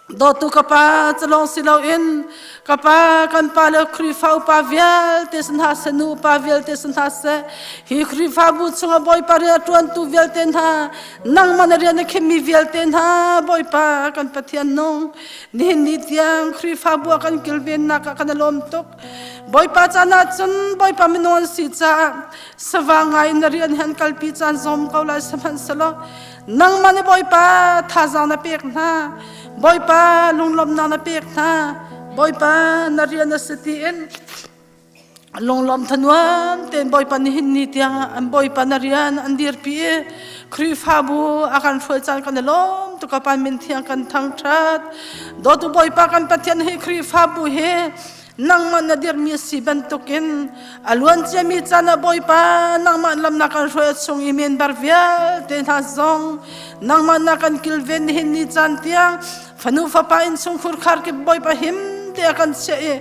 dawtu ka pa calong si loin ka pa kan pa le Khrihfa upa vialte sin hna seh nu upa vialte sin hna seh hi Khrihfabu chungah Bawipa rian a ṭuantu vialte hna nangmah na rian a khimmi vialte hna Bawipa kan Pathian nung nihin ni tiang Khrihfabu ah kan kilvennak ah kan i lawm tuk Bawipa caan ah cun Bawipa minung an si caah Sava ngai na rian han kalpi caan zom ko lai sihmanhsehlaw nangmah nih Bawipa thazaang na pek hna Bawipa lunglawmhnak na pek hna Bawipa na rian a si tiin lunglawm thanuam tein Bawipa nihin ni tiang an Bawipa na rian an dirpi i Khrihfabu a kan hruai caan kan i lawm tuk ka min thiang kan thangṭhat dawtu Bawipa kan Pathian hi Khrihfabu hi nangmah na dirmi a si bantukin a luan ciami caan ah Bawipa nangmah lam na kan hruai a chung i member vialte hna zong nangmah na kan kilven nihin ni caan tiang fanu fapa innchungkhur khar kip Bawipa him te a kan chiah i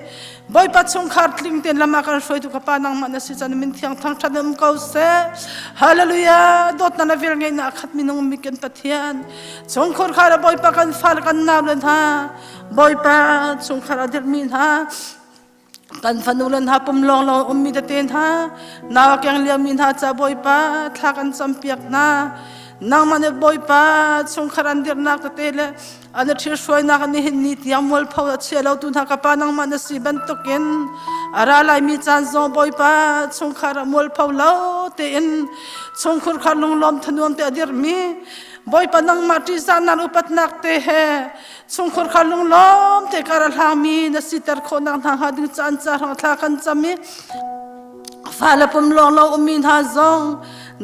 Bawipa chungkhar tling tein lam a kan hruaitu ka pa nangmah na si caan min thiang thangṭhat um ko seh hallelujah dawtnak na vel ngeihnak a khat minung mi kan Pathian chungkhur khar a Bawipa kan fale kan nau le hna Bawipa chungkhar a dirhmi hna kan fanu le hna pum lawng lawng ummi tete hna nau a keng liomi hna ca Bawipa thla kan campiak hna nangmah nih Bawipa chungkhar an dirhnak tete le an i ṭhithruainak an nihin ni tiang mualpho a chia lo tu hna ka pa nangmah na si bantukin a ra laimi caan zong Bawipa chungkhar ah mualpho lo tein chungkhur khar lunglawm thanuam te a dirhmi Bawipa nangmah ṭihzahnak upatnak te he Chungkhur kha lunglawm te kar a hlangmi na siter khawhnak hna hnga ding caan ca hrang thla kan cam i fale pum lawng lo ummi hna zong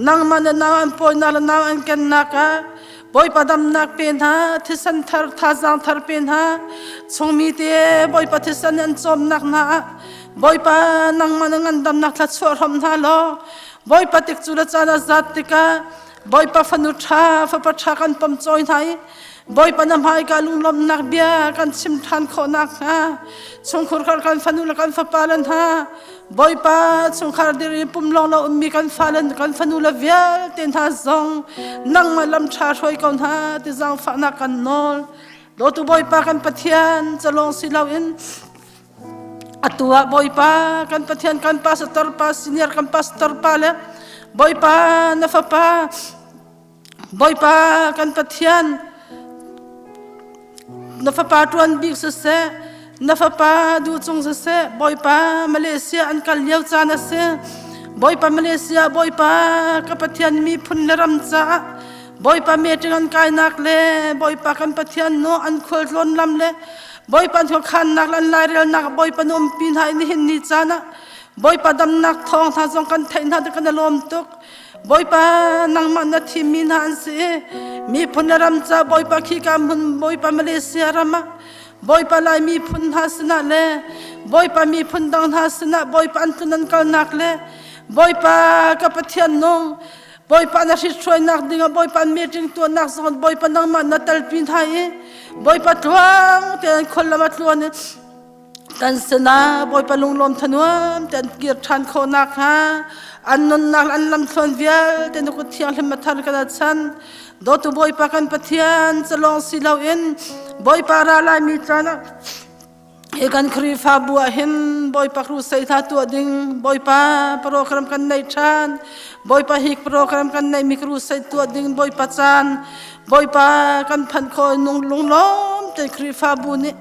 nangmah na nau an pawinak le nau an kennak ah Bawipa damnak pe hna thisen thar thazaang thar pe hna chungmi te Bawipa thisen an cawmnak hna ah Bawipa nangmah na ngandamnak thla chuah hram hna law Bawipa tik cu le caan a zat tikah Bawipa fanu ṭha fapa ṭha kan pom cawi hna i Bawipa na hmaika lunglawmhnak bia kan chim ṭhan khawh nakhnga chungkhur kar kan fanu le kan fapa le hna Bawipa chungkhar dir i pum lawng lo ummi kan fale kan fanu le vialte hna zong nangmah lam ṭha hruai ko hna ti zaangfahnak kan nawl dawtu Bawipa kan Pathian calawng si loin atu ah Bawipa kan Pathian kan pastor pa senior kan pastor pa le Bawipa na fapa Bawipa kan Pathian. Na fapa ṭuan bik siseh, na fapa duh cung siseh, Bawipa Malaysia an kal lio caan a si. Bawipa Malaysia, Bawipa ka Pathian miphun le ram caah Bawipa meeting an kainak le Bawipa kan Pathian nu an khualtlawn lam le Bawipa an khuakhannak le an lairelnak Bawipa na umpi hna i nihin ni caan ah Bawipa damnak thawng hna zong kan theih hna kan i lawm tuk. Bawipa nangmah na thimmi hna an si i miphun le ram ca Bawipa khika hmun Bawipa Malaysia ram ah Bawipa Lai miphun hna sinah le Bawipa miphun dang hna sinah Bawipa an tlun an kalnak le Bawipa ka Pathian nung Bawipa na hrit-hruainak dingah Bawipa an meeting tuahnak zong Bawipa nangmah na telpi hna i Bawipa tluang tein khuallam a tluan i kan sinah Bawipa lunglawm thanuam te an kir ṭhan khawh nakhnga an nunnak an lamthluan vialte na kut thianghlim a thar kan a chan dawtu Bawipa kan Pathian calawng si loin Bawipa ra laimi caan ah hi kan Khrihfabu ah hin Bawipa crusade hna tuah ding Bawipa program kan nei ṭhan Bawipa hi program kan neih mi crusade tuah ding Bawipa caan Bawipa kan phanh khawh nung lunglawm te Khrihfabu nih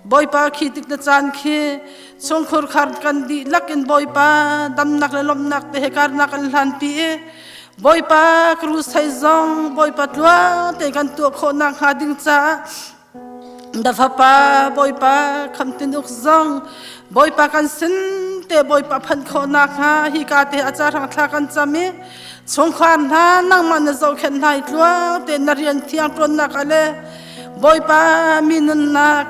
Bawipa khi tik na caan khi chungkhur khar kan dihlak in Bawipa damnak le lawmhnak te he karnak an hlanpi i Bawipa crusade zong Bawipa tluang te kan tuah khawh nakhnga ding caah na fapa Bawipa khamtin uk zong Bawipa kan sin te Bawipa phanh khawh nakhnga hi ka te a ca hrang thla kan cam i chungkhar hna nangmah na zohkhenh hna i tluang te na rian thiang ṭuannak ah le Bawipa mi nunnak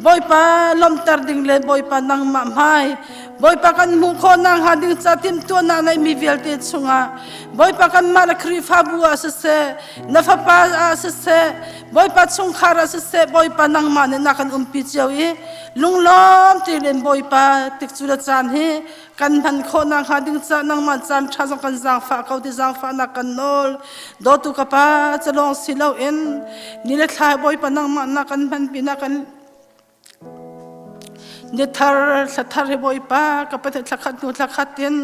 Bawipa lawmhter ding le Bawipa nangmah hmai Bawipa kan hmuh khawh nakhnga ding ca timhtuahnak neihmi vialte chungah Bawipa kanmah le Khrihfabu ah siseh na fapa ah siseh Bawipa chungkhar ah siseh Bawipa nangmah nih na kan umpi cio i lunglawm tein Bawipa tikcu le caan hi kan hman khawh nakhnga ding ca nangmah caan ṭha zong kan zaangfah ko ti zaangfahnak kan nawl dawtu ka pa calawng si loin ni le thla bawipa nangmah na kan hman pinah kan ni thar thla thar hi bawipa ka pathian thla khat hnu thla khat in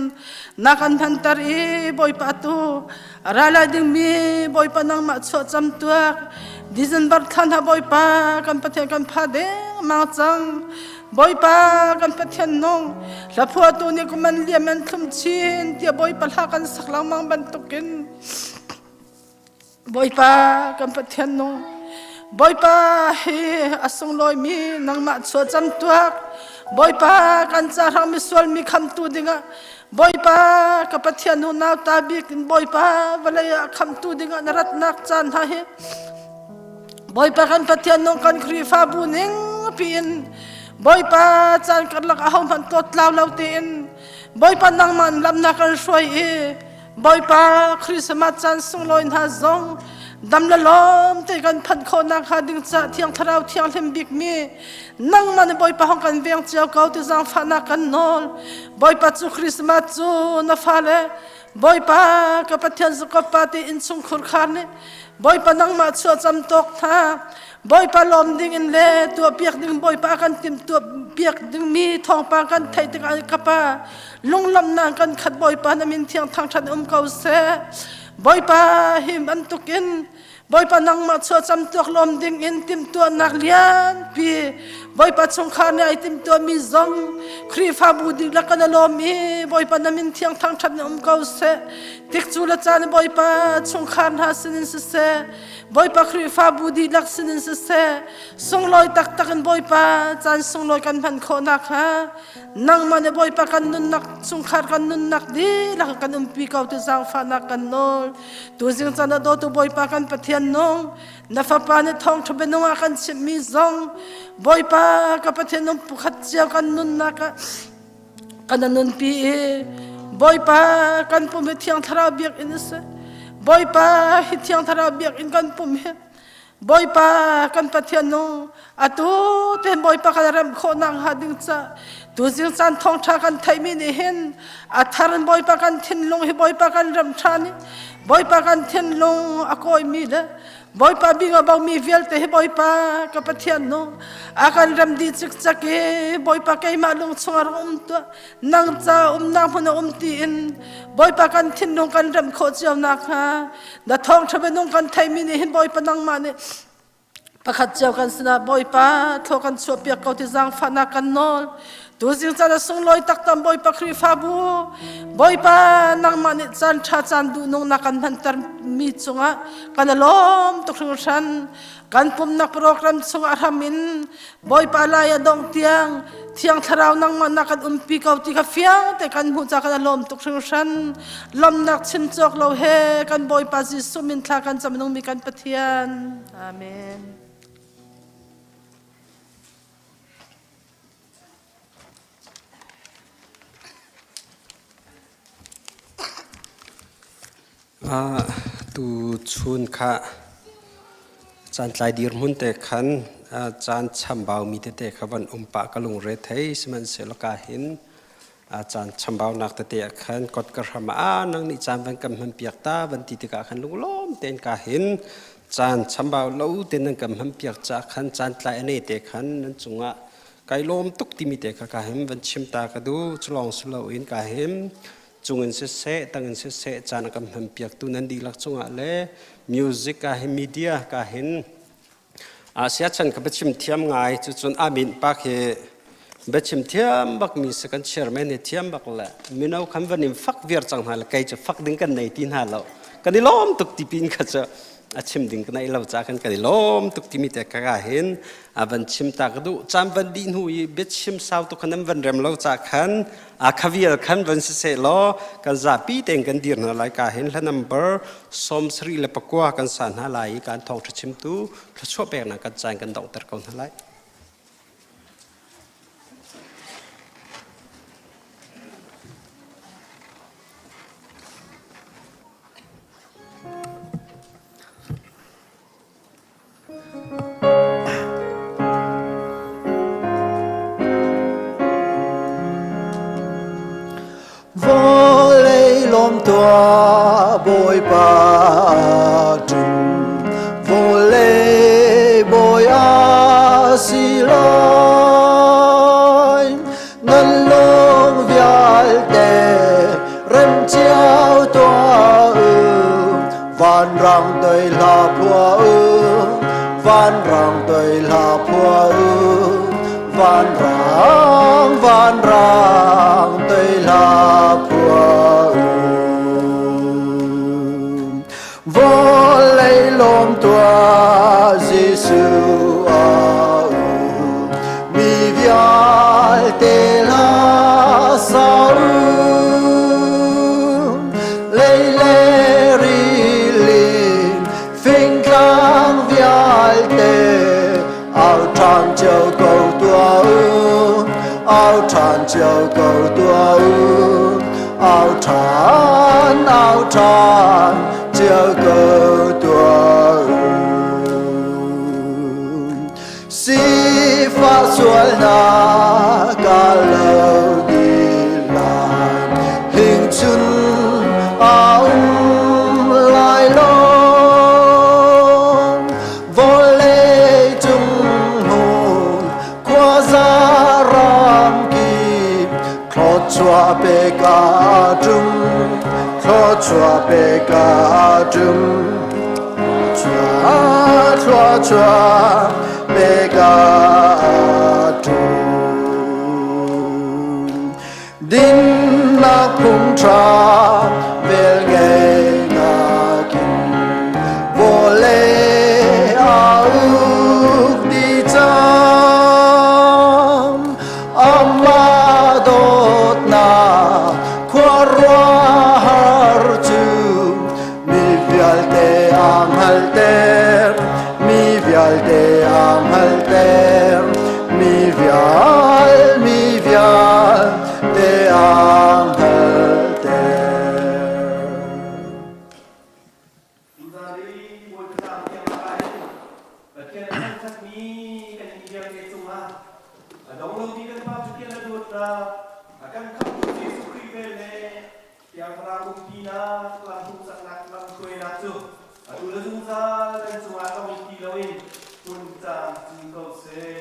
na kan hmanter i bawipa tu ra lai dingmi bawipa nangmah chuah cam tuak December thla hna bawipa kan pathian kan pha deng mang cang Bawipa kan Pathian nung hlaphuahtu nih kum an liam an thlum chin tiah Bawipa hla kan sak lengmang bantukin Bawipa kan Pathian nung Bawipa hi a sunglawimi nangmah chua cam tuak Bawipa kan ca hrang misual mi khamtu dingah Bawipa ka Pathian nu nau ta bik in Bawipa vawlei ah khamtu dingah na ratnak caan hna hi Bawipa kan Pathian nung kan Khrihfabu ning piin Bawipa caan karlak ahohmanh tlawttlau lo tein Bawipa nangmah lam na kan hruai i Bawipa Christmas caan sunglawi hna zong dam le lawm te kan phanh khawh nakhnga ding ca Thiang Thlarau thianghlim bikmi nangmah nih Bawipa hong kan veng cio ko ti zaangfahnak kan nawl Bawipa cu Christmas cu na fale Bawipa ka Pathian Jakob pa te innchungkhur khar nih Bawipa nangmah chuah cam tawk hna Bawipa lawm ding in le tuahpiak ding Bawipa kan tim tuahpiak dingmi thawngpang kan theih tikah ka pa lunglawmhnak kan khat Bawipa na min thiang thangṭhat um ko seh Bawipa hi bantukin Bawipa nangmah chuah cam tuak lawm ding in timhtuahnak lianpi Bawipa chungkhar nih ai timhtuahmi zong Khrihfabu dihlak kan i lawm i Bawipa na min thiang thangṭhat in um ko seh tikcu le caan Bawipa chungkhar hna sinin siseh Bawipa Khrihfabu dihlak sinin siseh sunglawi taktak in Bawipa caan sunglawi kan hman khawh nakhnga nangmah nih Bawipa kan nunnak chungkhar kan nunnak dihlak kan umpi ko ti zaangfahnak kan nawl Tuzing caan ah dawtu Bawipa kan Pathian nung na fapa nih thawngṭha bianung ah kan chimhmi zong Bawipa ka Pathian nung pukhat cio kan nunnak ah kan nunpi i Bawipa kan pum hi Thiang Thlarau biakinn a si Bawipa hi Thiang Thlarau biakinn kan pum hi Bawipa kan Pathian nung atu te Bawipa kan remh khawh nakhnga ding ca tuzing caan thawngṭha kan theihmi nih hin a thar in Bawipa kan thinlung hi Bawipa kan remh ṭhan i Bawipa kan thinlung a kawimi le Bawipa bing a bomi vialte hi Bawipa ka Pathian nung a kan rem dih cikcek i Bawipa keimah lung chungah rak um tuah nang ca umnak hmun a um tiin Bawipa kan thinlung kan remh khawh cio nakhnga Na thawngṭha minung kan theihmi nih hin Bawipa nangmah nih. Pakhat cio kan sinah Bawipa thlaw kan chuahpiak ko ti zaangfahnak kan nawl. Tuzing caan a sunglawi taktam Bawipa Khrihfabu Bawipa nangmah nih caan ṭha caan duhnung na kan hmanter mi cungah kan i lawm tuk hringhran. Kan pumnak program chungah hram in Bawipa lai a dongh tiang Thiang Thlarau nangmah na kan umpi ko ti kha fiang te kan hmuh ca kan i lawm tuk hringhran. Lawmnak chim cawk lo he kan Bawipa Jesuh min thla kan cam nungmi kan Pathian. Amen. Tu chun kha caantlai dirhmun te khan caan chambaumi tete kha van um pah ka lungre thei sihmanhsehlaw ka hin caan chambaunak tete ah khan kot ka hram ah nang nih caan van kan hman piak ta van ti tikah khan lunglawm tein ka hin caan chambau lo tein nan kan hman piak ca khan caan tlai ane te khan nan cungah kai lawm tuk timi te kha ka him van chim ta ka du culong siloin ka him cungin siseh tangin siseh caan a kan hman piaktu nan dihlak cungah le music ka hin media ka hin Asia chan ka biachim thiam ngai cucun amin pa khi biachim thiam bak mi si kan chairman hi thiam bak le mino khan van in fak viar cang hna le kei cu fak ding kan nei ti hna lo kan i lawm tuk ti pin kha cu a chim ding ka nei lo ca kan kan i lawm tuk timi te ka ka hin a van chim ta ka duh caan van dih hnu i biachim sau tuk khan an van rem lo ca khan a khavial khan van si seh law kan zapi tein kan dir hna lai ka hin hla number 79 kan sa hna lai i kan thawngṭha chimtu thluachuah peknak kan caan kan donghter ko hna lai. Vawlei lawm tuah Bawipa ṭum vawlei bawi a si lai nan lung vialte rem cio tuah u vanrang toi hla phua u vanrang toi hla phua u vanrang vanrang toi hla phua u vawlei lawm tuah Jesuh a u mi vialte hla sa u lei le rili fingtlang vialte au ṭhan cio ko tuah u au ṭhan cio ko tuah u au ṭhan au ṭhan cio ko tuah u Sifah sualnak ka lo dih lai hingchun a um lai lo vawlei cung hmun khuaza ram kip thluachuah pe ka tum thluachuah pe ka tum Thluachuah pe ka tum. Dinnak phung ṭha velngeihnak in vawlei a uk dih cang. Amah dawtnak khuaruahhar cu Mi vialte a hngalhter, mi vialte a hngalhter, mi vial, mi vialte a hngalhter. Pathian a thangṭhatmi kan inn vialte cungah a dong lomi kan Pa Pathian a dawtnak, a kan khamhtu Jesuh Khrih vel le Thiang Thlarau umpinak, lam hmuhsaknak, lamhruainak cu atu le zungzal kan cungah dong ti loin hmun caamcin ko seh.